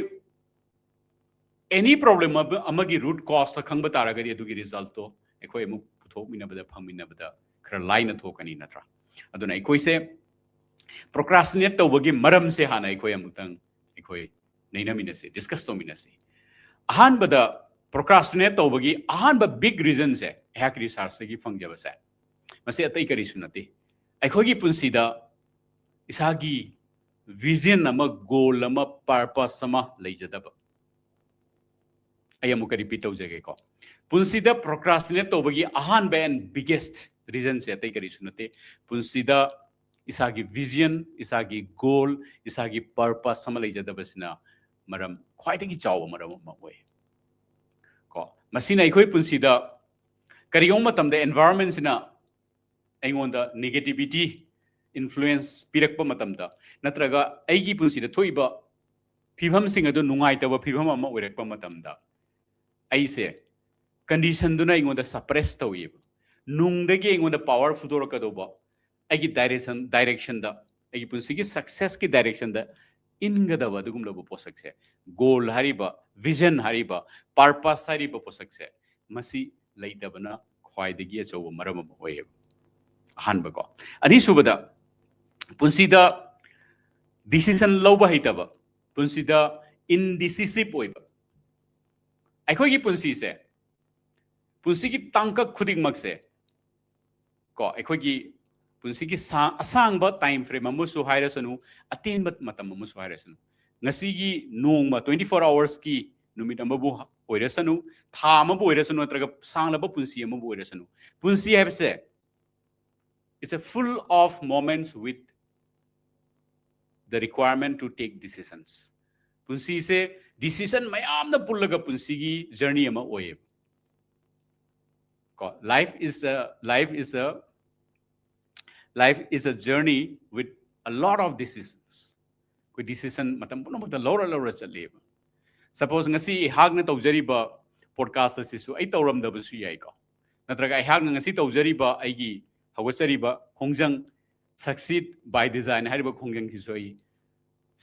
any problem ꯑꯃ-, ꯑꯃꯒꯤ root causeꯇ ꯈꯪꯕ ꯇꯥꯔꯒꯗꯤ ꯑꯗꯨꯒꯤ resultꯇꯣ ꯑꯩꯈꯣꯏ ꯑꯃꯨꯛ ꯄꯨꯊꯣꯛꯃꯤꯟꯅꯕꯗ, ꯐꯪꯃꯤꯟꯅꯕꯗ ꯈꯔ ꯂꯥꯏꯅ ꯊꯣꯛꯀꯅꯤ, ꯅꯠꯇ꯭ꯔꯥ? ꯑꯗꯨꯅ ꯑꯩꯈꯣꯏꯁꯦ procrastinate ꯇꯧꯕꯒꯤ ꯃꯔꯝꯁꯦ ꯍꯥꯟꯅ ꯑꯩꯈꯣꯏ ꯑꯃꯨꯛꯇꯪ ꯑꯩꯈꯣꯏ ꯅꯩꯅꯃꯤꯟꯅꯁꯤ, discuss ꯇꯧꯃꯤꯟꯅꯁꯤ꯫ ꯑꯍꯥꯟꯕꯗ procrastinate ꯇꯧꯕꯒꯤ ꯑꯍꯥꯟꯕ big reasonꯁꯦ, ꯑꯩꯍꯥꯛꯀꯤ researchꯇꯒꯤ ꯐꯪꯖꯕꯁꯦ, ꯃꯁꯤ ꯑꯇꯩ ꯀꯔꯤꯁꯨ ꯅꯠꯇꯦ, ꯑꯩꯈꯣꯏꯒꯤ ꯄꯨꯟꯁꯤꯗ ꯏꯁꯥꯒꯤ vision ꯑꯃ, goal ꯑꯃ, purpose ꯑꯃ ꯂꯩꯖꯗꯕ꯫ ꯑꯩ ꯑꯃꯨꯛꯀ repeat ꯇꯧꯖꯒꯦꯀꯣ꯫ ꯄꯨꯟꯁꯤꯗ procrastinate ꯇꯧꯕꯒꯤ ꯑꯍꯥꯟꯕ and biggest reasonꯁꯦ ꯑꯇꯩ ꯀꯔꯤꯁꯨ ꯅꯠꯇꯦ, ꯄꯨꯟꯁꯤꯗ ꯏꯁꯥꯒꯤ vision, ꯏꯁꯥꯒꯤ goal, ꯏꯁꯥꯒꯤ purpose ꯑꯃ ꯂꯩꯖꯗꯕꯁꯤꯅ ꯃꯔꯝ, ꯈ꯭ꯋꯥꯏꯗꯒꯤ ꯆꯥꯎꯕ ꯃꯔꯝ ꯑꯃ ꯑꯣꯏ꯫ ꯀꯣ, ꯃꯁꯤꯅ ꯑꯩꯈꯣꯏ ꯄꯨꯟꯁꯤꯗ ꯀꯔꯤꯒꯨꯝꯕ ꯃꯇꯝꯗ environmentꯁꯤꯅ ꯑꯩꯉꯣꯟꯗ negativity, ꯏꯟꯐ꯭ꯂꯨꯌꯦꯟꯁ ꯄꯤꯔꯛꯄ ꯃꯇꯝꯗ, ꯅꯠꯇ꯭ꯔꯒ ꯑꯩꯒꯤ ꯄꯨꯟꯁꯤꯗ ꯊꯣꯛꯏꯕ ꯐꯤꯕꯝꯁꯤꯡ ꯑꯗꯨ ꯅꯨꯡꯉꯥꯏꯇꯕ ꯐꯤꯕꯝ ꯑꯃ ꯑꯣꯏꯔꯛꯄ ꯃꯇꯝꯗ, ꯑꯩꯁꯦ ꯀꯟꯗꯤꯁꯟꯗꯨꯅ ꯑꯩꯉꯣꯟꯗ ꯁꯄ꯭ꯔꯦꯁ ꯇꯧꯏꯕ꯫ ꯅꯨꯡꯗꯒꯤ ꯑꯩꯉꯣꯟꯗ ꯄꯥꯋꯔ ꯐꯨꯗꯣꯔꯛꯀꯗꯧꯕ, ꯑꯩꯒꯤ ꯗꯥꯏꯔꯦꯛꯁꯟ ꯗꯥꯏꯔꯦꯛꯁꯟꯗ, ꯑꯩꯒꯤ ꯄꯨꯟꯁꯤꯒꯤ ꯁꯛꯁꯦꯁꯀꯤ ꯗꯥꯏꯔꯦꯛꯁꯟꯗ ꯏꯟꯒꯗꯕ ꯑꯗꯨꯒꯨꯝꯂꯕ ꯄꯣꯠꯁꯛꯁꯦ, ꯒꯣꯜ ꯍꯥꯏꯔꯤꯕ, ꯚꯤꯖꯟ ꯍꯥꯏꯔꯤꯕ, ꯄꯔꯄꯁ ꯍꯥꯏꯔꯤꯕ ꯄꯣꯠꯁꯛꯁꯦ, ꯃꯁꯤ ꯂꯩꯇꯕꯅ ꯈ꯭ꯋꯥꯏꯗꯒꯤ ꯑꯆꯧꯕ ꯃꯔꯝ ꯑꯃ ꯑꯣꯏꯌꯦꯕ꯫ ꯑꯍꯥꯟꯕꯀꯣ꯫ ꯑꯅꯤꯁꯨꯕꯗ, ꯄꯨꯟꯁꯤꯗ ꯗꯤꯁꯤꯖꯟ ꯂꯧꯕ ꯍꯩꯇꯕ, ꯄꯨꯟꯁꯤꯗ ꯏꯟꯗꯤꯁꯤꯁꯤꯞ ꯑꯣꯏꯕ꯫ ꯑꯩꯈꯣꯏꯒꯤ ꯄꯨꯟꯁꯤꯁꯦ, ꯄꯨꯟꯁꯤꯒꯤ ꯇꯥꯡꯀꯛ ꯈꯨꯗꯤꯡꯃꯛꯁꯦ, ꯀꯣ, ꯑꯩꯈꯣꯏꯒꯤ ꯄꯨꯟꯁꯤꯒꯤ ꯁꯥ-, ꯑꯁꯥꯡꯕ ꯇꯥꯏꯝ ꯐ꯭ꯔꯦꯝ ꯑꯃꯁꯨ ꯍꯥꯏꯔꯁꯅꯨ, ꯑꯇꯦꯟꯕ ꯃꯇꯝ ꯑꯃꯁꯨ ꯍꯥꯏꯔꯁꯅꯨ, ꯉꯁꯤꯒꯤ ꯅꯣꯡꯃ, twenty four ꯑꯋꯔꯁꯀꯤ ꯅꯨꯃꯤꯠ ꯑꯃꯕꯨ ꯑꯣꯏꯔꯁꯅꯨ, ꯊꯥ ꯑꯃꯕꯨ ꯑꯣꯏꯔꯁꯅꯨ, ꯅꯠꯇ꯭ꯔꯒ ꯁꯥꯡꯂꯕ ꯄꯨꯟꯁꯤ ꯑꯃꯕꯨ ꯑꯣꯏꯔꯁꯅꯨ, ꯄꯨꯟꯁꯤ ꯍꯥꯏꯕꯁꯦ, it's a full of moments with the requirement to take decisions. ꯄꯨꯟꯁꯤꯁꯦ ꯗꯤꯁꯤꯖꯟ ꯃꯌꯥꯝꯅ ꯄꯨꯜꯂꯒ ꯄꯨꯟꯁꯤꯒꯤ ꯖꯔꯅꯤ ꯑꯃ ꯑꯣꯏꯌꯦꯕ꯫ ꯀꯣ, life is a, life is a, life is a journey with a lot of decisions. ꯑꯩꯈꯣꯏ ꯗꯤꯁꯤꯖꯟ ꯃꯇꯝ ꯄꯨꯝꯅꯃꯛꯇ ꯂꯧꯔ ꯂꯧꯔ ꯆꯠꯂꯦꯕ꯫ ꯁꯄꯣꯁ, ꯉꯁꯤ ꯑꯩꯍꯥꯛꯅ ꯇꯧꯖꯔꯤꯕ ꯄꯣꯗꯀꯥꯁ ꯑꯁꯤꯁꯨ ꯑꯩ ꯇꯧꯔꯝꯗꯕꯁꯨ ꯌꯥꯏꯀꯣ, ꯅꯠꯇ꯭ꯔꯒ ꯑꯩꯍꯥꯛꯅ ꯉꯁꯤ ꯇꯧꯖꯔꯤꯕ, ꯑꯩꯒꯤ ꯍꯧꯒꯠꯆꯔꯤꯕ ꯈꯣꯡꯖꯪ, Succeed by Design ꯍꯥꯏꯔꯤꯕ ꯈꯣꯡꯖꯪꯁꯤꯁꯨ, ꯑꯩ,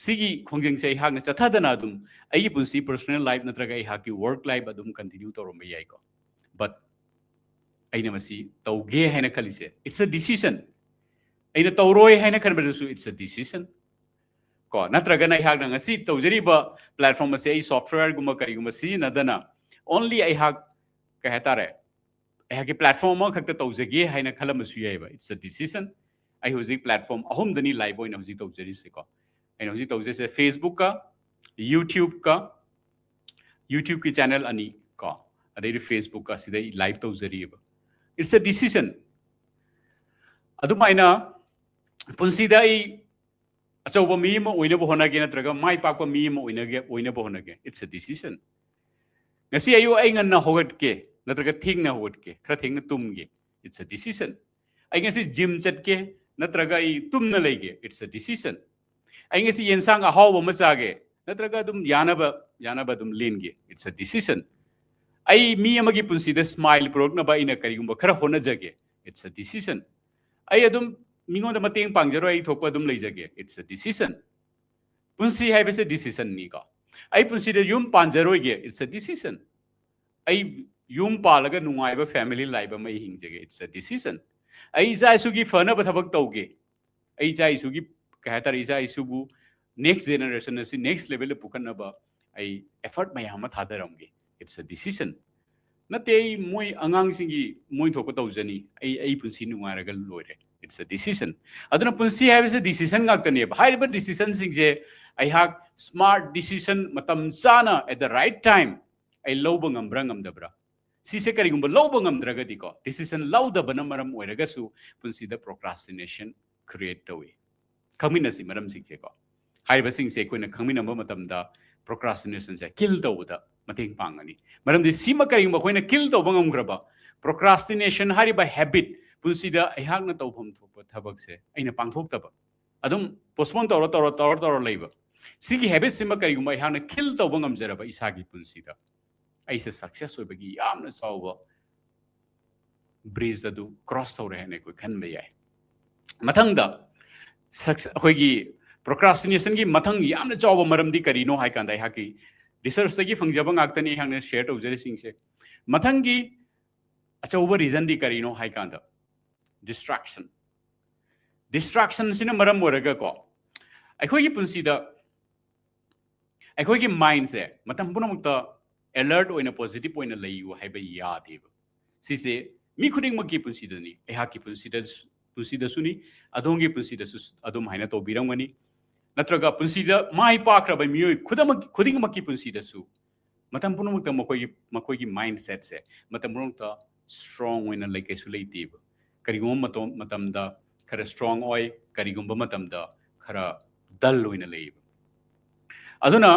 ꯁꯤꯒꯤ ꯈꯣꯡꯖꯪꯁꯦ ꯑꯩꯍꯥꯛꯅ ꯆꯠꯊꯗꯅ ꯑꯗꯨꯝ ꯑꯩꯒꯤ ꯄꯨꯟꯁꯤ, ꯄꯔꯁꯣꯅꯦꯜ ꯂꯥꯏꯐ ꯅꯠꯇ꯭ꯔꯒ ꯑꯩꯍꯥꯛꯀꯤ ꯋꯥꯔꯛ ꯂꯥꯏꯐ ꯑꯗꯨꯝ ꯀꯟꯇꯤꯅ꯭ꯌꯨ ꯇꯧꯔꯝꯕ ꯌꯥꯏꯀꯣ꯫ ꯕꯠ ꯑꯩꯅ ꯃꯁꯤ ꯇꯧꯒꯦ ꯍꯥꯏꯅ ꯈꯜꯂꯤꯁꯦ, it's a decision. ꯑꯩꯅ ꯇꯧꯔꯣꯏ ꯍꯥꯏꯅ ꯈꯟꯕꯗꯨꯁꯨ, it's a decision. ꯀꯣ, ꯅꯠꯇ꯭ꯔꯒꯅ ꯑꯩꯍꯥꯛꯅ ꯉꯁꯤ ꯇꯧꯖꯔꯤꯕ ꯄ꯭ꯂꯦꯠꯐꯣꯝ ꯑꯁꯦ ꯑꯩ ꯁꯣꯐꯋꯦꯌꯔꯒꯨꯝꯕ ꯀꯔꯤꯒꯨꯝꯕ ꯁꯤꯖꯤꯟꯅꯗꯅ, only ꯑꯩꯍꯥꯛ, ꯀꯩ ꯍꯥꯏꯇꯥꯔꯦ, ꯑꯩꯍꯥꯛꯀꯤ ꯄ꯭ꯂꯦꯠꯐꯣꯝ ꯑꯃꯈꯛꯇ ꯇꯧꯖꯒꯦ ꯍꯥꯏꯅ ꯈꯜꯂꯝꯕꯁꯨ ꯌꯥꯏꯑꯕ, it's a decision. ꯑꯩ ꯍꯧꯖꯤꯛ ꯄ꯭ꯂꯦꯠꯐꯣꯝ ꯑꯍꯨꯝꯗꯅꯤ ꯂꯥꯏꯚ ꯑꯣꯏꯅ ꯍꯧꯖꯤꯛ ꯇꯧꯖꯔꯤꯁꯦꯀꯣ꯫ ꯑꯩꯅ ꯍꯧꯖꯤꯛ ꯇꯧꯖꯔꯤꯁꯦ ꯐꯦꯁꯕꯨꯛꯀ, ꯌꯨꯇ꯭ꯌꯨꯕꯀ, ꯌꯨꯇ꯭ꯌꯨꯕꯀꯤ ꯆꯦꯅꯦꯜ ꯑꯅꯤ ꯀꯣ, ꯑꯗꯩꯗꯤ ꯐꯦꯁꯕꯨꯛꯀ, ꯁꯤꯗ ꯑꯩ ꯂꯥꯏꯚ ꯇꯧꯖꯔꯤꯑꯕ, it's a decision. ꯑꯗꯨꯃꯥꯏꯅ ꯄꯨꯟꯁꯤꯗ ꯑꯩ ꯑꯆꯧꯕ ꯃꯤ ꯑꯃ ꯑꯣꯏꯅꯕ ꯍꯣꯠꯅꯒꯦ, ꯅꯠꯇ꯭ꯔꯒ ꯃꯥꯏ ꯄꯥꯛꯄ ꯃꯤ ꯑꯃ ꯑꯣꯏꯅꯒꯦ, ꯑꯣꯏꯅꯕ ꯍꯣꯠꯅꯒꯦ, it's a decision. ꯉꯁꯤ ꯑꯌꯨꯛ ꯑꯩ ꯉꯟꯅ ꯍꯧꯒꯠꯀꯦ, ꯅꯠꯇ꯭ꯔꯒ ꯊꯦꯡꯅ ꯍꯧꯒꯠꯀꯦ, ꯈꯔ ꯊꯦꯡꯅ ꯇꯨꯝꯒꯦ, it's a decision. ꯑꯩ ꯉꯁꯤ ꯖꯤꯝ ꯆꯠꯀꯦ, ꯅꯠꯇ꯭ꯔꯒ ꯑꯩ ꯇꯨꯝꯅ ꯂꯩꯒꯦ? It's a decision. ꯑꯩ ꯉꯁꯤ ꯌꯦꯟꯁꯥꯡ ꯑꯍꯥꯎꯕ ꯑꯃ ꯆꯥꯒꯦ, ꯅꯠꯇ꯭ꯔꯒ ꯑꯗꯨꯝ ꯌꯥꯅꯕ ꯌꯥꯅꯕ ꯑꯗꯨꯝ ꯂꯦꯟꯒꯦ? It's a decision. ꯑꯩ ꯃꯤ ꯑꯃꯒꯤ ꯄꯨꯟꯁꯤꯗ smile ꯄꯨꯔꯛꯅꯕ ꯑꯩꯅ ꯀꯔꯤꯒꯨꯝꯕ ꯈꯔ ꯍꯣꯠꯅꯖꯒꯦ? It's a decision. ꯑꯩ ꯑꯗꯨꯝ ꯃꯤꯉꯣꯟꯗ ꯃꯇꯦꯡ ꯄꯥꯡꯖꯔꯣꯏ, ꯑꯩ ꯊꯣꯛꯄ ꯑꯗꯨꯝ ꯂꯩꯖꯒꯦ? It's a decision. ꯄꯨꯟꯁꯤ ꯍꯥꯏꯕꯁꯦ decisionꯅꯤꯀꯣ. ꯑꯩ ꯄꯨꯟꯁꯤꯗ ꯌꯨꯝ ꯄꯥꯟꯖꯔꯣꯏꯒꯦ? It's a decision. ꯑꯩ ꯌꯨꯝ ꯄꯥꯜꯂꯒ ꯅꯨꯡꯉꯥꯏꯕ family life ꯑꯃ ꯑꯩ ꯍꯤꯡꯖꯒꯦ? It's a decision. ꯑꯩ ꯏꯆꯥ ꯏꯁꯨꯒꯤ ꯐꯅꯕ ꯊꯕꯛ ꯇꯧꯒꯦ? ꯑꯩ ꯏꯆꯥ ꯏꯁꯨꯒꯤ, ꯀꯩ ꯍꯥꯏꯇꯥꯔꯦ, ꯏꯆꯥ ꯏꯁꯨꯕꯨ next generation ꯑꯁꯤ next levelꯗ ꯄꯨꯈꯠꯅꯕ ꯑꯩ effort ꯃꯌꯥꯝ ꯑꯃ ꯊꯥꯗꯔꯝꯒꯦ? It's a decision. ꯅꯠꯇꯦ, ꯑꯩ ꯃꯣꯏ ꯑꯉꯥꯡꯁꯤꯡꯒꯤ ꯃꯣꯏ ꯊꯣꯛꯄ ꯇꯧꯖꯅꯤ, ꯑꯩ ꯑꯩ ꯄꯨꯟꯁꯤ ꯅꯨꯡꯉꯥꯏꯔꯒ ꯂꯣꯏꯔꯦ꯫ It's a decision. ꯑꯗꯨꯅ ꯄꯨꯟꯁꯤ ꯍꯥꯏꯕꯁꯦ decision ꯉꯥꯛꯇꯅꯦꯕ꯫ ꯍꯥꯏꯔꯤꯕ decisionꯁꯤꯡꯁꯦ ꯑꯩꯍꯥꯛ smart decision, ꯃꯇꯝ ꯆꯥꯅ, at the right time ꯑꯩ ꯂꯧꯕ ꯉꯝꯕ꯭ꯔꯥ ꯉꯝꯗꯕ꯭ꯔꯥ? ꯁꯤꯁꯦ ꯀꯔꯤꯒꯨꯝꯕ ꯂꯧꯕ ꯉꯝꯗ꯭ꯔꯒꯗꯤꯀꯣ, decision ꯂꯧꯗꯕꯅ ꯃꯔꯝ ꯑꯣꯏꯔꯒꯁꯨ ꯄꯨꯟꯁꯤꯗ procrastination create ꯇꯧꯏ꯫ ꯈꯪꯃꯤꯟꯅꯁꯤ ꯃꯔꯝꯁꯤꯡꯁꯦꯀꯣ꯫ ꯍꯥꯏꯔꯤꯕꯁꯤꯡꯁꯦ ꯑꯩꯈꯣꯏꯅ ꯈꯪꯃꯤꯟꯅꯕ ꯃꯇꯝꯗ procrastinationꯁꯦ kill ꯇꯧꯕꯗ ꯃꯇꯦꯡ ꯄꯥꯡꯒꯅꯤ꯫ ꯃꯔꯝꯗꯤ ꯁꯤꯃ ꯀꯔꯤꯒꯨꯝꯕ ꯑꯩꯈꯣꯏꯅ kill ꯇꯧꯕ ꯉꯝꯈ꯭ꯔꯕ, procrastination ꯍꯥꯏꯔꯤꯕ habit, ꯄꯨꯟꯁꯤꯗ ꯑꯩꯍꯥꯛꯅ ꯇꯧꯐꯝ ꯊꯣꯛꯄ ꯊꯕꯛꯁꯦ ꯑꯩꯅ ꯄꯥꯡꯊꯣꯛꯇꯕ, ꯑꯗꯨꯝ postpone ꯇꯧꯔ ꯇꯧꯔ ꯇꯧꯔ ꯇꯧꯔ ꯂꯩꯕ, ꯁꯤꯒꯤ habitꯁꯤꯃ ꯀꯔꯤꯒꯨꯝꯕ ꯑꯩꯍꯥꯛꯅ kill ꯇꯧꯕ ꯉꯝꯖꯔꯕ ꯏꯁꯥꯒꯤ ꯄꯨꯟꯁꯤꯗ, ꯑꯩꯁꯦ success ꯑꯣꯏꯕꯒꯤ ꯌꯥꯝꯅ ꯆꯥꯎꯕ bridge ꯑꯗꯨ cross ꯇꯧꯔꯦ ꯍꯥꯏꯅ ꯑꯩꯈꯣꯏ ꯈꯟꯕ ꯌꯥꯏ꯫ ꯃꯊꯪꯗ success, ꯑꯩꯈꯣꯏꯒꯤ procrastinationꯒꯤ ꯃꯊꯪ ꯌꯥꯝꯅ ꯆꯥꯎꯕ ꯃꯔꯝꯗꯤ ꯀꯔꯤꯅꯣ ꯍꯥꯏ ꯀꯥꯟꯗ, ꯑꯩꯍꯥꯛꯀꯤ researchꯇꯒꯤ ꯐꯪꯖꯕ ꯉꯥꯛꯇꯅꯤ ꯑꯩꯍꯥꯛꯅ share ꯇꯧꯖꯔꯤꯁꯤꯡꯁꯦ꯫ ꯃꯊꯪꯒꯤ ꯑꯆꯧꯕ reasonꯗꯤ ꯀꯔꯤꯅꯣ ꯍꯥꯏ ꯀꯥꯟꯗ, distraction꯫ Distractionꯁꯤꯅ ꯃꯔꯝ ꯑꯣꯏꯔꯒꯀꯣ, ꯑꯩꯈꯣꯏꯒꯤ ꯄꯨꯟꯁꯤꯗ ꯑꯩꯈꯣꯏꯒꯤ mindꯁꯦ ꯃꯇꯝ ꯄꯨꯝꯅꯃꯛꯇ alert ꯑꯣꯏꯅ, positive ꯑꯣꯏꯅ ꯂꯩꯌꯨ ꯍꯥꯏꯕ ꯌꯥꯗꯦꯕ꯫ ꯁꯤꯁꯦ ꯃꯤ ꯈꯨꯗꯤꯡꯃꯛꯀꯤ ꯄꯨꯟꯁꯤꯗꯅꯤ, ꯑꯩꯍꯥꯛꯀꯤ ꯄꯨꯟꯁꯤꯗ, ꯄꯨꯟꯁꯤꯗꯁꯨꯅꯤ, ꯑꯗꯣꯝꯒꯤ ꯄꯨꯟꯁꯤꯗꯁꯨ ꯑꯗꯨꯝ ꯍꯥꯏꯅ ꯇꯧꯕꯤꯔꯝꯒꯅꯤ꯫ ꯅꯠꯇ꯭ꯔꯒ ꯄꯨꯟꯁꯤꯗ ꯃꯥꯏ ꯄꯥꯛꯈ꯭ꯔꯕ ꯃꯤꯑꯣꯏ ꯈꯨꯗꯤꯡꯃꯛ, ꯈꯨꯗꯤꯡꯃꯛꯀꯤ ꯄꯨꯟꯁꯤꯗꯁꯨ ꯃꯇꯝ ꯄꯨꯝꯅꯃꯛꯇ ꯃꯈꯣꯏꯒꯤ, ꯃꯈꯣꯏꯒꯤ mindsetꯁꯦ ꯃꯇꯝ ꯄꯨꯝꯅꯃꯛꯇ strong ꯑꯣꯏꯅ ꯂꯩ, ꯀꯩꯁꯨ ꯂꯩꯇꯦꯕ꯫ ꯀꯔꯤꯒꯨꯝꯕ ꯃꯇꯝ, ꯃꯇꯝꯗ ꯈꯔ strong ꯑꯣꯏ, ꯀꯔꯤꯒꯨꯝꯕ ꯃꯇꯝꯗ ꯈꯔ dull ꯑꯣꯏꯅ ꯂꯩꯌꯦꯕ꯫ ꯑꯗꯨꯅ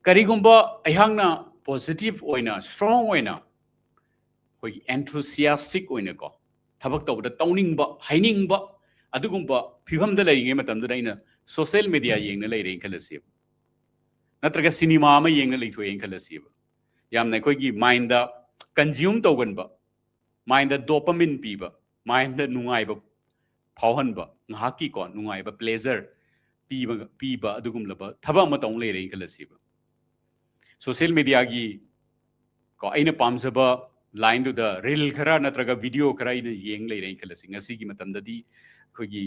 ꯀꯔꯤꯒꯨꯝꯕ ꯑꯩꯍꯥꯛꯅ positive ꯑꯣꯏꯅ, strong ꯑꯣꯏꯅ, ꯑꯩꯈꯣꯏꯒꯤ enthusiastic ꯑꯣꯏꯅꯀꯣ, ꯊꯕꯛ ꯇꯧꯕꯗ ꯇꯧꯅꯤꯡꯕ, ꯍꯩꯅꯤꯡꯕ, ꯑꯗꯨꯒꯨꯝꯕ ꯐꯤꯕꯝꯗ ꯂꯩꯔꯤꯉꯩ ꯃꯇꯝꯗꯨꯗ ꯑꯩꯅ social media ꯌꯦꯡꯅ ꯂꯩꯔꯦꯅ ꯈꯜꯂꯁꯦꯕ, ꯅꯠꯇ꯭ꯔꯒ ꯁꯤꯅꯦꯃꯥ ꯑꯃ ꯌꯦꯡꯅ ꯂꯩꯊꯣꯛꯑꯦꯅ ꯈꯜꯂꯁꯦꯕ, ꯌꯥꯝꯅ ꯑꯩꯈꯣꯏꯒꯤ mindꯗ consume ꯇꯧꯒꯟꯕ, mindꯗ dopamine ꯄꯤꯕ, mindꯗ ꯅꯨꯡꯉꯥꯏꯕ ꯐꯥꯎꯍꯟꯕ, ꯉꯥꯏꯍꯥꯛꯀꯤꯀꯣ ꯅꯨꯡꯉꯥꯏꯕ pleasure ꯄꯤꯕ ꯄꯤꯕ ꯑꯗꯨꯒꯨꯝꯂꯕ ꯊꯕꯛ ꯑꯃ ꯇꯧ ꯂꯩꯔꯦꯅ ꯈꯜꯂꯁꯦꯕ꯫ Social mediaꯒꯤ ꯀꯣ ꯑꯩꯅ ꯄꯥꯝꯖꯕ lineꯗꯨꯗ reel ꯈꯔ ꯅꯠꯇ꯭ꯔꯒ video ꯈꯔ ꯑꯩꯅ ꯌꯦꯡ ꯂꯩꯔꯦꯅ ꯈꯜꯂꯁꯤ꯫ ꯉꯁꯤꯒꯤ ꯃꯇꯝꯗꯗꯤ ꯑꯩꯈꯣꯏꯒꯤ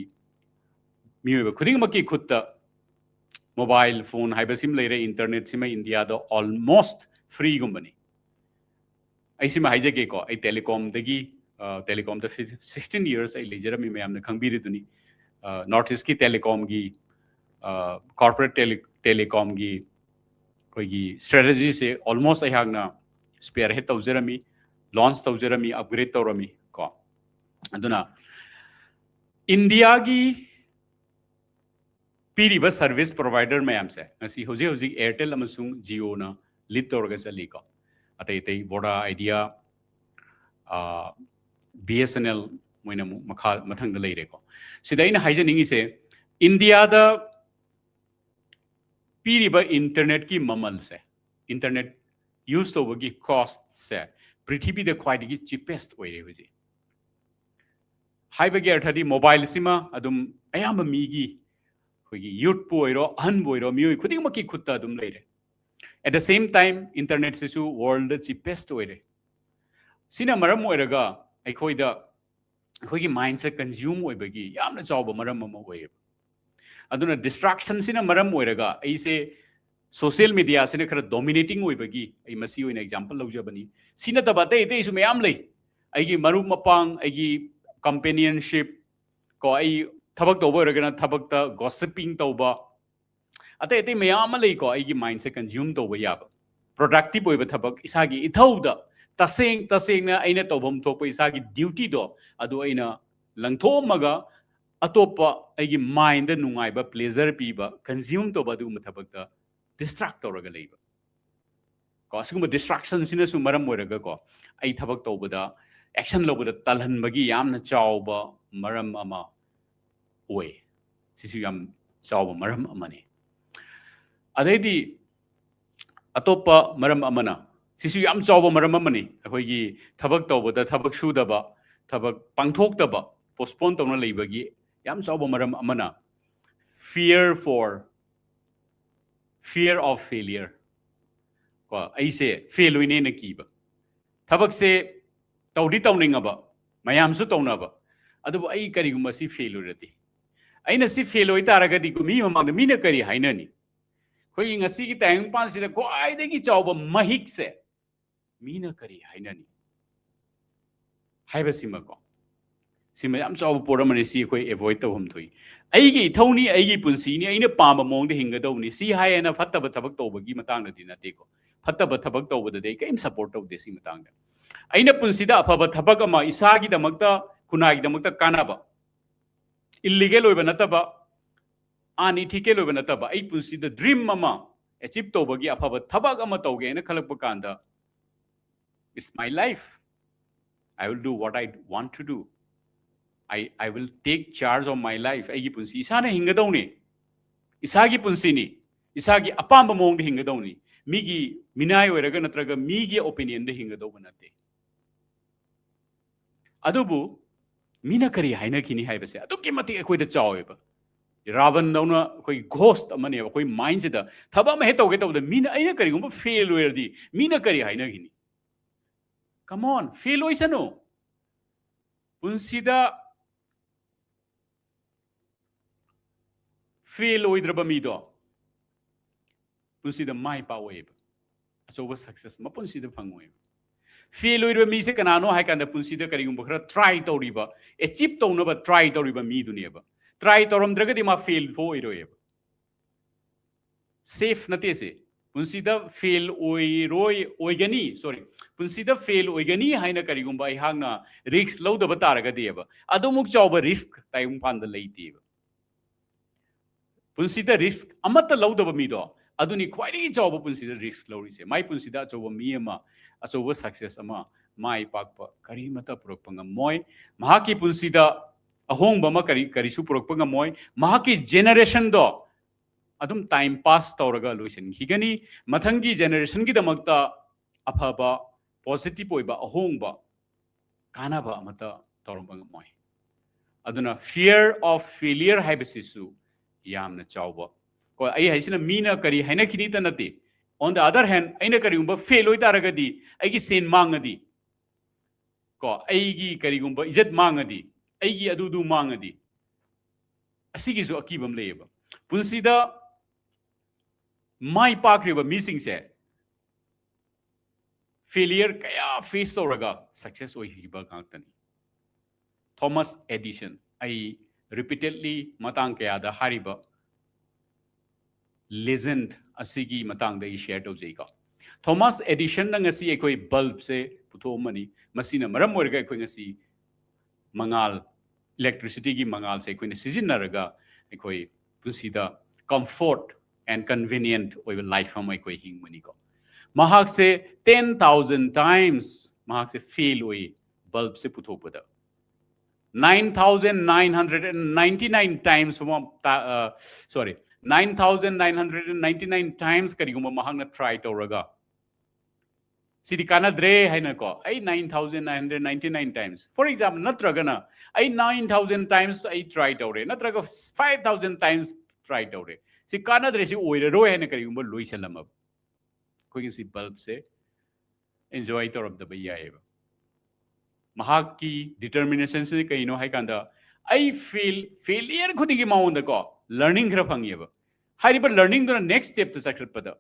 ꯃꯤꯑꯣꯏꯕ ꯈꯨꯗꯤꯡꯃꯛꯀꯤ ꯈꯨꯠꯇ mobile phone ꯍꯥꯏꯕꯁꯤꯃ ꯂꯩꯔꯦ, internetꯁꯤꯃ ꯏꯟꯗꯤꯌꯥꯗ almost freeꯒꯨꯝꯕꯅꯤ꯫ ꯑꯩ ꯁꯤꯃ ꯍꯥꯏꯖꯒꯦꯀꯣ, ꯑꯩ telecomꯗꯒꯤ, telecomꯗ sixteen years ꯑꯩ ꯂꯩꯖꯔꯝꯃꯤ, ꯃꯌꯥꯝꯅ ꯈꯪꯕꯤꯔꯤꯗꯨꯅꯤ꯫ North Eastꯀꯤ telecomꯒꯤ, corporate tele telecomꯒꯤ ꯑꯩꯈꯣꯏꯒꯤ strategyꯁꯦ almost ꯑꯩꯍꯥꯛꯅ spearhead ꯇꯧꯖꯔꯝꯃꯤ, launch ꯇꯧꯖꯔꯝꯃꯤ, upgrade ꯇꯧꯔꯝꯃꯤ ꯀꯣ꯫ ꯑꯗꯨꯅ ꯏꯟꯗꯤꯌꯥꯒꯤ ꯄꯤꯔꯤꯕ service provider ꯃꯌꯥꯝꯁꯦ ꯉꯁꯤ ꯍꯧꯖꯤꯛ ꯍꯧꯖꯤꯛ Airtel ꯑꯃꯁꯨꯡ Jioꯅ lead ꯇꯧꯔꯒ ꯆꯠꯂꯤꯀꯣ꯫ ꯑꯇꯩ ꯑꯇꯩ Voda, Idea, BSNL ꯃꯣꯏꯅ ꯑꯃꯨꯛ ꯃꯈꯥ ꯃꯊꯪꯗ ꯂꯩꯔꯦꯀꯣ꯫ ꯁꯤꯗ ꯑꯩꯅ ꯍꯥꯏꯖꯅꯤꯡꯉꯤꯁꯦ, ꯏꯟꯗꯤꯌꯥꯗ ꯄꯤꯔꯤꯕ internetꯀꯤ ꯃꯃꯜꯁꯦ, internet use ꯇꯧꯕꯒꯤ costꯁꯦ ꯄ꯭ꯔꯤꯊꯤꯕꯤꯗ ꯈ꯭ꯋꯥꯏꯗꯒꯤ cheapest ꯑꯣꯏꯔꯦ ꯍꯧꯖꯤꯛ꯫ ꯍꯥꯏꯕꯒꯤ ꯑꯔꯊꯗꯤ mobileꯁꯤꯃ ꯑꯗꯨꯝ ꯑꯌꯥꯝꯕ ꯃꯤꯒꯤ, ꯑꯩꯈꯣꯏꯒꯤ youthꯄꯨ ꯑꯣꯏꯔꯣ, ꯑꯍꯟꯕꯨ ꯑꯣꯏꯔꯣ, ꯃꯤꯑꯣꯏ ꯈꯨꯗꯤꯡꯃꯛꯀꯤ ꯈꯨꯠꯇ ꯑꯗꯨꯝ ꯂꯩꯔꯦ꯫ At the same time, internetꯁꯤꯁꯨ worldꯗ cheapest ꯑꯣꯏꯔꯦ꯫ ꯁꯤꯅ ꯃꯔꯝ ꯑꯣꯏꯔꯒ ꯑꯩꯈꯣꯏꯗ, ꯑꯩꯈꯣꯏꯒꯤ mindꯁꯦ consume ꯑꯣꯏꯕꯒꯤ ꯌꯥꯝꯅ ꯆꯥꯎꯕ ꯃꯔꯝ ꯑꯃ ꯑꯣꯏꯌꯦꯕ꯫ ꯑꯗꯨꯅ distractionꯁꯤꯅ ꯃꯔꯝ ꯑꯣꯏꯔꯒ ꯑꯩꯁꯦ social mediaꯁꯤꯅ ꯈꯔ dominating ꯑꯣꯏꯕꯒꯤ ꯑꯩ ꯃꯁꯤ ꯑꯣꯏꯅ example ꯂꯧꯖꯕꯅꯤ꯫ ꯁꯤ ꯅꯠꯇꯕ ꯑꯇꯩ ꯑꯇꯩꯁꯨ ꯃꯌꯥꯝ ꯂꯩ꯫ ꯑꯩꯒꯤ ꯃꯔꯨꯞ ꯃꯄꯥꯡ, ꯑꯩꯒꯤ companionship ꯀꯣ, ꯑꯩ ꯊꯕꯛ ꯇꯧꯕ ꯑꯣꯏꯔꯒꯅ ꯊꯕꯛꯇ gossiping ꯇꯧꯕ, ꯑꯇꯩ ꯑꯇꯩ ꯃꯌꯥꯝ ꯑꯃ ꯂꯩꯀꯣ, ꯑꯩꯒꯤ mindꯁꯦ consume ꯇꯧꯕ ꯌꯥꯕ꯫ Productive ꯑꯣꯏꯕ ꯊꯕꯛ, ꯏꯁꯥꯒꯤ ꯏꯊꯧꯗ ꯇꯁꯦꯡ ꯇꯁꯦꯡꯅ ꯑꯩꯅ ꯇꯧꯐꯝ ꯊꯣꯛꯄ ꯏꯁꯥꯒꯤ dutyꯗꯣ ꯑꯗꯨ ꯑꯩꯅ ꯂꯪꯊꯣꯛꯑꯝꯃꯒ ꯑꯇꯣꯞꯄ ꯑꯩꯒꯤ mindꯗ ꯅꯨꯡꯉꯥꯏꯕ pleasure ꯄꯤꯕ consume ꯇꯧꯕ ꯑꯗꯨꯒꯨꯝꯕ ꯊꯕꯛꯇ distract ꯇꯧꯔꯒ ꯂꯩꯕ꯫ ꯀꯣ, ꯑꯁꯤꯒꯨꯝꯕ distractionꯁꯤꯅꯁꯨ ꯃꯔꯝ ꯑꯣꯏꯔꯒꯀꯣ, ꯑꯩ ꯊꯕꯛ ꯇꯧꯕꯗ ꯑꯦꯛꯁꯟ ꯂꯧꯕꯗ ꯇꯜꯍꯟꯕꯒꯤ ꯌꯥꯝꯅ ꯆꯥꯎꯕ ꯃꯔꯝ ꯑꯃ ꯑꯣꯏ꯫ ꯁꯤꯁꯨ ꯌꯥꯝ ꯆꯥꯎꯕ ꯃꯔꯝ ꯑꯃꯅꯤ꯫ ꯑꯗꯩꯗꯤ ꯑꯇꯣꯞꯄ ꯃꯔꯝ ꯑꯃꯅ, ꯁꯤꯁꯨ ꯌꯥꯝ ꯆꯥꯎꯕ ꯃꯔꯝ ꯑꯃꯅꯤ, ꯑꯩꯈꯣꯏꯒꯤ ꯊꯕꯛ ꯇꯧꯕꯗ ꯊꯕꯛ ꯁꯨꯗꯕ, ꯊꯕꯛ ꯄꯥꯡꯊꯣꯛꯇꯕ, ꯄꯣꯁꯄꯣꯟ ꯇꯧꯅ ꯂꯩꯕꯒꯤ ꯌꯥꯝ ꯆꯥꯎꯕ ꯃꯔꯝ ꯑꯃꯅ fear for fear of failure꯫ ꯀꯣ, ꯑꯩꯁꯦ ꯐꯦꯜ ꯑꯣꯏꯅꯦꯅ ꯀꯤꯕ꯫ ꯊꯕꯛꯁꯦ ꯇꯧꯗꯤ ꯇꯧꯅꯤꯡꯉꯕ, ꯃꯌꯥꯝꯁꯨ ꯇꯧꯅꯕ, ꯑꯗꯨꯕꯨ ꯑꯩ ꯀꯔꯤꯒꯨꯝꯕ ꯁꯤ ꯐꯦꯜ ꯑꯣꯏꯔꯗꯤ, ꯑꯩꯅ ꯁꯤ ꯐꯦꯜ ꯑꯣꯏꯇꯥꯔꯒꯗꯤ ꯃꯤ ꯃꯃꯥꯡꯗ ꯃꯤꯅ ꯀꯔꯤ ꯍꯥꯏꯅꯅꯤ? ꯑꯩꯈꯣꯏꯒꯤ ꯉꯁꯤꯒꯤ ꯇꯥꯏꯕꯪꯄꯥꯟꯁꯤꯗ ꯈ꯭ꯋꯥꯏꯗꯒꯤ ꯆꯥꯎꯕ ꯃꯍꯤꯛꯁꯦ ꯃꯤꯅ ꯀꯔꯤ ꯍꯥꯏꯅꯅꯤ ꯍꯥꯏꯕꯁꯤꯃꯀꯣ, ꯁꯤꯃ ꯌꯥꯝ ꯆꯥꯎꯕ ꯄꯣꯠ ꯑꯃꯅꯤ꯫ ꯁꯤ ꯑꯩꯈꯣꯏ ꯑꯦꯚꯣꯏꯗ ꯇꯧꯐꯝ ꯊꯣꯛꯏ꯫ ꯑꯩꯒꯤ ꯏꯊꯧꯅꯤ, ꯑꯩꯒꯤ ꯄꯨꯟꯁꯤꯅꯤ, ꯑꯩꯅ ꯄꯥꯝꯕ ꯃꯑꯣꯡꯗ ꯍꯤꯡꯒꯗꯧꯕꯅꯤ꯫ ꯁꯤ ꯍꯥꯏꯌꯦꯅ ꯐꯠꯇꯕ ꯊꯕꯛ ꯇꯧꯕꯒꯤ ꯃꯇꯥꯡꯗꯗꯤ ꯅꯠꯇꯦꯀꯣ꯫ ꯐꯠꯇꯕ ꯊꯕꯛ ꯇꯧꯕꯗꯗꯤ ꯑꯩ ꯀꯔꯤꯝ ꯁꯄꯣꯔꯠ ꯇꯧꯗꯦ꯫ ꯁꯤ ꯃꯇꯥꯡꯗ ꯑꯩꯅ ꯄꯨꯟꯁꯤꯗ ꯑꯐꯕ ꯊꯕꯛ ꯑꯃ, ꯏꯁꯥꯒꯤꯗꯃꯛꯇ, ꯈꯨꯟꯅꯥꯏꯒꯤꯗꯃꯛꯇ ꯀꯥꯟꯅꯕ, ꯏꯜꯂꯤꯒꯦꯜ ꯑꯣꯏꯕ ꯅꯠꯇꯕ, ꯑꯟꯏꯊꯤꯀꯦꯜ ꯑꯣꯏꯕ ꯅꯠꯇꯕ, ꯑꯩ ꯄꯨꯟꯁꯤꯗ ꯗ꯭ꯔꯤꯝ ꯑꯃ ꯑꯦꯆꯤꯞ ꯇꯧꯕꯒꯤ ꯑꯐꯕ ꯊꯕꯛ ꯑꯃ ꯇꯧꯒꯦ ꯍꯥꯏꯅ ꯈꯜꯂꯛꯄ ꯀꯥꯟꯗ, it's my life, I will do what I want to do, I I will take charge of my life꯫ ꯑꯩꯒꯤ ꯄꯨꯟꯁꯤ ꯏꯁꯥꯅ ꯍꯤꯡꯒꯗꯧꯅꯤ꯫ ꯏꯁꯥꯒꯤ ꯄꯨꯟꯁꯤꯅꯤ꯫ ꯏꯁꯥꯒꯤ ꯑꯄꯥꯝꯕ ꯃꯑꯣꯡꯗ ꯍꯤꯡꯒꯗꯧꯅꯤ꯫ ꯃꯤꯒꯤ ꯃꯤꯅꯥꯏ ꯑꯣꯏꯔꯒ ꯅꯠꯇ꯭ꯔꯒ ꯃꯤꯒꯤ ꯑꯣꯄꯤꯅꯤꯌꯟꯗ ꯍꯤꯡꯒꯗꯧꯕ ꯅꯠꯇꯦ꯫ ꯑꯗꯨꯕꯨ ꯃꯤꯅ ꯀꯔꯤ ꯍꯥꯏꯅꯈꯤꯅꯤ ꯍꯥꯏꯕꯁꯦ ꯑꯗꯨꯛꯀꯤ ꯃꯇꯤꯛ ꯑꯩꯈꯣꯏꯗ ꯆꯥꯎꯋꯦꯕ꯫ ꯔꯥꯕꯟꯗꯧꯅ ꯑꯩꯈꯣꯏ ꯒꯣꯁ ꯑꯃꯅꯦꯕ꯫ ꯑꯩꯈꯣꯏ ꯃꯥꯏꯟꯁꯤꯗ ꯊꯕꯛ ꯑꯃ ꯍꯦꯛ ꯇꯧꯒꯦ ꯇꯧꯕꯗ ꯃꯤꯅ, ꯑꯩꯅ ꯀꯔꯤꯒꯨꯝꯕ ꯐꯦꯜ ꯑꯣꯏꯔꯗꯤ ꯃꯤꯅ ꯀꯔꯤ ꯍꯥꯏꯅꯈꯤꯅꯤ? Come on, ꯐꯦꯜ ꯑꯣꯏꯁꯅꯨ꯫ ꯄꯨꯟꯁꯤꯗ ꯐꯦꯜ ꯑꯣꯏꯗ꯭ꯔꯕ ꯃꯤꯗꯣ ꯄꯨꯟꯁꯤꯗ ꯃꯥꯏ ꯄꯥꯛꯑꯣꯏꯕ, ꯑꯆꯧꯕ ꯁꯛꯁꯦꯁ ꯃꯄꯨꯟꯁꯤꯗ ꯐꯪꯉꯣꯏꯕ꯫ ꯐꯦꯜ ꯑꯣꯏꯔꯤꯕ ꯃꯤꯁꯦ ꯀꯅꯥꯅꯣ ꯍꯥꯏ ꯀꯥꯟꯗ, ꯄꯨꯟꯁꯤꯗ ꯀꯔꯤꯒꯨꯝꯕ ꯈꯔ ꯇ꯭ꯔꯥꯏ ꯇꯧꯔꯤꯕ, ꯑꯦꯆꯤꯞ ꯇꯧꯅꯕ ꯇ꯭ꯔꯥꯏ ꯇꯧꯔꯤꯕ ꯃꯤꯗꯨꯅꯦꯕ꯫ ꯇ꯭ꯔꯥꯏ ꯇꯧꯔꯝꯗ꯭ꯔꯒꯗꯤ ꯃꯥ ꯐꯦꯜ ꯑꯣꯏꯔꯣꯏꯕ꯫ ꯁꯦꯐ ꯅꯠꯇꯦ ꯁꯤ꯫ ꯄꯨꯟꯁꯤꯗ ꯐꯦꯜ ꯑꯣꯏꯔꯣꯏ, ꯑꯣꯏꯒꯅꯤ, ꯁꯣꯔꯤ, ꯄꯨꯟꯁꯤꯗ ꯐꯦꯜ ꯑꯣꯏꯒꯅꯤ ꯍꯥꯏꯅ ꯀꯔꯤꯒꯨꯝꯕ ꯑꯩꯍꯥꯛꯅ ꯔꯤꯁꯛ ꯂꯧꯗꯕ ꯇꯥꯔꯒꯗꯤꯕ, ꯑꯗꯨꯃꯨꯛ ꯆꯥꯎꯕ ꯔꯤꯁꯛ ꯇꯥꯏꯕꯪꯄꯥꯟꯗ ꯂꯩꯇꯦꯕ꯫ ꯄꯨꯟꯁꯤꯗ ꯔꯤꯁꯛ ꯑꯃꯠꯇ ꯂꯧꯗꯕ ꯃꯤꯗꯣ, ꯑꯗꯨꯅꯤ ꯈ꯭ꯋꯥꯏꯗꯒꯤ ꯆꯥꯎꯕ ꯄꯨꯟꯁꯤꯗ ꯔꯤꯁꯛ ꯂꯧꯔꯤꯁꯦ꯫ ꯃꯥꯏ ꯄꯨꯟꯁꯤꯗ ꯑꯆꯧꯕ ꯃꯤ ꯑꯃ, ꯑꯆꯧꯕ ꯁꯛꯁꯦꯁ ꯑꯃ, ꯃꯥꯏ ꯄꯥꯛꯄ ꯀꯔꯤꯃꯠꯇ ꯄꯨꯔꯛꯄ ꯉꯝꯃꯣꯏ꯫ ꯃꯍꯥꯛꯀꯤ ꯄꯨꯟꯁꯤꯗ ꯑꯍꯣꯡꯕ ꯑꯃ ꯀꯔꯤ, ꯀꯔꯤꯁꯨ ꯄꯨꯔꯛꯄ ꯉꯝꯃꯣꯏ꯫ ꯃꯍꯥꯛꯀꯤ ꯖꯦꯅꯦꯔꯦꯁꯟꯗꯣ ꯑꯗꯨꯝ ꯇꯥꯏꯝ ꯄꯥꯁ ꯇꯧꯔꯒ ꯂꯣꯏꯁꯤꯟꯈꯤꯒꯅꯤ꯫ ꯃꯊꯪꯒꯤ ꯖꯦꯅꯦꯔꯦꯁꯟꯒꯤꯗꯃꯛꯇ ꯑꯐꯕ, ꯄꯣꯖꯤꯇꯤꯚ ꯑꯣꯏꯕ ꯑꯍꯣꯡꯕ, ꯀꯥꯟꯅꯕ ꯑꯃꯠꯇ ꯇꯧꯔꯝꯕ ꯉꯝꯃꯣꯏ꯫ ꯑꯗꯨꯅ fear of failure ꯍꯥꯏꯕꯁꯤꯁꯨ ꯌꯥꯝꯅ ꯆꯥꯎꯕ꯫ ꯀꯣ, ꯑꯩ ꯍꯥꯏꯁꯤꯅ ꯃꯤꯅ ꯀꯔꯤ ꯍꯥꯏꯅꯈꯤꯅꯤꯇ ꯅꯠꯇꯦ꯫ On the other hand, ꯑꯩꯅ ꯀꯔꯤꯒꯨꯝꯕ ꯐꯦꯜ ꯑꯣꯏꯇꯥꯔꯒꯗꯤ, ꯑꯩꯒꯤ ꯁꯦꯟ ꯃꯥꯡꯉꯗꯤ, ꯀꯣ, ꯑꯩꯒꯤ ꯀꯔꯤꯒꯨꯝꯕ ꯏꯖꯠ ꯃꯥꯡꯉꯗꯤ, ꯑꯩꯒꯤ ꯑꯗꯨꯗꯨ ꯃꯥꯡꯉꯗꯤ, ꯑꯁꯤꯒꯤꯁꯨ ꯑꯀꯤꯕ ꯑꯃ ꯂꯩꯌꯦꯕ꯫ ꯄꯨꯟꯁꯤꯗ ꯃꯥꯏ ꯄꯥꯛꯈ꯭ꯔꯤꯕ ꯃꯤꯁꯤꯡꯁꯦ ꯐꯦꯂꯤꯌꯔ ꯀꯌꯥ ꯐꯦꯁ ꯇꯧꯔꯒ ꯁꯛꯁꯦꯁ ꯑꯣꯏꯈꯤꯕ ꯉꯥꯛꯇꯅꯤ꯫ ꯊꯣꯃꯁ ꯑꯦꯗꯤꯁꯟ, ꯑꯩ ꯔꯤꯄꯤꯇꯦꯗꯂꯤ ꯃꯇꯥꯡ ꯀꯌꯥꯗ ꯍꯥꯏꯔꯤꯕ ꯂꯦꯖꯦꯟꯗ ꯑꯁꯤꯒꯤ ꯃꯇꯥꯡꯗ ꯑꯩ ꯁꯤꯌꯔ ꯇꯧꯖꯩꯀꯣ꯫ ꯊꯣꯃꯁ ꯑꯦꯗꯤꯁꯟꯅ ꯉꯁꯤ ꯑꯩꯈꯣꯏ ꯕꯜꯕꯁꯦ ꯄꯨꯊꯣꯛꯑꯝꯃꯅꯤ꯫ ꯃꯁꯤꯅ ꯃꯔꯝ ꯑꯣꯏꯔꯒ ꯑꯩꯈꯣꯏ ꯉꯁꯤ ꯃꯉꯥꯜ, ꯏꯂꯦꯛꯇ꯭ꯔꯤꯁꯤꯇꯤꯒꯤ ꯃꯉꯥꯜꯁꯦ ꯑꯩꯈꯣꯏꯅ ꯁꯤꯖꯤꯟꯅꯔꯒ ꯑꯩꯈꯣꯏ ꯄꯨꯟꯁꯤꯗ ꯀꯝꯐꯣꯔꯠ ꯑꯦꯟ ꯀꯟꯚꯤꯅꯤꯌꯦꯟꯠ ꯑꯣꯏꯕ ꯂꯥꯏꯐ ꯑꯃ ꯑꯩꯈꯣꯏ ꯍꯤꯡꯕꯅꯤꯀꯣ꯫ ꯃꯍꯥꯛꯁꯦ ꯇꯦꯟ ꯊꯥꯎꯖꯟ ꯇꯥꯏꯝꯁ ꯃꯍꯥꯛꯁꯦ ꯐꯦꯜ ꯑꯣꯏ ꯕꯜꯕꯁꯦ ꯄꯨꯊꯣꯛꯄꯗ꯫ Nine thousand nine hundred and ninety nine times, sorry, nine thousand nine hundred and ninety nine times ꯀꯔꯤꯒꯨꯝꯕ ꯃꯍꯥꯛꯅ ꯇ꯭ꯔꯥꯏ ꯇꯧꯔꯒ, ꯁꯤꯗꯤ ꯀꯥꯟꯅꯗ꯭ꯔꯦ ꯍꯥꯏꯅꯀꯣ, ꯑꯩ nine thousand nine hundred ninety nine times, for example, ꯅꯠꯇ꯭ꯔꯒꯅ ꯑꯩ nine thousand times ꯑꯩ try ꯇꯧꯔꯦ, ꯅꯠꯇ꯭ꯔꯒ five thousand times ꯇ꯭ꯔꯥꯏ ꯇꯧꯔꯦ, ꯁꯤ ꯀꯥꯟꯅꯗ꯭ꯔꯦ, ꯁꯤ ꯑꯣꯏꯔꯔꯣꯏ ꯍꯥꯏꯅ ꯀꯔꯤꯒꯨꯝꯕ ꯂꯣꯏꯁꯜꯂꯝꯃꯕ, ꯑꯩꯈꯣꯏꯒꯤ ꯁꯤ ꯕꯜꯕꯁꯦ ꯑꯦꯟꯖꯣꯏ ꯇꯧꯔꯝꯗꯕ ꯌꯥꯏꯑꯕ꯫ ꯃꯍꯥꯛꯀꯤ ꯗꯤꯇꯔꯃꯤꯅꯦꯁꯟꯁꯤ ꯀꯩꯅꯣ ꯍꯥꯏ ꯀꯥꯟꯗ, ꯑꯩ ꯐꯦꯜ, ꯐꯦꯂꯤꯌꯔ ꯈꯨꯗꯤꯡꯒꯤ ꯃꯉꯣꯟꯗꯀꯣ ꯂꯔꯅꯤꯡ ꯈꯔ ꯐꯪꯉꯦꯕ꯫ ꯍꯥꯏꯔꯤꯕ ꯂꯔꯅꯤꯡꯗꯨꯅ ꯅꯦꯛꯁ ꯁ꯭ꯇꯦꯞꯇ ꯆꯠꯈꯠꯄꯗ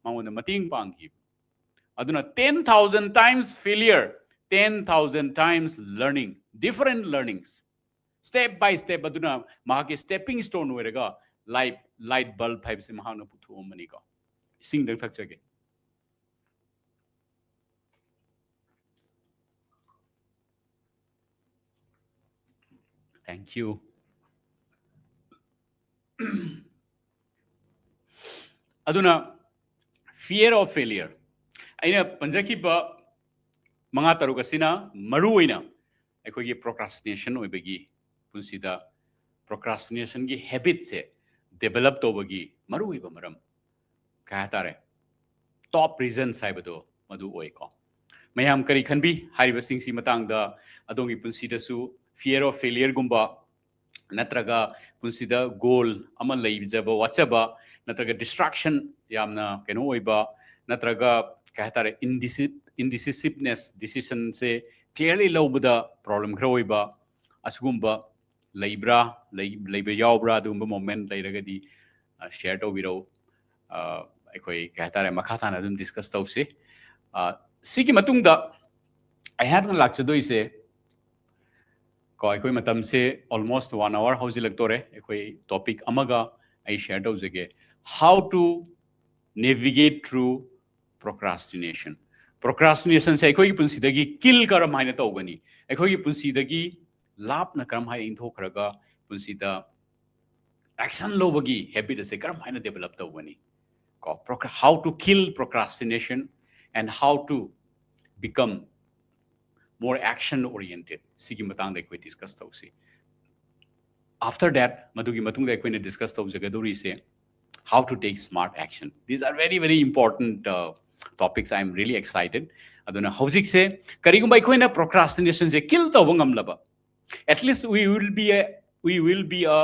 ꯃꯉꯣꯟꯗ ꯃꯇꯦꯡ ꯄꯥꯡꯈꯤꯕ꯫ ꯑꯗꯨꯅ ten thousand times failure, ten thousand times learning, different learnings, step by step, ꯑꯗꯨꯅ ꯃꯍꯥꯛꯀꯤ ꯁ꯭ꯇꯦꯄꯤꯡ ꯁ꯭ꯇꯣꯟ ꯑꯣꯏꯔꯒ ꯂꯥꯏꯐ, ꯂꯥꯏꯠ ꯕꯜꯕ ꯍꯥꯏꯕꯁꯤ ꯃꯍꯥꯛꯅ ꯄꯨꯊꯣꯛꯑꯝꯕꯅꯤꯀꯣ꯫ ꯏꯁꯤꯡꯗꯪ ꯊꯛꯆꯒꯦ꯫ Thank you. ꯑꯗꯨꯅ fear of failure, ꯑꯩꯅ ꯄꯟꯖꯈꯤꯕ ꯃꯉꯥ ꯇꯔꯨꯛ ꯑꯁꯤꯅ ꯃꯔꯨ ꯑꯣꯏꯅ ꯑꯩꯈꯣꯏꯒꯤ procrastination ꯑꯣꯏꯕꯒꯤ, ꯄꯨꯟꯁꯤꯗ procrastination ꯒꯤ habit ꯁꯦ develop ꯇꯧꯕꯒꯤ ꯃꯔꯨꯑꯣꯏꯕ ꯃꯔꯝ ꯀꯩ ꯍꯥꯏꯇꯥꯔꯦ, top reasons ꯍꯥꯏꯕꯗꯣ ꯃꯗꯨ ꯑꯣꯏꯀꯣ꯫ ꯃꯌꯥꯝ ꯀꯔꯤ ꯈꯟꯕꯤ ꯍꯥꯏꯔꯤꯕꯁꯤꯡꯁꯤ ꯃꯇꯥꯡꯗ? ꯑꯗꯣꯝꯒꯤ ꯄꯨꯟꯁꯤꯗꯁꯨ fear of failure ꯒꯨꯝꯕ, ꯅꯠꯇ꯭ꯔꯒ ꯄꯨꯟꯁꯤꯗ goal ꯑꯃ ꯂꯩꯖꯕ ꯋꯥꯠꯆꯕ, ꯅꯠꯇ꯭ꯔꯒ distraction ꯌꯥꯝꯅ ꯀꯩꯅꯣ ꯑꯣꯏꯕ, ꯅꯠꯇ꯭ꯔꯒ ꯀꯩ ꯍꯥꯏꯇꯥꯔꯦ, indeci- indecisiveness, decision ꯁꯦ clearly ꯂꯧꯕꯗ problem ꯈꯔ ꯑꯣꯏꯕ, ꯑꯁꯤꯒꯨꯝꯕ ꯂꯩꯕ꯭ꯔꯥ? ꯂꯩ- ꯂꯩꯕ ꯌꯥꯎꯕ꯭ꯔꯥ? ꯑꯗꯨꯒꯨꯝꯕ moment ꯂꯩꯔꯒꯗꯤ share ꯇꯧꯕꯤꯔꯛꯎ꯫ ꯑꯩꯈꯣꯏ ꯀꯩ ꯍꯥꯏꯇꯥꯔꯦ, ꯃꯈꯥ ꯇꯥꯅ ꯑꯗꯨꯝ discuss ꯇꯧꯁꯤ꯫ ꯁꯤꯒꯤ ꯃꯇꯨꯡꯗ ꯑꯩꯍꯥꯛꯅ ꯂꯥꯛꯆꯗꯣꯏꯁꯦ ꯀꯣ, ꯑꯩꯈꯣꯏ ꯃꯇꯝꯁꯦ almost one hour ꯍꯧꯖꯤꯜꯂꯛꯇꯣꯔꯦ꯫ ꯑꯩꯈꯣꯏ topic ꯑꯃꯒ ꯑꯩ share ꯇꯧꯖꯒꯦ, how to navigate through procrastination꯫ Procrastination ꯁꯦ ꯑꯩꯈꯣꯏꯒꯤ ꯄꯨꯟꯁꯤꯗꯒꯤ kill ꯀꯔꯝ ꯍꯥꯏꯅ ꯇꯧꯒꯅꯤ? ꯑꯩꯈꯣꯏꯒꯤ ꯄꯨꯟꯁꯤꯗꯒꯤ ꯂꯥꯞꯅ ꯀꯔꯝ ꯍꯥꯏꯅ ꯏꯟꯊꯣꯛꯈ꯭ꯔꯒ ꯄꯨꯟꯁꯤꯗ action ꯂꯧꯕꯒꯤ habit ꯑꯁꯦ ꯀꯔꯝ ꯍꯥꯏꯅ develop ꯇꯧꯒꯅꯤ? ꯀꯣ, procra- how to kill procrastination and how to become more action oriented, ꯁꯤꯒꯤ ꯃꯇꯥꯡꯗ ꯑꯩꯈꯣꯏ discuss ꯇꯧꯁꯤ꯫ After that, ꯃꯗꯨꯒꯤ ꯃꯇꯨꯡꯗ ꯑꯩꯈꯣꯏꯅ discuss ꯇꯧꯖꯒꯗꯧꯔꯤꯁꯦ, how to take smart action. These are very, very important uh, topics. I am really excited. ꯑꯗꯨꯅ ꯍꯧꯖꯤꯛꯁꯦ ꯀꯔꯤꯒꯨꯝꯕ ꯑꯩꯈꯣꯏꯅ procrastination ꯁꯦ kill ꯇꯧꯕ ꯉꯝꯂꯕ, at least we will be a, we will be a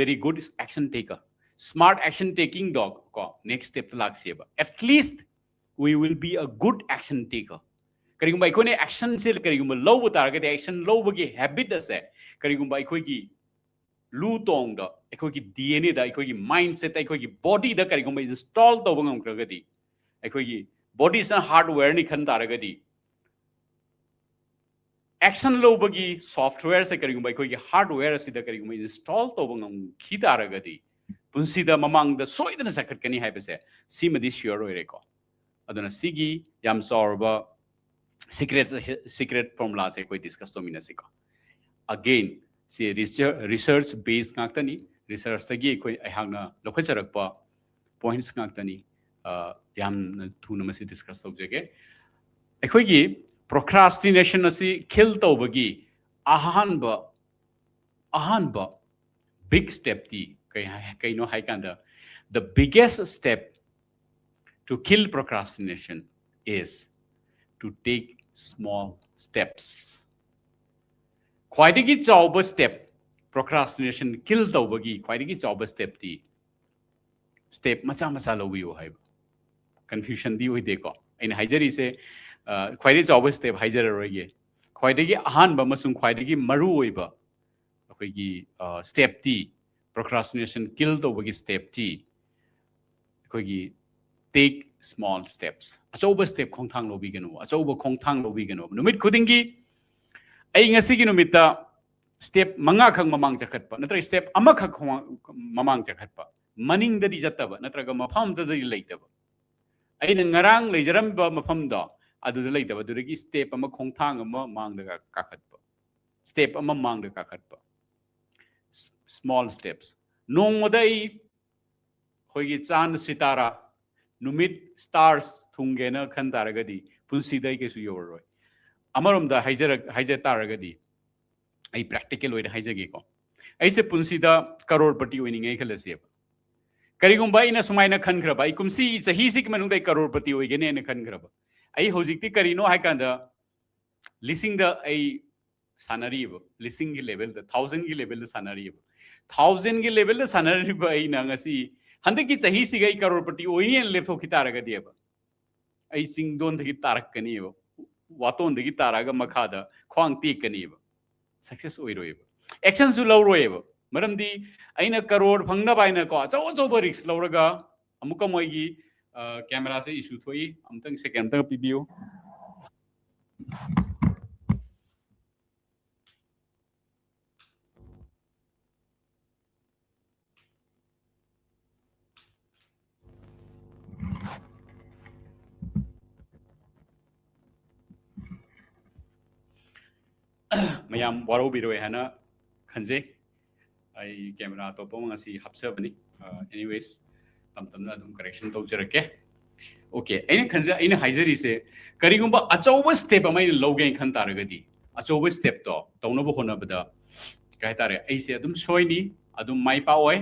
very good action taker. Smart action taking ꯗꯣ ꯀꯣ, next step ꯇ ꯂꯥꯛꯁꯦꯕ꯫ At least we will be a good action taker. ꯀꯔꯤꯒꯨꯝꯕ ꯑꯩꯈꯣꯏꯅ action ꯁꯦ ꯀꯔꯤꯒꯨꯝꯕ ꯂꯧꯕ ꯇꯥꯔꯒꯗꯤ, action ꯂꯧꯕꯒꯤ habit ꯑꯁꯦ ꯀꯔꯤꯒꯨꯝꯕ ꯑꯩꯈꯣꯏꯒꯤ ꯂꯨ ꯇꯣꯡꯗ, ꯑꯩꯈꯣꯏꯒꯤ D N A ꯗ, ꯑꯩꯈꯣꯏꯒꯤ mindset ꯇ, ꯑꯩꯈꯣꯏꯒꯤ body ꯗ ꯀꯔꯤꯒꯨꯝꯕ install ꯇꯧꯕ ꯉꯝꯈ꯭ꯔꯒꯗꯤ, ꯑꯩꯈꯣꯏꯒꯤ body ꯁꯤꯅ hardware ꯅꯤ ꯈꯟ ꯇꯥꯔꯒꯗꯤ, action ꯂꯧꯕꯒꯤ software ꯁꯦ ꯀꯔꯤꯒꯨꯝꯕ ꯑꯩꯈꯣꯏꯒꯤ hardware ꯑꯁꯤꯗ ꯀꯔꯤꯒꯨꯝꯕ install ꯇꯧꯕ ꯉꯝꯈꯤ ꯇꯥꯔꯒꯗꯤ, ꯄꯨꯟꯁꯤꯗ ꯃꯃꯥꯡꯗ ꯁꯣꯏꯗꯅ ꯆꯠꯈꯠꯀꯅꯤ ꯍꯥꯏꯕꯁꯦ ꯁꯤꯃꯗꯤ sure ꯑꯣꯏꯔꯦꯀꯣ꯫ ꯑꯗꯨꯅ ꯁꯤꯒꯤ ꯌꯥꯝ ꯆꯥꯎꯔꯕ secret, secret formula ꯁꯦ ꯑꯩꯈꯣꯏ discuss ꯇꯧꯃꯤꯟꯅꯁꯤꯀꯣ꯫ Again, ꯁꯤ research, research base ꯉꯥꯛꯇꯅꯤ꯫ Research ꯇꯒꯤ ꯑꯩꯈꯣꯏ, ꯑꯩꯍꯥꯛꯅ ꯂꯧꯈꯠꯆꯔꯛꯄ points ꯉꯥꯛꯇꯅꯤ꯫ ꯑ, ꯌꯥꯝꯅ ꯊꯨꯅ ꯃꯁꯤ discuss ꯇꯧꯖꯒꯦ꯫ ꯑꯩꯈꯣꯏꯒꯤ procrastination ꯑꯁꯤ kill ꯇꯧꯕꯒꯤ ꯑꯍꯥꯟꯕ ꯑꯍꯥꯟꯕ big step ꯇꯤ ꯀꯩ ꯍꯥꯏ ꯀꯩꯅꯣ ꯍꯥꯏ ꯀꯥꯟꯗ, the biggest step to kill procrastination is to take small steps. ꯈ꯭ꯋꯥꯏꯗꯒꯤ ꯆꯥꯎꯕ step, procrastination kill ꯇꯧꯕꯒꯤ ꯈ꯭ꯋꯥꯏꯗꯒꯤ ꯆꯥꯎꯕ step ꯇꯤ step ꯃꯆꯥ ꯃꯆꯥ ꯂꯧꯕꯤꯌꯨ ꯍꯥꯏꯕ꯫ Confusion ꯗꯤ ꯑꯣꯏꯗꯦꯀꯣ? ꯑꯩꯅ ꯍꯥꯏꯖꯔꯤꯁꯦ ꯈ꯭ꯋꯥꯏꯗꯒꯤ ꯆꯥꯎꯕ step ꯍꯥꯏꯖꯔꯔꯣꯏꯒꯦ꯫ ꯈ꯭ꯋꯥꯏꯗꯒꯤ ꯑꯍꯥꯟꯕ ꯑꯃꯁꯨꯡ ꯈ꯭ꯋꯥꯏꯗꯒꯤ ꯃꯔꯨ ꯑꯣꯏꯕ ꯑꯩꯈꯣꯏꯒꯤ step ꯇꯤ, procrastination kill ꯇꯧꯕꯒꯤ step ꯇꯤ ꯑꯩꯈꯣꯏꯒꯤ take small steps, ꯑꯆꯧꯕ step ꯈꯣꯡꯊꯥꯡ ꯂꯧꯕꯤꯒꯅꯨ, ꯑꯆꯧꯕ ꯈꯣꯡꯊꯥꯡ ꯂꯧꯕꯤꯒꯅꯨ꯫ ꯅꯨꯃꯤꯠ ꯈꯨꯗꯤꯡꯒꯤ ꯑꯩ ꯉꯁꯤꯒꯤ ꯅꯨꯃꯤꯠꯇ step ꯃꯉꯥꯈꯛ ꯃꯃꯥꯡ ꯆꯈꯠꯄ ꯅꯠꯇ꯭ꯔꯒ step ꯑꯃꯈꯛ ꯃꯃꯥꯡ ꯆꯈꯠꯄ, ꯃꯅꯤꯡꯗꯗꯤ ꯆꯠꯇꯕ ꯅꯠꯇ꯭ꯔꯒ ꯃꯐꯝ ꯑꯃꯗꯗꯤ ꯂꯩꯇꯕ, ꯑꯩꯅ ꯉꯔꯥꯡ ꯂꯩꯖꯔꯝꯕ ꯃꯐꯝꯗꯣ ꯑꯗꯨꯗ ꯂꯩꯇꯕ, ꯑꯗꯨꯗꯒꯤ step ꯑꯃ, ꯈꯣꯡꯊꯥꯡ ꯑꯃ ꯃꯥꯡꯗ ꯀꯥꯈꯠꯄ, step ꯑꯃ ꯃꯥꯡꯗ ꯀꯥꯈꯠꯄ꯫ Small steps. ꯅꯣꯡꯃꯗ ꯑꯩ ꯑꯩꯈꯣꯏꯒꯤ ꯆꯥꯟꯗ ꯁꯤꯇꯥꯔꯥ, ꯅꯨꯃꯤꯠ stars ꯊꯨꯡꯒꯦꯅ ꯈꯟ ꯇꯥꯔꯒꯗꯤ ꯄꯨꯟꯁꯤꯗ ꯑꯩ ꯀꯩꯁꯨ ꯌꯧꯔꯔꯣꯏ꯫ ꯑꯃꯔꯣꯝꯗ ꯍꯥꯏꯖꯔ ꯍꯥꯏꯖ ꯇꯥꯔꯒꯗꯤ ꯑꯩ practical ꯑꯣꯏꯅ ꯍꯥꯏꯖꯒꯦꯀꯣ꯫ ꯑꯩꯁꯦ ꯄꯨꯟꯁꯤꯗ ꯀꯔꯣꯔꯄꯇꯤ ꯑꯣꯏꯅꯤꯡꯉꯦ ꯈꯜꯂꯁꯦꯕ꯫ ꯀꯔꯤꯒꯨꯝꯕ ꯑꯩꯅ ꯁꯨꯃꯥꯏꯅ ꯈꯟꯈ꯭ꯔꯕ, ꯑꯩ ꯀꯨꯝꯁꯤ ꯆꯍꯤꯁꯤꯒꯤ ꯃꯅꯨꯡꯗ ꯑꯩ ꯀꯔꯣꯔꯄꯇꯤ ꯑꯣꯏꯒꯅꯦꯅ ꯈꯟꯈ꯭ꯔꯕ, ꯑꯩ ꯍꯧꯖꯤꯛꯇꯤ ꯀꯔꯤꯅꯣ ꯍꯥꯏ ꯀꯥꯟꯗ ꯂꯤꯁꯤꯡꯗ ꯑꯩ ꯁꯥꯟꯅꯔꯤꯕ, ꯂꯤꯁꯤꯡꯒꯤ level ꯗ, thousand ꯒꯤ level ꯗ ꯁꯥꯟꯅꯔꯤꯕ, thousand ꯒꯤ level ꯗ ꯁꯥꯟꯅꯔꯤꯕ ꯑꯩꯅ ꯉꯁꯤ ꯍꯟꯗꯛꯀꯤ ꯆꯍꯤꯁꯤꯒ ꯑꯩ ꯀꯔꯣꯔꯄꯇꯤ ꯑꯣꯏꯅꯦꯅ ꯂꯦꯞꯊꯣꯛꯈꯤ ꯇꯥꯔꯒꯗꯤꯕ, ꯑꯩ ꯆꯤꯡꯗꯣꯟꯗꯒꯤ ꯇꯥꯔꯛꯀꯅꯤꯕ, ꯋꯥꯇꯣꯟꯗꯒꯤ ꯇꯥꯔꯛꯑꯒ ꯃꯈꯥꯗ ꯈ꯭ꯋꯥꯡ ꯇꯦꯛꯀꯅꯤꯕ, success ꯑꯣꯏꯔꯣꯏꯕ, action ꯁꯨ ꯂꯧꯔꯣꯏꯕ꯫ ꯃꯔꯝꯗꯤ ꯑꯩꯅ ꯀꯔꯣꯔ ꯐꯪꯅꯕ ꯍꯥꯏꯅꯀꯣ ꯑꯆꯧ ꯑꯆꯧꯕ risk ꯂꯧꯔꯒ ꯑꯃꯨꯛꯀ ꯃꯣꯏꯒꯤ camera ꯁꯦ issue ꯊꯣꯛꯏ, ꯑꯃꯨꯛꯇꯪ second ꯑꯃꯇꯪ ꯄꯤꯕꯤꯌꯨ꯫ ꯃꯌꯥꯝ ꯋꯥꯔꯧꯕꯤꯔꯣꯏ ꯍꯥꯏꯅ ꯈꯟꯖꯩ꯫ ꯑꯩ camera ꯑꯇꯣꯞꯄ ꯑꯃ ꯉꯁꯤ ꯍꯥꯞꯆꯕꯅꯤ꯫ ꯑ, anyways, ꯇꯞ ꯇꯞꯅ ꯑꯗꯨꯝ correction ꯇꯧꯖꯔꯛꯀꯦ꯫ Okay, ꯑꯩꯅ ꯈꯟꯖ ꯑꯩꯅ ꯍꯥꯏꯖꯔꯤꯁꯦ, ꯀꯔꯤꯒꯨꯝꯕ ꯑꯆꯧꯕ step ꯑꯃ ꯑꯩꯅ ꯂꯧꯒꯦꯅ ꯈꯟ ꯇꯥꯔꯒꯗꯤ, ꯑꯆꯧꯕ stepꯇꯣ ꯇꯧꯅꯕ ꯍꯣꯠꯅꯕꯗ, ꯀꯩ ꯍꯥꯏꯇꯥꯔꯦ, ꯑꯩꯁꯦ ꯑꯗꯨꯝ ꯁꯣꯏꯅꯤ, ꯑꯗꯨꯝ ꯃꯥꯏ ꯄꯥꯛꯑꯣꯏ꯫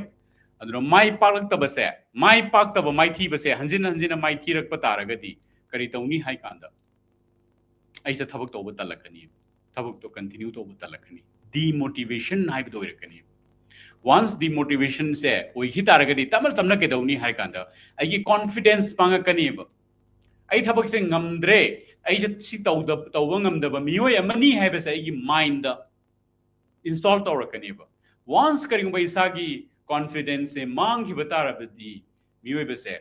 ꯑꯗꯨꯅ ꯃꯥꯏ ꯄꯥꯛꯂꯛꯇꯕꯁꯦ, ꯃꯥꯏ ꯄꯥꯛꯇꯕ ꯃꯥꯏꯊꯤꯕꯁꯦ ꯍꯟꯖꯤꯟ ꯍꯟꯖꯤꯟꯅ ꯃꯥꯏꯊꯤꯔꯛꯄ ꯇꯥꯔꯒꯗꯤ ꯀꯔꯤ ꯇꯧꯅꯤ ꯍꯥꯏ ꯀꯥꯟꯗ, ꯑꯩꯁꯦ ꯊꯕꯛ ꯇꯧꯕ ꯇꯜꯂꯛꯀꯅꯤ, ꯊꯕꯛꯇꯣ continue ꯇꯧꯕ ꯇꯜꯂꯛꯀꯅꯤ, demotivation ꯍꯥꯏꯕꯗꯣ ꯑꯣꯏꯔꯛꯀꯅꯤ꯫ Once demotivationꯁꯦ ꯑꯣꯏꯈꯤ ꯇꯥꯔꯒꯗꯤ, ꯇꯞꯅ ꯇꯞꯅ ꯀꯩꯗꯧꯅꯤ ꯍꯥꯏ ꯀꯥꯟꯗ, ꯑꯩꯒꯤ confidence ꯃꯥꯡꯉꯛꯀꯅꯦꯕ꯫ ꯑꯩ ꯊꯕꯛꯁꯦ ꯉꯝꯗ꯭ꯔꯦ, ꯑꯩꯁꯦ ꯁꯤ ꯇꯧꯗ ꯇꯧꯕ ꯉꯝꯗꯕ ꯃꯤꯑꯣꯏ ꯑꯃꯅꯤ ꯍꯥꯏꯕꯁꯦ ꯑꯩꯒꯤ mindꯇ install ꯇꯧꯔꯛꯀꯅꯦꯕ꯫ Once ꯀꯔꯤꯒꯨꯝꯕ ꯏꯁꯥꯒꯤ confidenceꯁꯦ ꯃꯥꯡꯈꯤꯕ ꯇꯥꯔꯕꯗꯤ, ꯃꯤꯑꯣꯏꯕꯁꯦ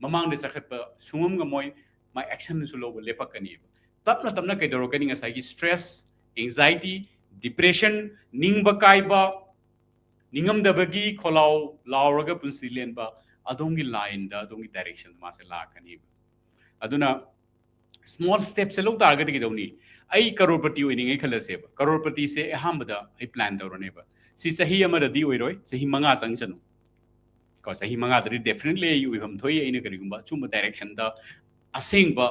ꯃꯃꯥꯡꯗ ꯆꯈꯠꯄ ꯁꯨꯡꯉꯝ ꯉꯝꯃꯣꯏ, ꯃꯥ actionꯁꯨ ꯂꯧꯕ ꯂꯦꯞꯄꯛꯀꯅꯦꯕ꯫ ꯇꯞꯅ ꯇꯞꯅ ꯀꯩꯗꯧꯔꯛꯀꯅꯤ? ꯉꯁꯥꯏꯒꯤ stress, anxiety, depression, ꯅꯤꯡꯕ ꯀꯥꯏꯕ, ꯅꯤꯡꯉꯝꯗꯕꯒꯤ ꯈꯣꯜꯂꯥꯎ ꯂꯥꯎꯔꯒ ꯄꯨꯟꯁꯤ ꯂꯦꯟꯕ, ꯑꯗꯣꯝꯒꯤ lineꯗ, ꯑꯗꯣꯝꯒꯤ directionꯗ ꯃꯥꯁꯦ ꯂꯥꯛꯀꯅꯦꯕ꯫ ꯑꯗꯨꯅ small stepꯁꯦ ꯂꯧ ꯇꯥꯔꯒꯗꯤ ꯀꯩꯗꯧꯅꯤ? ꯑꯩ ꯀꯔꯣꯔꯄꯇꯤ ꯑꯣꯏꯅꯤꯡꯉꯦ ꯈꯜꯂꯁꯦꯕ꯫ ꯀꯔꯣꯔꯄꯇꯤꯁꯦ ꯑꯍꯥꯟꯕꯗ ꯑꯩ plan ꯇꯧꯔꯅꯦꯕ꯫ ꯁꯤ ꯆꯍꯤ ꯑꯃꯗꯗꯤ ꯑꯣꯏꯔꯣꯏ, ꯆꯍꯤ ꯃꯉꯥ ꯆꯪꯁꯅꯨ꯫ ꯀꯣ, ꯆꯍꯤ ꯃꯉꯥꯗꯗꯤ definitely ꯑꯩ ꯑꯣꯏꯐꯝ ꯊꯣꯛꯏ꯫ ꯑꯩꯅ ꯀꯔꯤꯒꯨꯝꯕ ꯑꯆꯨꯝꯕ directionꯗ, ꯑꯁꯦꯡꯕ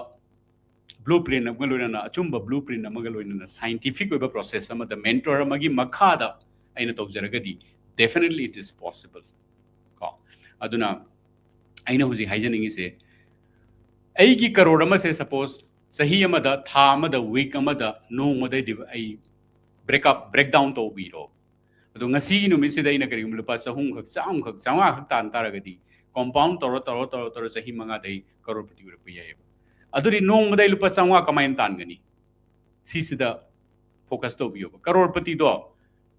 blueprint ꯑꯃꯒ ꯂꯣꯏꯅꯅ, ꯑꯆꯨꯝꯕ blueprint ꯑꯃꯒ ꯂꯣꯏꯅꯅ scientific ꯑꯣꯏꯕ process ꯑꯃꯗ mentor ꯑꯃꯒꯤ ꯃꯈꯥꯗ ꯑꯩꯅ ꯇꯧꯖꯔꯒꯗꯤ, definitely it is possible꯫ ꯀꯣ, ꯑꯗꯨꯅ ꯑꯩꯅ ꯍꯧꯖꯤꯛ ꯍꯥꯏꯖꯅꯤꯡꯉꯤꯁꯦ, ꯑꯩꯒꯤ ꯀꯔꯣꯔ ꯑꯃꯁꯦ, suppose, ꯆꯍꯤ ꯑꯃꯗ, ꯊꯥ ꯑꯃꯗ, week ꯑꯃꯗ, ꯅꯣꯡꯃꯗꯩꯗꯤ ꯑꯩ break up, breakdown ꯇꯧꯕꯤꯔꯣ꯫ ꯑꯗꯣ ꯉꯁꯤꯒꯤ ꯅꯨꯃꯤꯠꯁꯤꯗ ꯑꯩꯅ ꯀꯔꯤꯒꯨꯝꯕ ꯂꯨꯄꯥ ꯆꯍꯨꯝ ꯈꯛ, ꯆꯥꯝꯃ ꯈꯛ, ꯆꯥꯝꯃꯉꯥ ꯈꯛ ꯇꯥꯟ ꯇꯥꯔꯒꯗꯤ, compound ꯇꯧꯔ, ꯇꯧꯔ, ꯇꯧꯔ, ꯇꯧꯔ ꯆꯍꯤ ꯃꯉꯥꯗꯩ ꯀꯔꯣꯔꯄꯇꯤ ꯑꯣꯏꯔꯛꯄ ꯌꯥꯏꯑꯕ꯫ ꯑꯗꯨꯗꯤ ꯅꯣꯡꯃꯗ ꯑꯩ ꯂꯨꯄꯥ ꯆꯥꯝꯃꯉꯥ ꯀꯃꯥꯏꯅ ꯇꯥꯟꯒꯅꯤ? ꯁꯤꯁꯤꯗ focus ꯇꯧꯕꯤꯌꯣꯕ꯫ ꯀꯔꯣꯔꯄꯇꯤꯗꯣ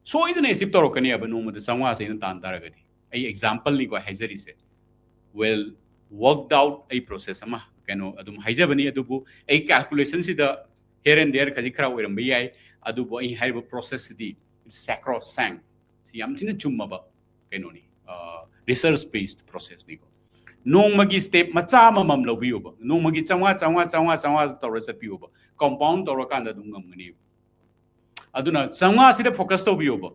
ꯁꯣꯏꯗꯅ achieve ꯇꯧꯔꯛꯀꯅꯦꯕ, ꯅꯣꯡꯃꯗ ꯆꯥꯝꯃꯉꯥꯁꯦ ꯑꯩꯅ ꯇꯥꯟ ꯇꯥꯔꯒꯗꯤ꯫ ꯑꯩ exampleꯅꯤꯀꯣ ꯍꯥꯏꯖꯔꯤꯁꯦ, well worked out ꯑꯩ process ꯑꯃ, ꯀꯩꯅꯣ, ꯑꯗꯨꯝ ꯍꯥꯏꯖꯕꯅꯤ꯫ ꯑꯗꯨꯕꯨ ꯑꯩ calculationꯁꯤꯗ here and there ꯈꯖꯤꯛ ꯈꯔ ꯑꯣꯏꯔꯝꯕ ꯌꯥꯏ, ꯑꯗꯨꯕꯨ ꯑꯩ ꯍꯥꯏꯔꯤꯕ processꯁꯤꯗꯤ it's sacrosanct꯫ ꯁꯤ ꯌꯥꯝ ꯊꯤꯅ ꯆꯨꯝꯃꯕ ꯀꯩꯅꯣꯅꯤ, research based processꯅꯤꯀꯣ꯫ ꯅꯣꯡꯃꯒꯤ step ꯃꯆꯥ ꯑꯃꯃꯝ ꯂꯧꯕꯤꯌꯣꯕ꯫ ꯅꯣꯡꯃꯒꯤ ꯆꯥꯝꯃꯉꯥ, ꯆꯥꯝꯃꯉꯥ, ꯆꯥꯝꯃꯉꯥ, ꯆꯥꯝꯃꯉꯥ ꯇꯧꯔ ꯆꯠꯄꯤꯌꯣꯕ꯫ Compound ꯇꯧꯔꯀꯥꯟꯗ ꯑꯗꯨꯝ ꯉꯝꯒꯅꯦꯕ꯫ ꯑꯗꯨꯅ ꯆꯥꯝꯃꯉꯥꯁꯤꯗ focus ꯇꯧꯕꯤꯌꯣꯕ꯫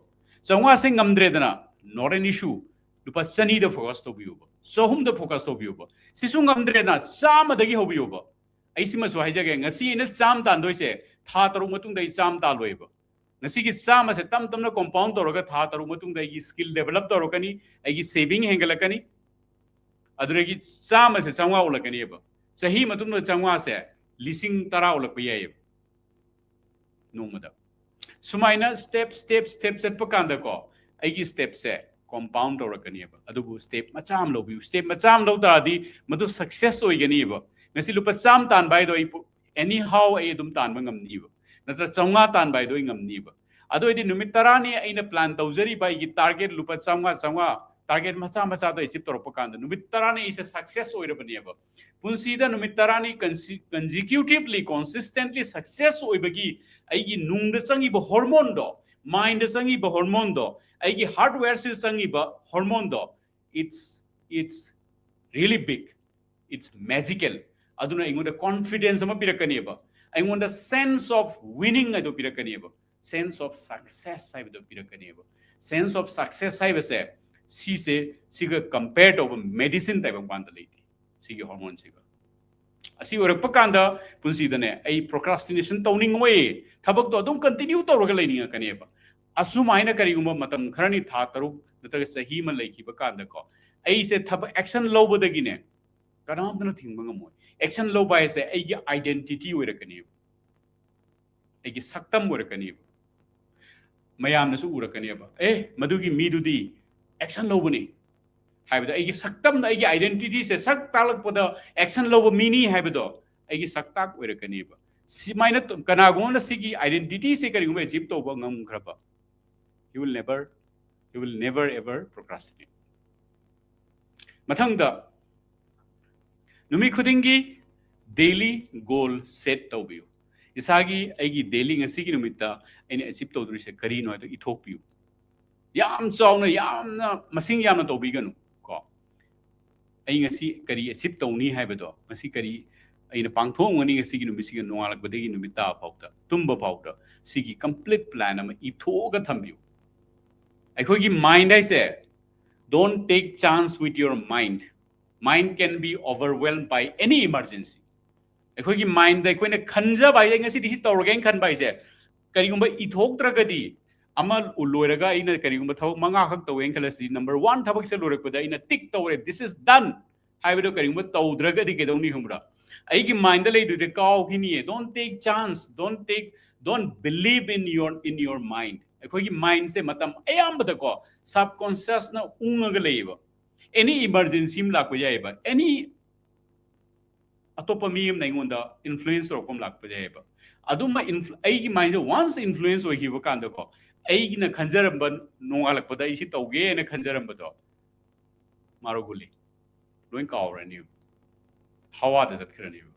ꯆꯥꯝꯃꯉꯥꯁꯦ ꯉꯝꯗ꯭ꯔꯦꯗꯅ, not an issue꯫ ꯂꯨꯄꯥ ꯆꯅꯤꯗ focus ꯇꯧꯕꯤꯌꯨꯕ, ꯆꯍꯨꯝꯗ focus ꯇꯧꯕꯤꯌꯨꯕ꯫ ꯁꯤꯁꯨ ꯉꯝꯗ꯭ꯔꯦꯅ ꯆꯥꯝꯃꯗꯒꯤ ꯍꯧꯕꯤꯌꯨꯕ꯫ ꯑꯩ ꯁꯤꯃꯁꯨ ꯍꯥꯏꯖꯒꯦ, ꯉꯁꯤ ꯑꯩꯅ ꯆꯥꯝ ꯇꯥꯟꯗꯣꯏꯁꯦ ꯊꯥ ꯇꯔꯨꯛ ꯃꯇꯨꯡꯗ ꯑꯩ ꯆꯥꯝ ꯇꯥꯜꯂꯣꯏꯕ꯫ ꯉꯁꯤꯒꯤ ꯆꯥꯝꯃꯁꯦ ꯇꯞ ꯇꯞꯅ compound ꯇꯧꯔꯒ ꯊꯥ ꯇꯔꯨꯛ ꯃꯇꯨꯡꯗ ꯑꯩꯒꯤ skill develop ꯇꯧꯔꯛꯀꯅꯤ, ꯑꯩꯒꯤ saving ꯍꯦꯟꯒꯠꯂꯛꯀꯅꯤ, ꯑꯗꯨꯗꯒꯤ ꯆꯥꯝꯃꯁꯦ ꯆꯥꯝꯃꯉꯥ ꯑꯣꯜꯂꯛꯀꯅꯦꯕ꯫ ꯆꯍꯤ ꯃꯇꯨꯡꯗ ꯆꯥꯝꯃꯉꯥꯁꯦ ꯂꯤꯁꯤꯡ ꯇꯔꯥ ꯑꯣꯜꯂꯛꯄ ꯌꯥꯏꯌꯦꯕ ꯅꯣꯡꯃꯗ꯫ ꯁꯨꯃꯥꯏꯅ step step step ꯆꯠꯄ ꯀꯥꯟꯗꯀꯣ, ꯑꯩꯒꯤ stepꯁꯦ compound ꯇꯧꯔꯛꯀꯅꯦꯕ꯫ ꯑꯗꯨꯕꯨ step ꯃꯆꯥ ꯑꯃ ꯂꯧꯕꯤꯌꯨ꯫ Step ꯃꯆꯥ ꯑꯃ ꯂꯧ ꯇꯥꯔꯗꯤ ꯃꯗꯨ success ꯑꯣꯏꯒꯅꯤꯕ꯫ ꯉꯁꯤ ꯂꯨꯄꯥ ꯆꯥꯝꯃ ꯇꯥꯟꯕ ꯍꯥꯏꯗꯣ ꯑꯩ ꯄꯨ-, anyhow ꯑꯩ ꯑꯗꯨꯝ ꯇꯥꯟꯕ ꯉꯝꯅꯤꯕ, ꯅꯠꯇ꯭ꯔ ꯆꯥꯝꯃꯉꯥ ꯇꯥꯟꯕ ꯍꯥꯏꯗꯣ ꯑꯩ ꯉꯝꯅꯤꯕ꯫ ꯑꯗꯨ ꯑꯣꯏꯗꯤ ꯅꯨꯃꯤꯠ ꯇꯔꯥꯅꯤ ꯑꯩꯅ plan ꯇꯧꯖꯔꯤꯕ ꯑꯩꯒꯤ target ꯂꯨꯄꯥ ꯆꯥꯝꯃꯉꯥ, ꯆꯥꯝꯃꯉꯥ target ꯃꯆꯥ ꯃꯆꯥꯗꯣ achieve ꯇꯧꯔꯛꯄ ꯀꯥꯟꯗ ꯅꯨꯃꯤꯠ ꯇꯔꯥꯅꯤ ꯑꯩꯁꯦ success ꯑꯣꯏꯔꯕꯅꯦꯕ꯫ ꯄꯨꯟꯁꯤꯗ ꯅꯨꯃꯤꯠ ꯇꯔꯥꯅꯤ conse-, consecutively, consistently success ꯑꯣꯏꯕꯒꯤ ꯑꯩꯒꯤ ꯅꯨꯡꯗ ꯆꯪꯉꯤꯕ hormoneꯗꯣ, mindꯗ ꯆꯪꯉꯤꯕ hormoneꯗꯣ, ꯑꯩꯒꯤ hardwareꯁꯤꯗ ꯆꯪꯉꯤꯕ hormoneꯗꯣ, it's, it's really big, it's magical. ꯑꯗꯨꯅ ꯑꯩꯉꯣꯟꯗ confidence ꯑꯃ ꯄꯤꯔꯛꯀꯅꯦꯕ, ꯑꯩꯉꯣꯟꯗ sense of winning ꯍꯥꯏꯗꯣ ꯄꯤꯔꯛꯀꯅꯦꯕ, sense of success ꯍꯥꯏꯕꯗꯣ ꯄꯤꯔꯛꯀꯅꯦꯕ꯫ Sense of success ꯍꯥꯏꯕꯁꯦ ꯁꯤꯁꯦ, ꯁꯤꯒ compare ꯇꯧꯕ medicine ꯇꯥꯏꯕꯪꯄꯥꯟꯗ ꯂꯩꯇꯦ, ꯁꯤꯒꯤ hormoneꯁꯤꯒ꯫ ꯑꯁꯤ ꯑꯣꯏꯔꯛꯄ ꯀꯥꯟꯗ ꯄꯨꯟꯁꯤꯗꯅꯦ ꯑꯩ procrastination ꯇꯧꯅꯤꯡꯉꯣꯏ, ꯊꯕꯛꯇꯣ ꯑꯗꯨꯝ continue ꯇꯧꯔꯒ ꯂꯩꯅꯤꯡꯉꯛꯀꯅꯦꯕ꯫ ꯑꯁꯨꯃꯥꯏꯅ ꯀꯔꯤꯒꯨꯝꯕ ꯃꯇꯝ ꯈꯔꯅꯤ, ꯊꯥ ꯇꯔꯨꯛ ꯅꯠꯇ꯭ꯔꯒ ꯆꯍꯤ ꯑꯃ ꯂꯩꯈꯤꯕ ꯀꯥꯟꯗꯀꯣ, ꯑꯩꯁꯦ ꯊꯕꯛ action ꯂꯧꯕꯗꯒꯤꯅꯦ ꯀꯅꯥꯝꯇꯅ ꯊꯤꯡꯕ ꯉꯝꯃꯣꯏ꯫ Action ꯂꯧꯕ ꯍꯥꯏꯁꯦ ꯑꯩꯒꯤ identity ꯑꯣꯏꯔꯛꯀꯅꯦꯕ, ꯑꯩꯒꯤ ꯁꯛꯇꯝ ꯑꯣꯏꯔꯛꯀꯅꯦꯕ꯫ ꯃꯌꯥꯝꯅꯁꯨ ꯎꯔꯛꯀꯅꯦꯕ, "ꯑꯦ, ꯃꯗꯨꯒꯤ ꯃꯤꯗꯨꯗꯤ action ꯂꯧꯕꯅꯤ" ꯍꯥꯏꯕꯗ ꯑꯩꯒꯤ ꯁꯛꯇꯝꯗ, ꯑꯩꯒꯤ identityꯁꯦ ꯁꯛ ꯇꯥꯛꯂꯛꯄꯗ action ꯂꯧꯕ ꯃꯤꯅꯤ ꯍꯥꯏꯕꯗꯣ ꯑꯩꯒꯤ ꯁꯛꯇꯥꯛ ꯑꯣꯏꯔꯛꯀꯅꯦꯕ꯫ ꯁꯤꯃꯥꯏꯅ ꯇ-, ꯀꯅꯥꯒꯨꯝꯕꯅ ꯁꯤꯒꯤ identityꯁꯦ ꯀꯔꯤꯒꯨꯝꯕ achieve ꯇꯧꯕ ꯉꯝꯈ꯭ꯔꯕ, he will never, he will never ever procrastinate. ꯃꯊꯪꯗ, ꯅꯨꯃꯤꯠ ꯈꯨꯗꯤꯡꯒꯤ daily goal set ꯇꯧꯕꯤꯌꯨ꯫ ꯏꯁꯥꯒꯤ, ꯑꯩꯒꯤ daily ꯉꯁꯤꯒꯤ ꯅꯨꯃꯤꯠꯇ ꯑꯩꯅ achieve ꯇꯧꯗꯣꯔꯤꯁꯦ ꯀꯔꯤꯅꯣ ꯍꯥꯏꯗꯣ ꯏꯊꯣꯛꯄꯤꯌꯨ꯫ ꯌꯥꯝ ꯆꯥꯎꯅ, ꯌꯥꯝꯅ ꯃꯁꯤꯡ ꯌꯥꯝꯅ ꯇꯧꯕꯤꯒꯅꯨ ꯀꯣ꯫ ꯑꯩ ꯉꯁꯤ ꯀꯔꯤ achieve ꯇꯧꯅꯤ ꯍꯥꯏꯕꯗꯣ, ꯉꯁꯤ ꯀꯔꯤ ꯑꯩꯅ ꯄꯥꯡꯊꯣꯛꯑꯝꯒꯅꯤ ꯉꯁꯤꯒꯤ ꯅꯨꯃꯤꯠꯁꯤꯒꯤ ꯅꯣꯡꯉꯥꯜꯂꯛꯄꯗꯒꯤ ꯅꯨꯃꯤꯠ ꯇꯥꯕ ꯐꯥꯎꯗ, ꯇꯨꯝꯕ ꯐꯥꯎꯗ, ꯁꯤꯒꯤ complete plan ꯑꯃ ꯏꯊꯣꯛꯑꯒ ꯊꯝꯕꯤꯌꯨ꯫ ꯑꯩꯈꯣꯏꯒꯤ mind ꯍꯥꯏꯁꯦ Don't take chance with your mind. Mind can be overwhelmed by any emergency. ꯑꯩꯈꯣꯏꯒꯤ mindꯗ ꯑꯩꯈꯣꯏꯅ ꯈꯟꯖꯕ ꯍꯥꯏꯁꯦ, ꯉꯁꯤꯗꯤ ꯁꯤ ꯇꯧꯔꯒꯦꯅ ꯈꯟꯕ ꯍꯥꯏꯁꯦ, ꯀꯔꯤꯒꯨꯝꯕ ꯏꯊꯣꯛꯇ꯭ꯔꯒꯗꯤ, ꯑꯃ ꯂꯣꯏꯔꯒ ꯑꯩꯅ ꯀꯔꯤꯒꯨꯝꯕ ꯊꯕꯛ ꯃꯉꯥꯈꯛ ꯇꯧꯋꯦꯅ ꯈꯜꯂꯁꯤ, number one ꯊꯕꯛꯁꯦ ꯂꯣꯏꯔꯛꯄꯗ ꯑꯩꯅ tick ꯇꯧꯔꯦ, this is done ꯍꯥꯏꯕꯗꯣ ꯀꯔꯤꯒꯨꯝꯕ ꯇꯧꯗ꯭ꯔꯒꯗꯤ ꯀꯩꯗꯧꯅꯤ ꯈꯪꯕ꯭ꯔꯥ? ꯑꯩꯒꯤ mindꯗ ꯂꯩꯗꯣꯏꯗꯤ ꯀꯥꯎꯈꯤꯅꯤꯌꯦ. Don't take chance, don't take, don't believe in your, in your mind. ꯑꯩꯈꯣꯏꯒꯤ mindꯁꯦ ꯃꯇꯝ ꯑꯌꯥꯝꯕꯗꯀꯣ subconsciousꯅ ꯎꯪꯉꯒ ꯂꯩꯌꯦꯕ. Any emergency ꯑꯃ ꯂꯥꯛꯄ ꯌꯥꯏꯑꯕ, any ꯑꯇꯣꯞꯄ ꯃꯤ ꯑꯃꯅ ꯑꯩꯉꯣꯟꯗ influence ꯇꯧꯔꯛꯄ ꯑꯃ ꯂꯥꯛꯄ ꯌꯥꯏꯑꯕ. ꯑꯗꯨꯝꯕ influ- ꯑꯩꯒꯤ mindꯁꯦ once influence ꯑꯣꯏꯈꯤꯕ ꯀꯥꯟꯗꯀꯣ, ꯑꯩꯒꯤꯅ ꯈꯟꯖꯔꯝꯕ, ꯅꯣꯡꯉꯥꯜꯂꯛꯄꯗ ꯑꯩ ꯁꯤ ꯇꯧꯒꯦꯅ ꯈꯟꯖꯔꯝꯕꯗꯣ ꯃꯥꯔꯣꯒꯨꯂꯤ ꯂꯣꯏ ꯀꯥꯎꯔꯅꯤ, ꯍꯋꯥꯗ ꯆꯠꯈ꯭ꯔꯅꯦꯕ.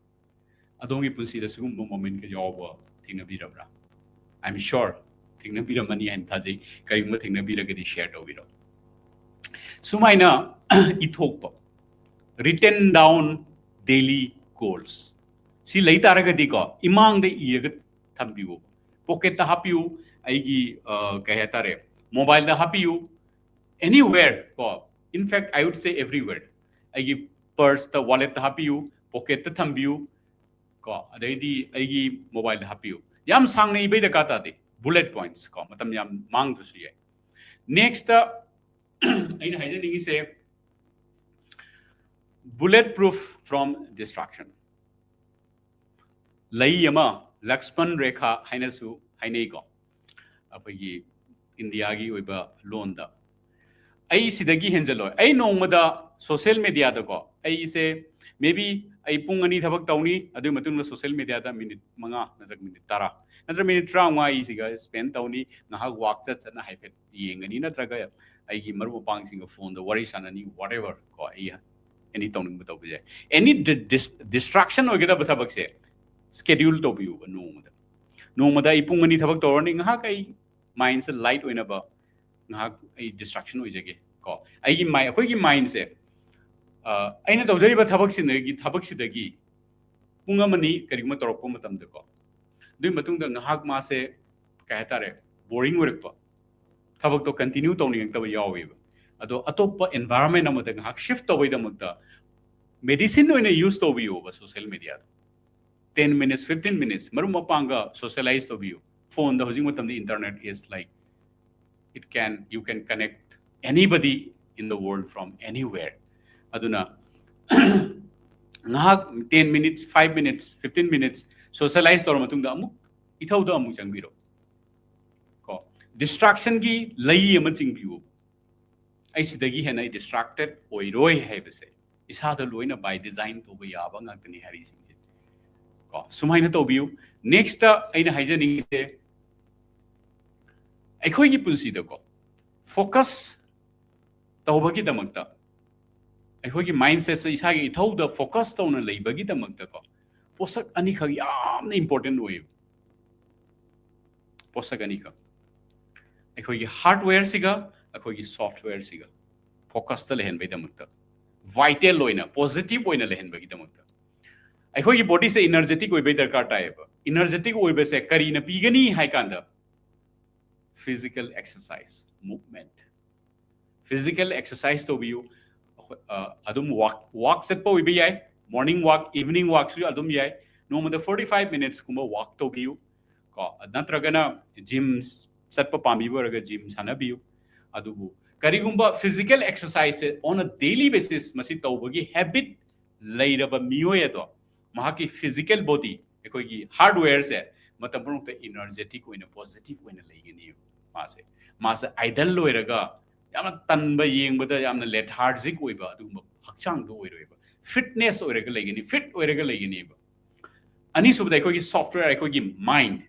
ꯑꯗꯣꯝꯒꯤ ꯄꯨꯟꯁꯤꯗ ꯁꯤꯒꯨꯝꯕ momentꯀ ꯌꯥꯎꯕ ꯊꯦꯡꯅꯕꯤꯔꯕ꯭ꯔꯥ? I am sure ꯊꯦꯡꯅꯕꯤꯔꯝꯃꯅꯤ ꯍꯥꯏꯅ ꯊꯥꯖꯩ. ꯀꯔꯤꯒꯨꯝꯕ ꯊꯦꯡꯅꯕꯤꯔꯒꯗꯤ share ꯇꯧꯕꯤꯔꯣ. ꯁꯨꯃꯥꯏꯅ ꯏꯊꯣꯛꯄ, written down daily goals, ꯁꯤ ꯂꯩ ꯇꯥꯔꯒꯗꯤꯀꯣ, ꯏꯃꯥꯡꯗ ꯏꯔꯒ ꯊꯝꯕꯤꯌꯣ. Pocketꯇ ꯍꯥꯞꯄꯤꯌꯨ, ꯑꯩꯒꯤ ꯑ, ꯀꯩ ꯍꯥꯏꯇꯥꯔꯦ, mobileꯗ ꯍꯥꯞꯄꯤꯌꯨ, anywhere ꯀꯣ. In fact, I would say everywhere. ꯑꯩꯒꯤ purseꯇ, walletꯇ ꯍꯥꯞꯄꯤꯌꯨ, pocketꯇ ꯊꯝꯕꯤꯌꯨ ꯀꯣ, ꯑꯗꯩꯗꯤ ꯑꯩꯒꯤ mobileꯗ ꯍꯥꯞꯄꯤꯌꯨ. ꯌꯥꯝ ꯁꯥꯡꯅ ꯏꯕꯩ ꯗꯔꯀꯥꯔ ꯇꯥꯗꯦ, bullet points ꯀꯣ, ꯃꯇꯝ ꯌꯥꯝ ꯃꯥꯡꯗ꯭ꯔꯁꯨ ꯌꯥꯏ. Nextꯇ ꯑꯩꯅ ꯍꯥꯏꯖꯅꯤꯡꯉꯤꯁꯦ, bullet proof from destruction. ꯂꯩ ꯑꯃ, ꯂꯛꯁꯃꯟ ꯔꯦꯈꯥ ꯍꯥꯏꯅꯁꯨ ꯍꯥꯏꯅꯩꯀꯣ, ꯑꯩꯈꯣꯏꯒꯤ ꯏꯟꯗꯤꯌꯥꯒꯤ ꯑꯣꯏꯕ ꯂꯣꯟꯗ. ꯑꯩ ꯁꯤꯗꯒꯤ ꯍꯦꯟꯖꯜꯂꯣꯏ. ꯑꯩ ꯅꯣꯡꯃꯗ social mediaꯗꯀꯣ, ꯑꯩꯁꯦ maybe ꯑꯩ ꯄꯨꯡ ꯑꯅꯤ ꯊꯕꯛ ꯇꯧꯅꯤ, ꯑꯗꯨꯒꯤ ꯃꯇꯨꯡꯗ social mediaꯗ minute ꯃꯉꯥ ꯅꯠꯇ꯭ꯔꯒ minute ꯇꯔꯥ ꯅꯠꯇ꯭ꯔꯒ minute ꯇꯔꯥꯃꯉꯥ ꯑꯩ ꯁꯤꯒ spend ꯇꯧꯅꯤ, ꯉꯥꯏꯍꯥꯛ walk ꯆꯠ ꯆꯠꯅ ꯍꯥꯏꯐꯦꯠ ꯌꯦꯡꯒꯅꯤ, ꯅꯠꯇ꯭ꯔꯒ ꯑꯩꯒꯤ ꯃꯔꯨꯞ ꯃꯄꯥꯡꯁꯤꯡꯒ phoneꯗ ꯋꯥꯔꯤ ꯁꯥꯟꯅꯅꯤ, whatever ꯀꯣ, ꯑꯩ any ꯇꯧꯅꯤꯡꯕ ꯇꯧꯕ ꯌꯥꯏ. Any distraction ꯑꯣꯏꯒꯗꯕ ꯊꯕꯛꯁꯦ schedule ꯇꯧꯕꯤꯌꯨꯕ ꯅꯣꯡꯃꯗ. ꯅꯣꯡꯃꯗ ꯑꯩ ꯄꯨꯡ ꯑꯅꯤ ꯊꯕꯛ ꯇꯧꯔꯅꯤ, ꯉꯥꯏꯍꯥꯛ ꯑꯩ mindꯁꯦ light ꯑꯣꯏꯅꯕ ꯉꯥꯏꯍꯥꯛ ꯑꯩ distraction ꯑꯣꯏꯖꯒꯦ ꯀꯣ. ꯑꯩꯒꯤ mind, ꯑꯩꯈꯣꯏꯒꯤ mindꯁꯦ, ꯑ, ꯑꯩꯅ ꯇꯧꯖꯔꯤꯕ ꯊꯕꯛꯁꯤꯗꯒꯤ, ꯊꯕꯛꯁꯤꯗꯒꯤ ꯄꯨꯡ ꯑꯃꯅꯤ ꯀꯔꯤꯒꯨꯝꯕ ꯇꯧꯔꯛꯄ ꯃꯇꯝꯗꯀꯣ, ꯑꯗꯨꯒꯤ ꯃꯇꯨꯡꯗ ꯉꯥꯏꯍꯥꯛ ꯃꯥꯁꯦ, ꯀꯩ ꯍꯥꯏꯇꯥꯔꯦ, boring ꯑꯣꯏꯔꯛꯄ, ꯊꯕꯛꯇꯣ continue ꯇꯧꯅꯤꯡꯉꯛꯇꯕ ꯌꯥꯎꯋꯦꯕ. ꯑꯗꯣ ꯑꯇꯣꯞꯄ environment ꯑꯃꯗ ꯉꯥꯏꯍꯥꯛ shift ꯇꯧꯕꯩꯗꯃꯛꯇ medicine ꯑꯣꯏꯅ use ꯇꯧꯕꯤꯌꯣꯕ social mediaꯗꯣ. Ten minutes, fifteen minutes ꯃꯔꯨꯞ ꯃꯄꯥꯡꯒ socialize ꯇꯧꯕꯤꯌꯨ. Phoneꯗ ꯍꯧꯖꯤꯛ ꯃꯇꯝꯗ internet is like, it can, you can connect anybody in the world from anywhere. ꯑꯗꯨꯅ ꯉꯥꯏꯍꯥꯛ ten minutes, five minutes, fifteen minutes socialize ꯇꯧꯔ ꯃꯇꯨꯡꯗ ꯑꯃꯨꯛ ꯏꯊꯧꯗ ꯑꯃꯨꯛ ꯆꯪꯕꯤꯔꯣ꯫ ꯀꯣ, distractionꯒꯤ ꯂꯩ ꯑꯃ ꯆꯤꯡꯕꯤꯌꯨ꯫ ꯑꯩ ꯁꯤꯗꯒꯤ ꯍꯦꯟꯅ ꯑꯩ distracted ꯑꯣꯏꯔꯣꯏ ꯍꯥꯏꯕꯁꯦ ꯏꯁꯥꯗ ꯂꯣꯏꯅ by design ꯇꯧꯕ ꯌꯥꯕ ꯉꯥꯛꯇꯅꯤ ꯍꯥꯏꯔꯤꯁꯤꯡꯁꯦ꯫ ꯀꯣ, ꯁꯨꯃꯥꯏꯅ ꯇꯧꯕꯤꯌꯨ꯫ Nextꯇ ꯑꯩꯅ ꯍꯥꯏꯖꯅꯤꯡꯉꯤꯁꯦ, ꯑꯩꯈꯣꯏꯒꯤ ꯄꯨꯟꯁꯤꯗꯀꯣ focus ꯇꯧꯕꯒꯤꯗꯃꯛꯇ, ꯑꯩꯈꯣꯏꯒꯤ mindsetꯁꯦ ꯏꯁꯥꯒꯤ ꯏꯊꯧꯗ focus ꯇꯧꯅ ꯂꯩꯕꯒꯤꯗꯃꯛꯇꯀꯣ ꯄꯣꯠꯁꯛ ꯑꯅꯤꯈꯛ ꯌꯥꯝꯅ important ꯑꯣꯏꯌꯦꯕ꯫ ꯄꯣꯠꯁꯛ ꯑꯅꯤꯈꯛ, ꯑꯩꯈꯣꯏꯒꯤ hardwareꯁꯤꯒ ꯑꯩꯈꯣꯏꯒꯤ softwareꯁꯤꯒ focusꯇ ꯂꯩꯍꯟꯕꯒꯤꯗꯃꯛꯇ, vital ꯑꯣꯏꯅ positive ꯑꯣꯏꯅ ꯂꯩꯍꯟꯕꯒꯤꯗꯃꯛꯇ ꯑꯩꯈꯣꯏꯒꯤ bodyꯁꯦ energetic ꯑꯣꯏꯕꯩ ꯗꯔꯀꯥꯔ ꯇꯥꯏꯌꯦꯕ꯫ Energetic ꯑꯣꯏꯕꯁꯦ ꯀꯔꯤꯅ ꯄꯤꯒꯅꯤ ꯍꯥꯏ ꯀꯥꯟꯗ, physical exercise, movement, physical exercise ꯇꯧꯕꯤꯌꯨ꯫ ꯑꯩꯈꯣꯏ, ꯑ, ꯑꯗꯨꯝ walk, walk ꯆꯠꯄ ꯑꯣꯏꯕ ꯌꯥꯏ, morning walk, evening walkꯁꯨ ꯑꯗꯨꯝ ꯌꯥꯏ꯫ ꯅꯣꯡꯃꯗ forty five minutesꯀꯨꯝꯕ walk ꯇꯧꯕꯤꯌꯨ꯫ ꯀꯣ, ꯅꯠꯇ꯭ꯔꯒꯅ gym ꯆꯠꯄ ꯄꯥꯝꯕꯤꯕ ꯑꯣꯏꯔꯒ gym ꯁꯥꯟꯅꯕꯤꯌꯨ꯫ ꯑꯗꯨꯕꯨ ꯀꯔꯤꯒꯨꯝꯕ physical exerciseꯁꯦ on a daily basis ꯃꯁꯤ ꯇꯧꯕꯒꯤ habit ꯂꯩꯔꯕ ꯃꯤꯑꯣꯏ ꯑꯗꯣ, ꯃꯍꯥꯛꯀꯤ physical body, ꯑꯩꯈꯣꯏꯒꯤ hardwareꯁꯦ ꯃꯇꯝ ꯄꯨꯝꯅꯃꯛꯇ energetic ꯑꯣꯏꯅ, positive ꯑꯣꯏꯅ ꯂꯩꯒꯅꯤ꯫ ꯃꯥꯁꯦ, ꯃꯥꯁꯦ idle ꯑꯣꯏꯔꯒ ꯌꯥꯝꯅ ꯇꯟꯕ, ꯌꯦꯡꯕꯗ ꯌꯥꯝꯅ lethargic ꯑꯣꯏꯕ ꯑꯗꯨꯒꯨꯝꯕ ꯍꯛꯆꯥꯡꯗꯣ ꯑꯣꯏꯔꯣꯏꯕ꯫ Fitness ꯑꯣꯏꯔꯒ ꯂꯩꯒꯅꯤ, fit ꯑꯣꯏꯔꯒ ꯂꯩꯒꯅꯤꯕ꯫ ꯑꯅꯤꯁꯨꯕꯗ ꯑꯩꯈꯣꯏꯒꯤ software, ꯑꯩꯈꯣꯏꯒꯤ mind,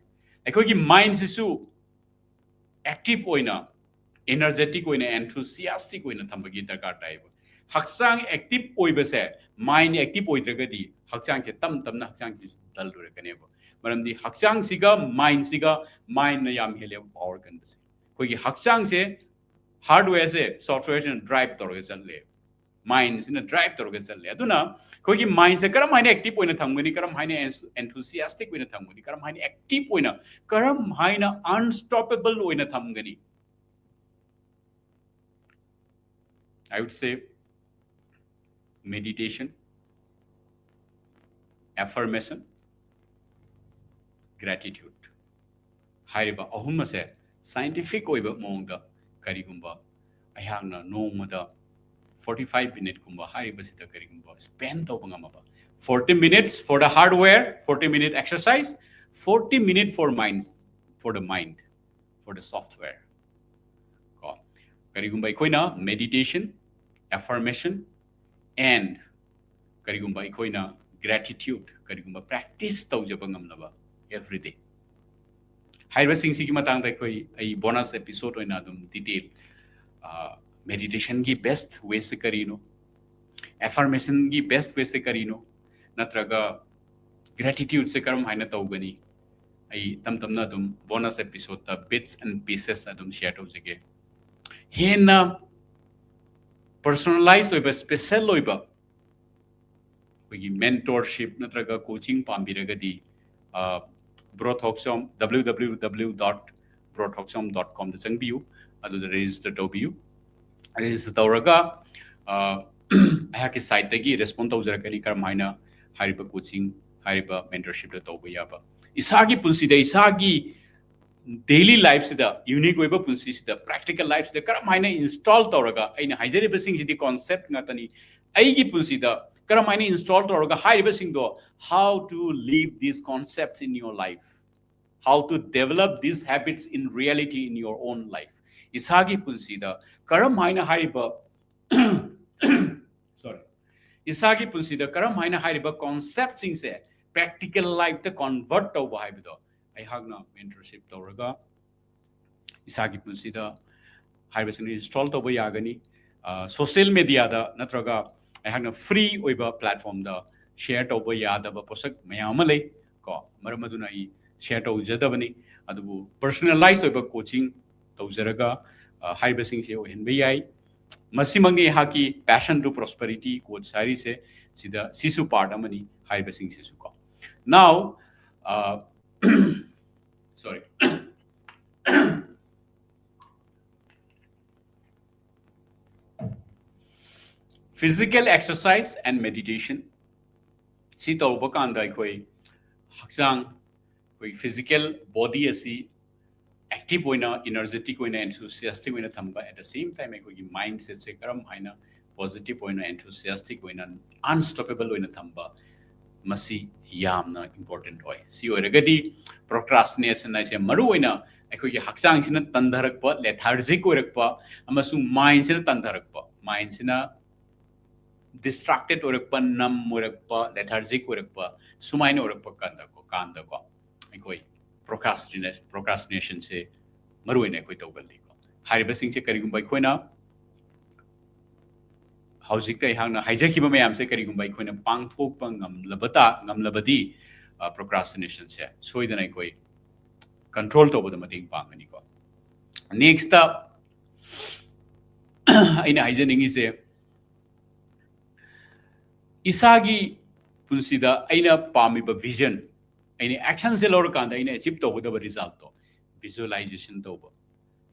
ꯑꯩꯈꯣꯏꯒꯤ mindꯁꯤꯁꯨ active ꯑꯣꯏꯅ, energetic ꯑꯣꯏꯅ, enthusiastic ꯑꯣꯏꯅ ꯊꯝꯕꯒꯤ ꯗꯔꯀꯥꯔ ꯇꯥꯏꯌꯦꯕ꯫ ꯍꯛꯆꯥꯡ active ꯑꯣꯏꯕꯁꯦ, mind active ꯑꯣꯏꯗ꯭ꯔꯒꯗꯤ ꯍꯛꯆꯥꯡꯁꯦ ꯇꯞ ꯇꯞꯅ ꯍꯛꯆꯥꯡꯁꯦ dull ꯑꯣꯏꯔꯛꯀꯅꯦꯕ꯫ ꯃꯔꯝꯗꯤ ꯍꯛꯆꯥꯡꯁꯤꯒ mindꯁꯤꯒ, mindꯅ ꯌꯥꯝ ꯍꯦꯜꯂꯦꯕ power ꯀꯟꯕꯁꯦ꯫ ꯑꯩꯈꯣꯏꯒꯤ ꯍꯛꯆꯥꯡꯁꯦ, hardwareꯁꯦ softwareꯁꯤꯅ drive ꯇꯧꯔꯒ ꯆꯠꯂꯦ, mindꯁꯤꯅ drive ꯇꯧꯔꯒ ꯆꯠꯂꯦ꯫ ꯑꯗꯨꯅ ꯑꯩꯈꯣꯏꯒꯤ mindꯁꯦ ꯀꯔꯝ ꯍꯥꯏꯅ active ꯑꯣꯏꯅ ꯊꯝꯒꯅꯤ, ꯀꯔꯝ ꯍꯥꯏꯅ enthusiastic ꯑꯣꯏꯅ ꯊꯝꯒꯅꯤ, ꯀꯔꯝ ꯍꯥꯏꯅ active ꯑꯣꯏꯅ, ꯀꯔꯝ ꯍꯥꯏꯅ unstoppable ꯑꯣꯏꯅ ꯊꯝꯒꯅꯤ? I would say meditation, affirmation, gratitude. ꯍꯥꯏꯔꯤꯕ ꯑꯍꯨꯝ ꯑꯁꯦ scientific ꯑꯣꯏꯕ ꯃꯑꯣꯡꯗ ꯀꯔꯤꯒꯨꯝꯕ ꯑꯩꯍꯥꯛꯅ ꯅꯣꯡꯃꯗ forty five minute ꯀꯨꯝꯕ ꯍꯥꯏꯔꯤꯕꯁꯤꯗ ꯀꯔꯤꯒꯨꯝꯕ spend ꯇꯧꯕ ꯉꯝꯃꯕ, forty minutes for the hardware, forty minute exercise, forty minute for minds, for the mind, for the software. ꯀꯣ, ꯀꯔꯤꯒꯨꯝꯕ ꯑꯩꯈꯣꯏꯅ meditation, affirmation and ꯀꯔꯤꯒꯨꯝꯕ ꯑꯩꯈꯣꯏꯅ gratitude ꯀꯔꯤꯒꯨꯝꯕ practice ꯇꯧꯖꯕ ꯉꯝꯂꯕ everyday, ꯍꯥꯏꯔꯤꯕꯁꯤꯡꯁꯤꯒꯤ ꯃꯇꯥꯡꯗ ꯑꯩꯈꯣꯏ, ꯑꯩ bonus episode ꯑꯣꯏꯅ ꯑꯗꯨꯝ detail, meditation ꯒꯤ best way ꯁꯦ ꯀꯔꯤꯅꯣ, affirmation ꯒꯤ best way ꯁꯦ ꯀꯔꯤꯅꯣ, ꯅꯠꯇ꯭ꯔꯒ gratitude ꯁꯦ ꯀꯔꯝ ꯍꯥꯏꯅ ꯇꯧꯒꯅꯤ, ꯑꯩ ꯇꯝ ꯇꯝꯅ ꯑꯗꯨꯝ bonus episode ꯇ bits and pieces ꯑꯗꯨꯝ share ꯇꯧꯖꯒꯦ꯫ ꯍꯦꯟꯅ personalize ꯑꯣꯏꯕ, special ꯑꯣꯏꯕ ꯑꯩꯈꯣꯏꯒꯤ mentorship ꯅꯠꯇ꯭ꯔꯒ coaching ꯄꯥꯝꯕꯤꯔꯒꯗꯤ, ꯕ꯭ꯔꯣ ꯊꯣꯛꯆꯣꯝ, W W W dot bro thokchom dot com ꯗ ꯆꯪꯕꯤꯌꯨ꯫ ꯑꯗꯨꯗ register ꯇꯧꯕꯤꯌꯨ꯫ Register ꯇꯧꯔꯒ, ꯑ, ꯑꯩꯍꯥꯛꯀꯤ site ꯇꯒꯤ respond ꯇꯧꯖꯔꯛꯀꯅꯤ, ꯀꯔꯝ ꯍꯥꯏꯅ ꯍꯥꯏꯔꯤꯕ coaching, ꯍꯥꯏꯔꯤꯕ mentorship ꯇ ꯇꯧꯕ ꯌꯥꯕ, ꯏꯁꯥꯒꯤ ꯄꯨꯟꯁꯤꯗ, ꯏꯁꯥꯒꯤ daily life ꯁꯤꯗ, unique ꯑꯣꯏꯕ ꯄꯨꯟꯁꯤꯁꯤꯗ, practical life ꯁꯤꯗ ꯀꯔꯝ ꯍꯥꯏꯅ install ꯇꯧꯔꯒ ꯑꯩꯅ ꯍꯥꯏꯖꯔꯤꯕꯁꯤꯡꯁꯤꯗꯤ concept ꯉꯥꯛꯇꯅꯤ, ꯑꯩꯒꯤ ꯄꯨꯟꯁꯤꯗ ꯀꯔꯝ ꯍꯥꯏꯅ install ꯇꯧꯔꯒ ꯍꯥꯏꯔꯤꯕꯁꯤꯡꯗꯣ, how to live these concepts in your life, how to develop these habits in reality in your own life, ꯏꯁꯥꯒꯤ ꯄꯨꯟꯁꯤꯗ ꯀꯔꯝ ꯍꯥꯏꯅ ꯍꯥꯏꯔꯤꯕ sorry, ꯏꯁꯥꯒꯤ ꯄꯨꯟꯁꯤꯗ ꯀꯔꯝ ꯍꯥꯏꯅ ꯍꯥꯏꯔꯤꯕ concept ꯁꯤꯡꯁꯦ practical life ꯇ convert ꯇꯧꯕ ꯍꯥꯏꯕꯗꯣ ꯑꯩꯍꯥꯛꯅ mentorship ꯇꯧꯔꯒ ꯏꯁꯥꯒꯤ ꯄꯨꯟꯁꯤꯗ ꯍꯥꯏꯔꯤꯕꯁꯤꯡ install ꯇꯧꯕ ꯌꯥꯒꯅꯤ꯫ ꯑ, social media ꯗ ꯅꯠꯇ꯭ꯔꯒ ꯑꯩꯍꯥꯛꯅ free ꯑꯣꯏꯕ platform ꯗ share ꯇꯧꯕ ꯌꯥꯗꯕ ꯄꯣꯠꯁꯛ ꯃꯌꯥꯝ ꯑꯃ ꯂꯩ ꯀꯣ, ꯃꯔꯝ ꯑꯗꯨꯅ ꯑꯩ share ꯇꯧꯖꯗꯕꯅꯤ꯫ ꯑꯗꯨꯕꯨ personalize ꯑꯣꯏꯕ coaching ꯇꯧꯖꯔꯒ, ꯑ, ꯍꯥꯏꯔꯤꯕꯁꯤꯡꯁꯦ ꯑꯣꯏꯍꯟꯕ ꯌꯥꯏ꯫ ꯃꯁꯤꯃꯛꯅꯤ ꯑꯩꯍꯥꯛꯀꯤ Passion to Prosperity course ꯍꯥꯏꯔꯤꯁꯦ꯫ ꯁꯤꯗ ꯁꯤꯁꯨ part ꯑꯃꯅꯤ ꯍꯥꯏꯔꯤꯕꯁꯤꯡꯁꯤꯁꯨ ꯀꯣ꯫ Now, uh, sorry. Physical exercise and meditation ꯁꯤ ꯇꯧꯕ ꯀꯥꯟꯗ ꯑꯩꯈꯣꯏ ꯍꯛꯆꯥꯡ, ꯑꯩꯈꯣꯏ physical body ꯑꯁꯤ active ꯑꯣꯏꯅ, energetic ꯑꯣꯏꯅ, enthusiastic ꯑꯣꯏꯅ ꯊꯝꯕ, at the same time ꯑꯩꯈꯣꯏꯒꯤ mindsetꯁꯦ ꯀꯔꯝ ꯍꯥꯏꯅ positive ꯑꯣꯏꯅ, enthusiastic ꯑꯣꯏꯅ, unstoppable ꯑꯣꯏꯅ ꯊꯝꯕ, ꯃꯁꯤ ꯌꯥꯝꯅ important ꯑꯣꯏ꯫ ꯁꯤ ꯑꯣꯏꯔꯒꯗꯤ procrastination ꯍꯥꯏꯁꯦ ꯃꯔꯨ ꯑꯣꯏꯅ ꯑꯩꯈꯣꯏꯒꯤ ꯍꯛꯆꯥꯡꯁꯤꯅ ꯇꯟꯊꯔꯛꯄ, lethargic ꯑꯣꯏꯔꯛꯄ, ꯑꯃꯁꯨꯡ mindꯁꯤꯅ ꯇꯟꯊꯔꯛꯄ, mindꯁꯤꯅ distracted ꯑꯣꯏꯔꯛꯄ, numb ꯑꯣꯏꯔꯛꯄ, lethargic ꯑꯣꯏꯔꯛꯄ, ꯁꯨꯃꯥꯏꯅ ꯑꯣꯏꯔꯛꯄ ꯀꯥꯟꯗꯀꯣ, ꯀꯥꯟꯗꯀꯣ ꯑꯩꯈꯣꯏ procrastinate procrastinationꯁꯦ ꯃꯔꯨ ꯑꯣꯏꯅ ꯑꯩꯈꯣꯏ ꯇꯧꯒꯜꯂꯤꯀꯣ꯫ ꯍꯥꯏꯔꯤꯕꯁꯤꯡꯁꯦ ꯀꯔꯤꯒꯨꯝꯕ ꯑꯩꯈꯣꯏꯅ ꯍꯧꯖꯤꯛꯇ ꯑꯩꯍꯥꯛꯅ ꯍꯥꯏꯖꯈꯤꯕ ꯃꯌꯥꯝꯁꯦ ꯀꯔꯤꯒꯨꯝꯕ ꯑꯩꯈꯣꯏꯅ ꯄꯥꯡꯊꯣꯛꯄ ꯉꯝꯂꯕ ꯇꯥ-, ꯉꯝꯂꯕꯗꯤ, ꯑ, procrastinationꯁꯦ ꯁꯣꯏꯗꯅ ꯑꯩꯈꯣꯏ control ꯇꯧꯕꯗ ꯃꯇꯦꯡ ꯄꯥꯡꯒꯅꯤꯀꯣ꯫ Nextꯇ ꯑꯩꯅ ꯍꯥꯏꯖꯅꯤꯡꯉꯤꯁꯦ, ꯏꯁꯥꯒꯤ ꯄꯨꯟꯁꯤꯗ ꯑꯩꯅ ꯄꯥꯝꯃꯤꯕ vision, ꯑꯩꯅ actionꯁꯦ ꯂꯧꯔꯀꯥꯟꯗ ꯑꯩꯅ achieve ꯇꯧꯒꯗꯕ resultꯇꯣ visualization ꯇꯧꯕ꯫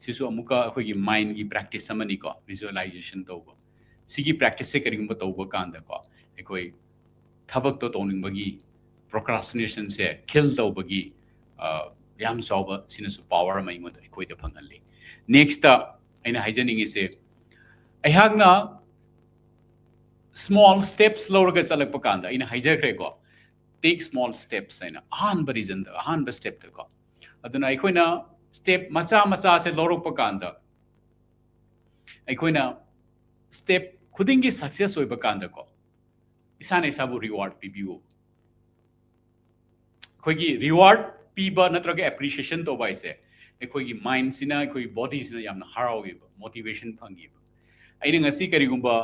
ꯁꯤꯁꯨ ꯑꯃꯨꯛꯀ ꯑꯩꯈꯣꯏꯒꯤ mindꯀꯤ practice ꯑꯃꯅꯤꯀꯣ, visualization ꯇꯧꯕ꯫ ꯁꯤꯒꯤ practiceꯁꯦ ꯀꯔꯤꯒꯨꯝꯕ ꯇꯧꯕ ꯀꯥꯟꯗꯀꯣ, ꯑꯩꯈꯣꯏ ꯊꯕꯛꯇꯣ ꯇꯧꯅꯤꯡꯕꯒꯤ procrastinationꯁꯦ kill ꯇꯧꯕꯒꯤ, ꯑ, ꯌꯥꯝ ꯆꯥꯎꯕ, ꯁꯤꯅꯁꯨ power ꯑꯃ ꯑꯩꯉꯣꯟꯗ, ꯑꯩꯈꯣꯏꯗ ꯐꯪꯍꯜꯂꯤ꯫ Nextꯇ ꯑꯩꯅ ꯍꯥꯏꯖꯅꯤꯡꯉꯤꯁꯦ, ꯑꯩꯍꯥꯛꯅ small steps ꯂꯧꯔꯒ ꯆꯠꯂꯛꯄ ꯀꯥꯟꯗ, ꯑꯩꯅ ꯍꯥꯏꯖꯈ꯭ꯔꯦꯀꯣ, take small steps ꯍꯥꯏꯅ, ꯑꯍꯥꯟꯕ reasonꯗ, ꯑꯍꯥꯟꯕ stepꯇꯀꯣ꯫ ꯑꯗꯨꯅ ꯑꯩꯈꯣꯏꯅ step ꯃꯆꯥ ꯃꯆꯥꯁꯦ ꯂꯧꯔꯛꯄ ꯀꯥꯟꯗ, ꯑꯩꯈꯣꯏꯅ step ꯈꯨꯗꯤꯡꯒꯤ success ꯑꯣꯏꯕ ꯀꯥꯟꯗꯀꯣ, ꯏꯁꯥꯅ ꯏꯁꯥꯕꯨ reward ꯄꯤꯕꯤꯌꯨ꯫ ꯑꯩꯈꯣꯏꯒꯤ reward ꯄꯤꯕ ꯅꯠꯇ꯭ꯔꯒ appreciation ꯇꯧꯕ ꯍꯥꯏꯁꯦ, ꯑꯩꯈꯣꯏꯒꯤ mindꯁꯤꯅ, ꯑꯩꯈꯣꯏꯒꯤ bodyꯁꯤꯅ ꯌꯥꯝꯅ ꯍꯔꯥꯎꯋꯦꯕ, motivation ꯐꯪꯉꯦꯕ꯫ ꯑꯩꯅ ꯉꯁꯤ ꯀꯔꯤꯒꯨꯝꯕ,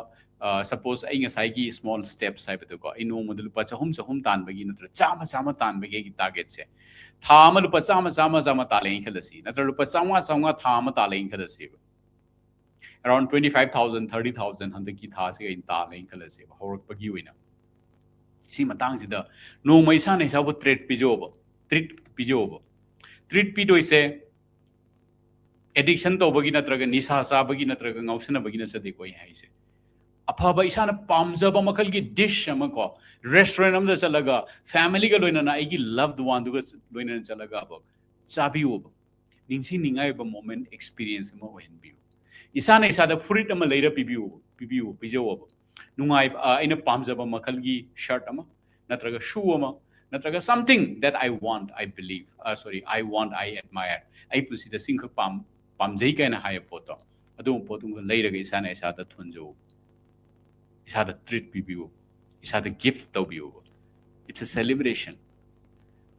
ꯑ, suppose ꯑꯩ ꯉꯁꯥꯏꯒꯤ small steps ꯍꯥꯏꯕꯗꯣꯀꯣ, ꯑꯩ ꯅꯣꯡꯃꯗ ꯂꯨꯄꯥ ꯆꯍꯨꯝ, ꯆꯍꯨꯝ ꯇꯥꯟꯕꯒꯤ ꯅꯠꯇ꯭ꯔꯒ ꯆꯥꯝꯃ, ꯆꯥꯝꯃ ꯇꯥꯟꯕꯒꯤ ꯑꯩꯒꯤ targetꯁꯦ, ꯊꯥ ꯑꯃ ꯂꯨꯄꯥ ꯆꯥꯝꯃ, ꯆꯥꯝꯃ, ꯆꯥꯝꯃ ꯇꯥꯜꯂꯦꯅ ꯈꯜꯂꯁꯤ, ꯅꯠꯇ꯭ꯔꯒ ꯂꯨꯄꯥ ꯆꯥꯝꯃꯉꯥ, ꯆꯥꯝꯃꯉꯥ ꯊꯥ ꯑꯃ ꯇꯥꯜꯂꯦꯅ ꯈꯜꯂꯁꯦꯕ꯫ Around twenty five thousand, thirty thousand ꯍꯟꯗꯛꯀꯤ ꯊꯥꯁꯤꯒ ꯑꯩꯅ ꯇꯥꯜꯂꯦꯅ ꯈꯜꯂꯁꯦꯕ, ꯍꯧꯔꯛꯄꯒꯤ ꯑꯣꯏꯅ꯫ ꯁꯤ ꯃꯇꯥꯡꯁꯤꯗ ꯅꯣꯡꯃ ꯏꯁꯥꯅ ꯏꯁꯥꯕꯨ treat ꯄꯤꯖꯧꯕ, treat ꯄꯤꯖꯧꯕ꯫ Treat ꯄꯤꯗꯣꯏꯁꯦ addiction ꯇꯧꯕꯒꯤ ꯅꯠꯇ꯭ꯔꯒ ꯅꯤꯁꯥ ꯆꯥꯕꯒꯤ ꯅꯠꯇ꯭ꯔꯒ ꯉꯥꯎꯁꯤꯟꯅꯕꯒꯤ ꯅꯠꯆꯗꯦꯀꯣ ꯑꯩ ꯍꯥꯏꯁꯦ꯫ ꯑꯐꯕ ꯏꯁꯥꯅ ꯄꯥꯝꯖꯕ ꯃꯈꯜꯒꯤ dish ꯑꯃ ꯀꯣ, restaurant ꯑꯃꯗ ꯆꯠꯂꯒ familyꯒ ꯂꯣꯏꯅꯅ, ꯑꯩꯒꯤ loved oneꯗꯨꯒ ꯂꯣꯏꯅꯅ ꯆꯠꯂꯒ ꯆꯥꯕꯤꯌꯣꯕ꯫ ꯅꯤꯡꯁꯤꯡꯅꯤꯡꯉꯥꯏ ꯑꯣꯏꯕ moment experience ꯑꯃ ꯑꯣꯏꯍꯟꯕꯤꯌꯨ꯫ ꯏꯁꯥꯅ ꯏꯁꯥꯗ ꯐꯨꯔꯤꯠ ꯑꯃ ꯂꯩꯔ ꯄꯤꯕꯤꯌꯨ, ꯄꯤꯕꯤꯌꯨ, ꯄꯤꯖꯧꯕ꯫ ꯅꯨꯡꯉꯥꯏꯕ, ꯑ, ꯑꯩꯅ ꯄꯥꯝꯖꯕ ꯃꯈꯜꯒꯤ shirt ꯑꯃ, ꯅꯠꯇ꯭ꯔꯒ shoe ꯑꯃ, ꯅꯠꯇ꯭ꯔꯒ something that I want, I believe, uh, sorry, I want, I admire, ꯑꯩ ꯄꯨꯟꯁꯤꯗ ꯁꯤꯡꯈꯛ ꯄꯥꯝ-, ꯄꯥꯝꯖꯩ ꯀꯥꯏꯅ ꯍꯥꯏꯕ ꯄꯣꯠꯇꯣ, ꯑꯗꯨꯒꯨꯝꯕ ꯄꯣꯠꯇꯨ ꯂꯩꯔꯒ ꯏꯁꯥꯅ ꯏꯁꯥꯗ ꯊꯣꯟꯖꯧ, ꯏꯁꯥꯗ treat ꯄꯤꯕꯤꯌꯨ, ꯏꯁꯥꯗ gift ꯇꯧꯕꯤꯌꯨ꯫ It's a celebration.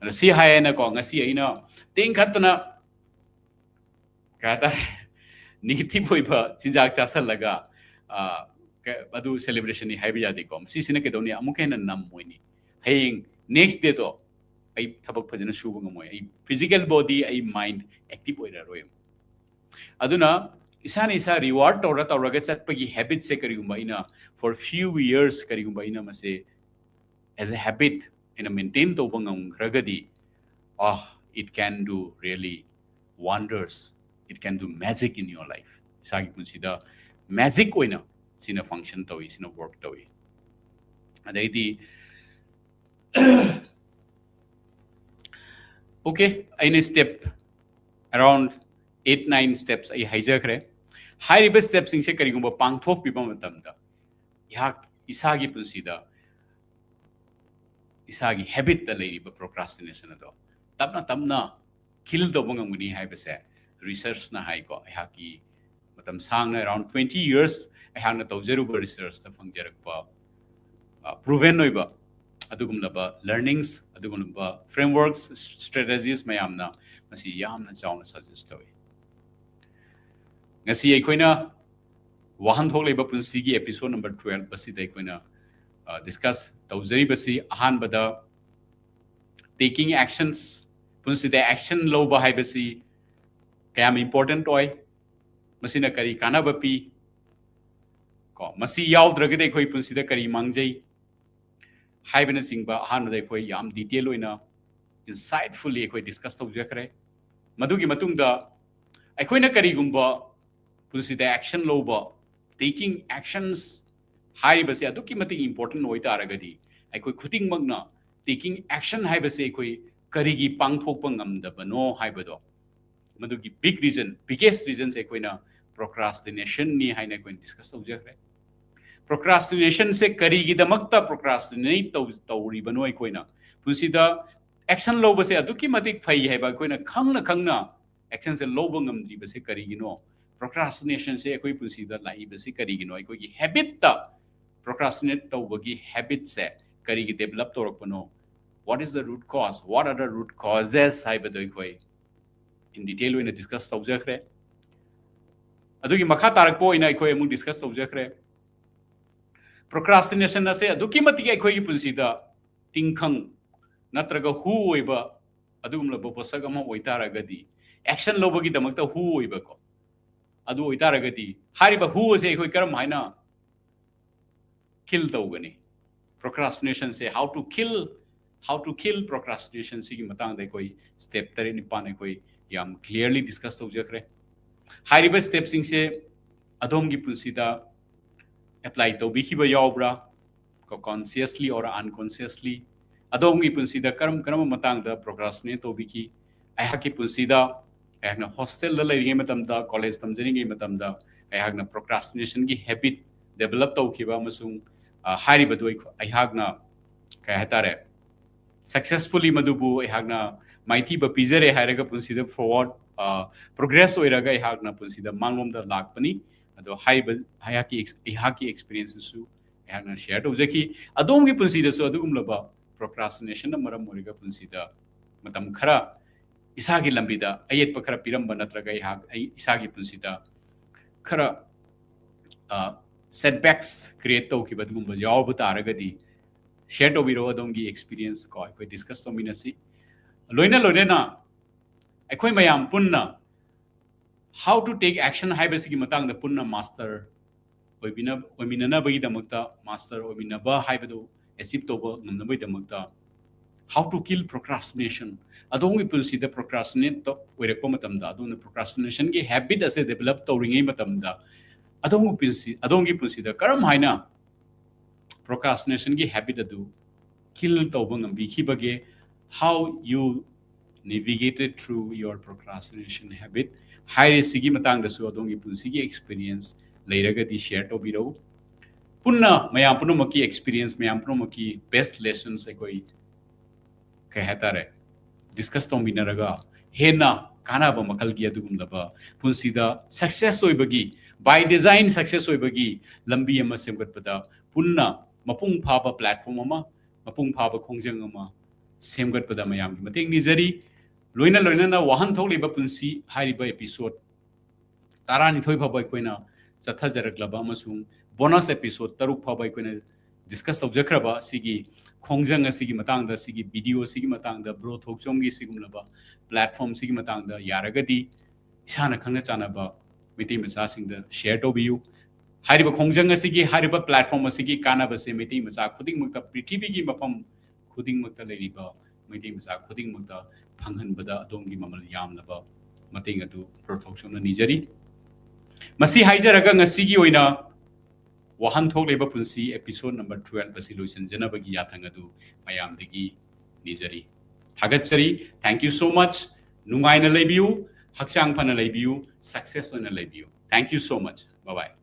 ꯑꯗꯣ ꯁꯤ ꯍꯥꯏꯌꯦꯅꯀꯣ, ꯉꯁꯤ ꯑꯩꯅ ꯇꯦꯡꯈꯠꯇꯅ ꯀꯩ ꯍꯥꯏꯇꯥꯔꯦ, negative ꯑꯣꯏꯕ ꯆꯤꯟꯖꯥꯛ ꯆꯥꯁꯜꯂꯒ, ꯑ, ꯀ-, ꯑꯗꯨ celebrationꯅꯤ ꯍꯥꯏꯕ ꯌꯥꯗꯦꯀꯣ꯫ ꯃꯁꯤꯁꯤꯅ ꯀꯩꯗꯧꯅꯤ? ꯑꯃꯨꯛꯀ ꯍꯦꯟꯅ numb ꯑꯣꯏꯅꯤ꯫ ꯍꯌꯦꯡ next dayꯗꯣ ꯑꯩ ꯊꯕꯛ ꯐꯖꯅ ꯁꯨꯕ ꯉꯝꯃꯣꯏ꯫ ꯑꯩ physical body, ꯑꯩ mind active ꯑꯣꯏꯔꯔꯣꯏ꯫ ꯑꯗꯨꯅ ꯏꯁꯥꯅ ꯏꯁꯥ reward ꯇꯧꯔ ꯇꯧꯔꯒ ꯆꯠꯄꯒꯤ habitꯁꯦ ꯀꯔꯤꯒꯨꯝꯕ ꯑꯩꯅ for few years ꯀꯔꯤꯒꯨꯝꯕ ꯑꯩꯅ ꯃꯁꯦ as a habit ꯑꯩꯅ maintain ꯇꯧꯕ ꯉꯝꯈ꯭ꯔꯒꯗꯤ, ah, it can do really wonders, it can do magic in your life. ꯏꯁꯥꯒꯤ ꯄꯨꯟꯁꯤꯗ magic ꯑꯣꯏꯅ ꯁꯤꯅ function ꯇꯧꯏ, ꯁꯤꯅ work ꯇꯧꯏ꯫ ꯑꯗꯩꯗꯤ, okay, ꯑꯩꯅ step around eight, nine steps ꯑꯩ ꯍꯥꯏꯖꯈ꯭ꯔꯦ꯫ ꯍꯥꯏꯔꯤꯕ stepꯁꯤꯡꯁꯦ ꯀꯔꯤꯒꯨꯝꯕ ꯄꯥꯡꯊꯣꯛꯄꯤꯕ ꯃꯇꯝꯗ ꯑꯩꯍꯥꯛ ꯏꯁꯥꯒꯤ ꯄꯨꯟꯁꯤꯗ ꯏꯁꯥꯒꯤ habitꯇ ꯂꯩꯔꯤꯕ procrastination ꯑꯗꯣ ꯇꯞꯅ ꯇꯞꯅ kill ꯇꯧꯕ ꯉꯝꯒꯅꯤ ꯍꯥꯏꯕꯁꯦ researchꯅ ꯍꯥꯏꯀꯣ꯫ ꯑꯩꯍꯥꯛꯀꯤ ꯃꯇꯝ ꯁꯥꯡꯅ, around twenty years, ꯑꯩꯍꯥꯛꯅ ꯇꯧꯖꯔꯨꯕ researchꯇ ꯐꯪꯖꯔꯛꯄ, ꯑ, proven ꯑꯣꯏꯕ ꯑꯗꯨꯒꯨꯝꯂꯕ learnings, ꯑꯗꯨꯒꯨꯝꯂꯕ frameworks, strategies ꯃꯌꯥꯝꯅ ꯃꯁꯤ ꯌꯥꯝꯅ ꯆꯥꯎꯅ suggest ꯇꯧꯏ꯫ ꯉꯁꯤ ꯑꯩꯈꯣꯏꯅ ꯋꯥꯍꯟꯊꯣꯛ ꯂꯩꯕ ꯄꯨꯟꯁꯤꯒꯤ episode number twelve ꯑꯁꯤꯗ ꯑꯩꯈꯣꯏꯅ, ꯑ, discuss ꯇꯧꯖꯔꯤꯕꯁꯤ, ꯑꯍꯥꯟꯕꯗ taking actions, ꯄꯨꯟꯁꯤꯗ action ꯂꯧꯕ ꯍꯥꯏꯕꯁꯤ ꯀꯌꯥꯝ important ꯑꯣꯏ, ꯃꯁꯤꯅ ꯀꯔꯤ ꯀꯥꯟꯅꯕ ꯄꯤ, ꯀꯣ, ꯃꯁꯤ ꯌꯥꯎꯗ꯭ꯔꯒꯗꯤ ꯑꯩꯈꯣꯏ ꯄꯨꯟꯁꯤꯗ ꯀꯔꯤ ꯃꯥꯡꯖꯩ ꯍꯥꯏꯕꯅꯆꯤꯡꯕ ꯑꯍꯥꯟꯕꯗ ꯑꯩꯈꯣꯏ ꯌꯥꯝ detail ꯑꯣꯏꯅ, insightfully ꯑꯩꯈꯣꯏ discuss ꯇꯧꯖꯈ꯭ꯔꯦ꯫ ꯃꯗꯨꯒꯤ ꯃꯇꯨꯡꯗ ꯑꯩꯈꯣꯏꯅ ꯀꯔꯤꯒꯨꯝꯕ ꯄꯨꯟꯁꯤꯗ action ꯂꯧꯕ, taking actions ꯍꯥꯏꯔꯤꯕꯁꯦ ꯑꯗꯨꯛꯀꯤ ꯃꯇꯤꯛ important ꯑꯣꯏꯇꯥꯔꯒꯗꯤ ꯑꯩꯈꯣꯏ ꯈꯨꯗꯤꯡꯃꯛꯅ taking action ꯍꯥꯏꯕꯁꯦ ꯑꯩꯈꯣꯏ ꯀꯔꯤꯒꯤ ꯄꯥꯡꯊꯣꯛꯄ ꯉꯝꯗꯕꯅꯣ ꯍꯥꯏꯕꯗꯣ, ꯃꯗꯨꯒꯤ big reason, biggest reasonꯁꯦ ꯑꯩꯈꯣꯏꯅ procrastinationꯅꯤ ꯍꯥꯏꯅ ꯑꯩꯈꯣꯏꯅ discuss ꯇꯧꯖꯈ꯭ꯔꯦ꯫ Procrastinationꯁꯦ ꯀꯔꯤꯒꯤꯗꯃꯛꯇ procrastinate ꯇꯧ ꯇꯧꯔꯤꯕꯅꯣ? ꯑꯩꯈꯣꯏꯅ ꯄꯨꯟꯁꯤꯗ action ꯂꯧꯕꯁꯦ ꯑꯗꯨꯛꯀꯤ ꯃꯇꯤꯛ ꯐꯩ ꯍꯥꯏꯕ ꯑꯩꯈꯣꯏꯅ ꯈꯪꯅ ꯈꯪꯅ actionꯁꯦ ꯂꯧꯕ ꯉꯝꯗ꯭ꯔꯤꯕꯁꯦ ꯀꯔꯤꯒꯤꯅꯣ? Procrastinationꯁꯦ ꯑꯩꯈꯣꯏ ꯄꯨꯟꯁꯤꯗ ꯂꯥꯛꯏꯕꯁꯦ ꯀꯔꯤꯒꯤꯅꯣ? ꯑꯩꯈꯣꯏꯒꯤ habitꯇ procrastinate ꯇꯧꯕꯒꯤ habitꯁꯦ ꯀꯔꯤꯒꯤ develop ꯇꯧꯔꯛꯄꯅꯣ? What is the root cause? What are the root causes ꯍꯥꯏꯕꯗꯣ ꯑꯩꯈꯣꯏ in detail ꯑꯣꯏꯅ discuss ꯇꯧꯖꯈ꯭ꯔꯦ꯫ ꯑꯗꯨꯒꯤ ꯃꯈꯥ ꯇꯥꯔꯛꯄ ꯑꯣꯏꯅ ꯑꯩꯈꯣꯏ ꯑꯃꯨꯛ discuss ꯇꯧꯖꯈ꯭ꯔꯦ꯫ Procrastination ꯑꯁꯦ ꯑꯗꯨꯛꯀꯤ ꯃꯇꯤꯛ ꯑꯩꯈꯣꯏꯒꯤ ꯄꯨꯟꯁꯤꯗ ꯇꯤꯡꯈꯪ ꯅꯠꯇ꯭ꯔꯒ ꯍꯨ ꯑꯣꯏꯕ ꯑꯗꯨꯒꯨꯝꯂꯕ ꯄꯣꯠꯁꯛ ꯑꯃ ꯑꯣꯏꯇꯥꯔꯒꯗꯤ, action ꯂꯧꯕꯒꯤꯗꯃꯛꯇ ꯍꯨ ꯑꯣꯏꯕꯀꯣ, ꯑꯗꯨ ꯑꯣꯏꯇꯥꯔꯒꯗꯤ ꯍꯥꯏꯔꯤꯕ ꯍꯨ ꯑꯁꯦ ꯑꯩꯈꯣꯏ ꯀꯔꯝ ꯍꯥꯏꯅ kill ꯇꯧꯒꯅꯤ? Procrastinationꯁꯦ, how to kill, how to kill procrastinationꯁꯤꯒꯤ ꯃꯇꯥꯡꯗ ꯑꯩꯈꯣꯏ step ꯇꯔꯦꯠ ꯅꯤꯄꯥꯟ ꯑꯩꯈꯣꯏ ꯌꯥꯝ clearly discuss ꯇꯧꯖꯈ꯭ꯔꯦ꯫ ꯍꯥꯏꯔꯤꯕ stepꯁꯤꯡꯁꯦ ꯑꯗꯣꯝꯒꯤ ꯄꯨꯟꯁꯤꯗ apply ꯇꯧꯕꯤꯈꯤꯕ ꯌꯥꯎꯕ꯭ꯔꯥ? ꯀꯣ, consciously or unconsciously ꯑꯗꯣꯝꯒꯤ ꯄꯨꯟꯁꯤꯗ ꯀꯔꯝ ꯀꯔꯝꯕ ꯃꯇꯥꯡꯗ procrastinate ꯇꯧꯕꯤꯈꯤ? ꯑꯩꯍꯥꯛꯀꯤ ꯄꯨꯟꯁꯤꯗ ꯑꯩꯍꯥꯛꯅ hostelꯗ ꯂꯩꯔꯤꯉꯩ ꯃꯇꯝꯗ, college ꯇꯝꯖꯔꯤꯉꯩ ꯃꯇꯝꯗ ꯑꯩꯍꯥꯛꯅ procrastinationꯒꯤ habit develop ꯇꯧꯈꯤꯕ ꯑꯃꯁꯨꯡ, ꯑ, ꯍꯥꯏꯔꯤꯕꯗꯨ ꯑꯩꯈꯣ-, ꯑꯩꯍꯥꯛꯅ, ꯀꯩ ꯍꯥꯏꯇꯥꯔꯦ, successfully ꯃꯗꯨꯕꯨ ꯑꯩꯍꯥꯛꯅ ꯃꯥꯏꯊꯤꯕ ꯄꯤꯖꯔꯦ ꯍꯥꯏꯔꯒ ꯄꯨꯟꯁꯤꯗ forward, ꯑ, progress ꯑꯣꯏꯔꯒ ꯑꯩꯍꯥꯛꯅ ꯄꯨꯟꯁꯤꯗ ꯃꯥꯡꯂꯣꯝꯗ ꯂꯥꯛꯄꯅꯤ꯫ ꯑꯗꯣ ꯍꯥꯏꯔꯤꯕ ꯑꯩꯍꯥꯛꯀꯤ ex-, ꯑꯩꯍꯥꯛꯀꯤ experienceꯇꯁꯨ ꯑꯩꯍꯥꯛꯅ share ꯇꯧꯖꯈꯤ꯫ ꯑꯗꯣꯝꯒꯤ ꯄꯨꯟꯁꯤꯗꯁꯨ ꯑꯗꯨꯒꯨꯝꯂꯕ procrastinationꯅ ꯃꯔꯝ ꯑꯣꯏꯔꯒ ꯄꯨꯟꯁꯤꯗ ꯃꯇꯝ ꯈꯔ ꯏꯁꯥꯒꯤ ꯂꯝꯕꯤꯗ ꯑꯌꯦꯠꯄ ꯈꯔ ꯄꯤꯔꯝꯕ ꯅꯠꯇ꯭ꯔꯒ ꯑꯩꯍꯥꯛ, ꯑꯩ ꯏꯁꯥꯒꯤ ꯄꯨꯟꯁꯤꯗ ꯈꯔ, ꯑ, setbacks create ꯇꯧꯈꯤꯕ ꯑꯗꯨꯒꯨꯝꯕ ꯌꯥꯎꯕ ꯇꯥꯔꯒꯗꯤ share ꯇꯧꯕꯤꯔꯛꯑꯣ ꯑꯗꯣꯝꯒꯤ experience ꯀꯣ, ꯑꯩꯈꯣꯏ discuss ꯇꯧꯃꯤꯟꯅꯁꯤ꯫ ꯂꯣꯏꯅ ꯂꯣꯏꯅꯅ ꯑꯩꯈꯣꯏ ꯃꯌꯥꯝ ꯄꯨꯟꯅ how to take action ꯍꯥꯏꯕꯁꯤꯒꯤ ꯃꯇꯥꯡꯗ ꯄꯨꯟꯅ master ꯑꯣꯏꯕꯤꯅ-, ꯑꯣꯏꯃꯤꯟꯅꯅꯕꯒꯤꯗꯃꯛꯇ, master ꯑꯣꯏꯃꯤꯟꯅꯕ ꯍꯥꯏꯕꯗꯨ achieve ꯇꯧꯕ ꯉꯝꯅꯕꯒꯤꯗꯃꯛꯇ, how to kill procrastination, ꯑꯗꯣꯝꯒꯤ ꯄꯨꯟꯁꯤꯗ procrastinate ꯇꯧ-, ꯑꯣꯏꯔꯛꯄ ꯃꯇꯝꯗ, ꯑꯗꯣꯝꯅ procrastinationꯒꯤ habit ꯑꯁꯦ develop ꯇꯧꯔꯤꯉꯩ ꯃꯇꯝꯗ, ꯑꯗꯣꯝꯒꯤ ꯄꯨꯟꯁꯤ, ꯑꯗꯣꯝꯒꯤ ꯄꯨꯟꯁꯤꯗ ꯀꯔꯝ ꯍꯥꯏꯅ procrastinationꯒꯤ habit ꯑꯗꯨ kill ꯇꯧꯕ ꯉꯝꯕꯤꯈꯤꯕꯒꯦ? How you navigated through your procrastination habit? ꯍꯥꯏꯔꯤꯁꯤꯒꯤ ꯃꯇꯥꯡꯗꯁꯨ ꯑꯗꯣꯝꯒꯤ ꯄꯨꯟꯁꯤꯒꯤ experience ꯂꯩꯔꯒꯗꯤ share ꯇꯧꯕꯤꯔꯛꯎ꯫ ꯄꯨꯟꯅ ꯃꯌꯥꯝ ꯄꯨꯝꯅꯃꯛꯀꯤ experience, ꯃꯌꯥꯝ ꯄꯨꯝꯅꯃꯛꯀꯤ best lessons ꯑꯩꯈꯣꯏ, ꯀꯩ ꯍꯥꯏꯇꯥꯔꯦ, discuss ꯇꯧꯃꯤꯟꯅꯔꯒ ꯍꯦꯟꯅ ꯀꯥꯟꯅꯕ ꯃꯈꯜꯒꯤ ꯑꯗꯨꯒꯨꯝꯂꯕ ꯄꯨꯟꯁꯤꯗ success ꯑꯣꯏꯕꯒꯤ, by design success ꯑꯣꯏꯕꯒꯤ ꯂꯝꯕꯤ ꯑꯃ ꯁꯦꯝꯒꯠꯄꯗ ꯄꯨꯟꯅ ꯃꯄꯨꯡ ꯐꯥꯕ platform ꯑꯃ, ꯃꯄꯨꯡ ꯐꯥꯕ ꯈꯣꯡꯖꯪ ꯑꯃ ꯁꯦꯝꯒꯠꯄꯗ ꯃꯌꯥꯝꯒꯤ ꯃꯇꯦꯡ ꯅꯤꯖꯔꯤ꯫ ꯂꯣꯏꯅ ꯂꯣꯏꯅꯅ ꯋꯥꯍꯟꯊꯣꯛ ꯂꯩꯕ ꯄꯨꯟꯁꯤ ꯍꯥꯏꯔꯤꯕ episode ꯇꯔꯥꯅꯤꯊꯣꯏ ꯐꯥꯎꯕ ꯑꯩꯈꯣꯏꯅ ꯆꯠꯊꯖꯔꯛꯂꯕ ꯑꯃꯁꯨꯡ bonus episode ꯇꯔꯨꯛ ꯐꯥꯎꯕ ꯑꯩꯈꯣꯏꯅ discuss ꯇꯧꯖꯈ꯭ꯔꯕ ꯑꯁꯤꯒꯤ ꯈꯣꯡꯖꯪ ꯑꯁꯤꯒꯤ ꯃꯇꯥꯡꯗ, ꯑꯁꯤꯒꯤ video ꯑꯁꯤꯒꯤ ꯃꯇꯥꯡꯗ, ꯕ꯭ꯔꯣ ꯊꯣꯛꯆꯣꯝꯒꯤ ꯁꯤꯒꯨꯝꯂꯕ platform ꯁꯤꯒꯤ ꯃꯇꯥꯡꯗ ꯌꯥꯔꯒꯗꯤ ꯏꯁꯥꯅ ꯈꯪꯅ ꯆꯥꯟꯅꯕ ꯃꯩꯇꯩ ꯃꯆꯥꯁꯤꯡꯗ share ꯇꯧꯕꯤꯌꯨ꯫ ꯍꯥꯏꯔꯤꯕ ꯈꯣꯡꯖꯪ ꯑꯁꯤꯒꯤ, ꯍꯥꯏꯔꯤꯕ platform ꯑꯁꯤꯒꯤ ꯀꯥꯟꯅꯕꯁꯦ ꯃꯩꯇꯩ ꯃꯆꯥ ꯈꯨꯗꯤꯡꯃꯛꯇ, ꯄ꯭ꯔꯤꯊꯤꯕꯤꯒꯤ ꯃꯐꯝ ꯈꯨꯗꯤꯡꯃꯛꯇ ꯂꯩꯔꯤꯕ ꯃꯩꯇꯩ ꯃꯆꯥ ꯈꯨꯗꯤꯡꯃꯛꯇ ꯐꯪꯍꯟꯕꯗ ꯑꯗꯣꯝꯒꯤ ꯃꯃꯜ ꯌꯥꯝꯂꯕ ꯃꯇꯦꯡ ꯑꯗꯨ ꯕ꯭ꯔꯣ ꯊꯣꯛꯆꯣꯝꯅ ꯅꯤꯖꯔꯤ꯫ ꯃꯁꯤ ꯍꯥꯏꯖꯔꯒ ꯉꯁꯤꯒꯤ ꯑꯣꯏꯅ ꯋꯥꯍꯟꯊꯣꯛ ꯂꯩꯕ ꯄꯨꯟꯁꯤ episode number twelve ꯑꯁꯤ ꯂꯣꯏꯁꯤꯟꯖꯅꯕꯒꯤ ꯌꯥꯊꯪ ꯑꯗꯨ ꯃꯌꯥꯝꯗꯒꯤ ꯅꯤꯖꯔꯤ꯫ ꯊꯥꯒꯠꯆꯔꯤ꯫ Thank you so much꯫ ꯅꯨꯡꯉꯥꯏꯅ ꯂꯩꯕꯤꯌꯨ, ꯍꯛꯆꯥꯡ ꯐꯅ ꯂꯩꯕꯤꯌꯨ, success ꯑꯣꯏꯅ ꯂꯩꯕꯤꯌꯨ꯫ Thank you so much꯫ Bye bye꯫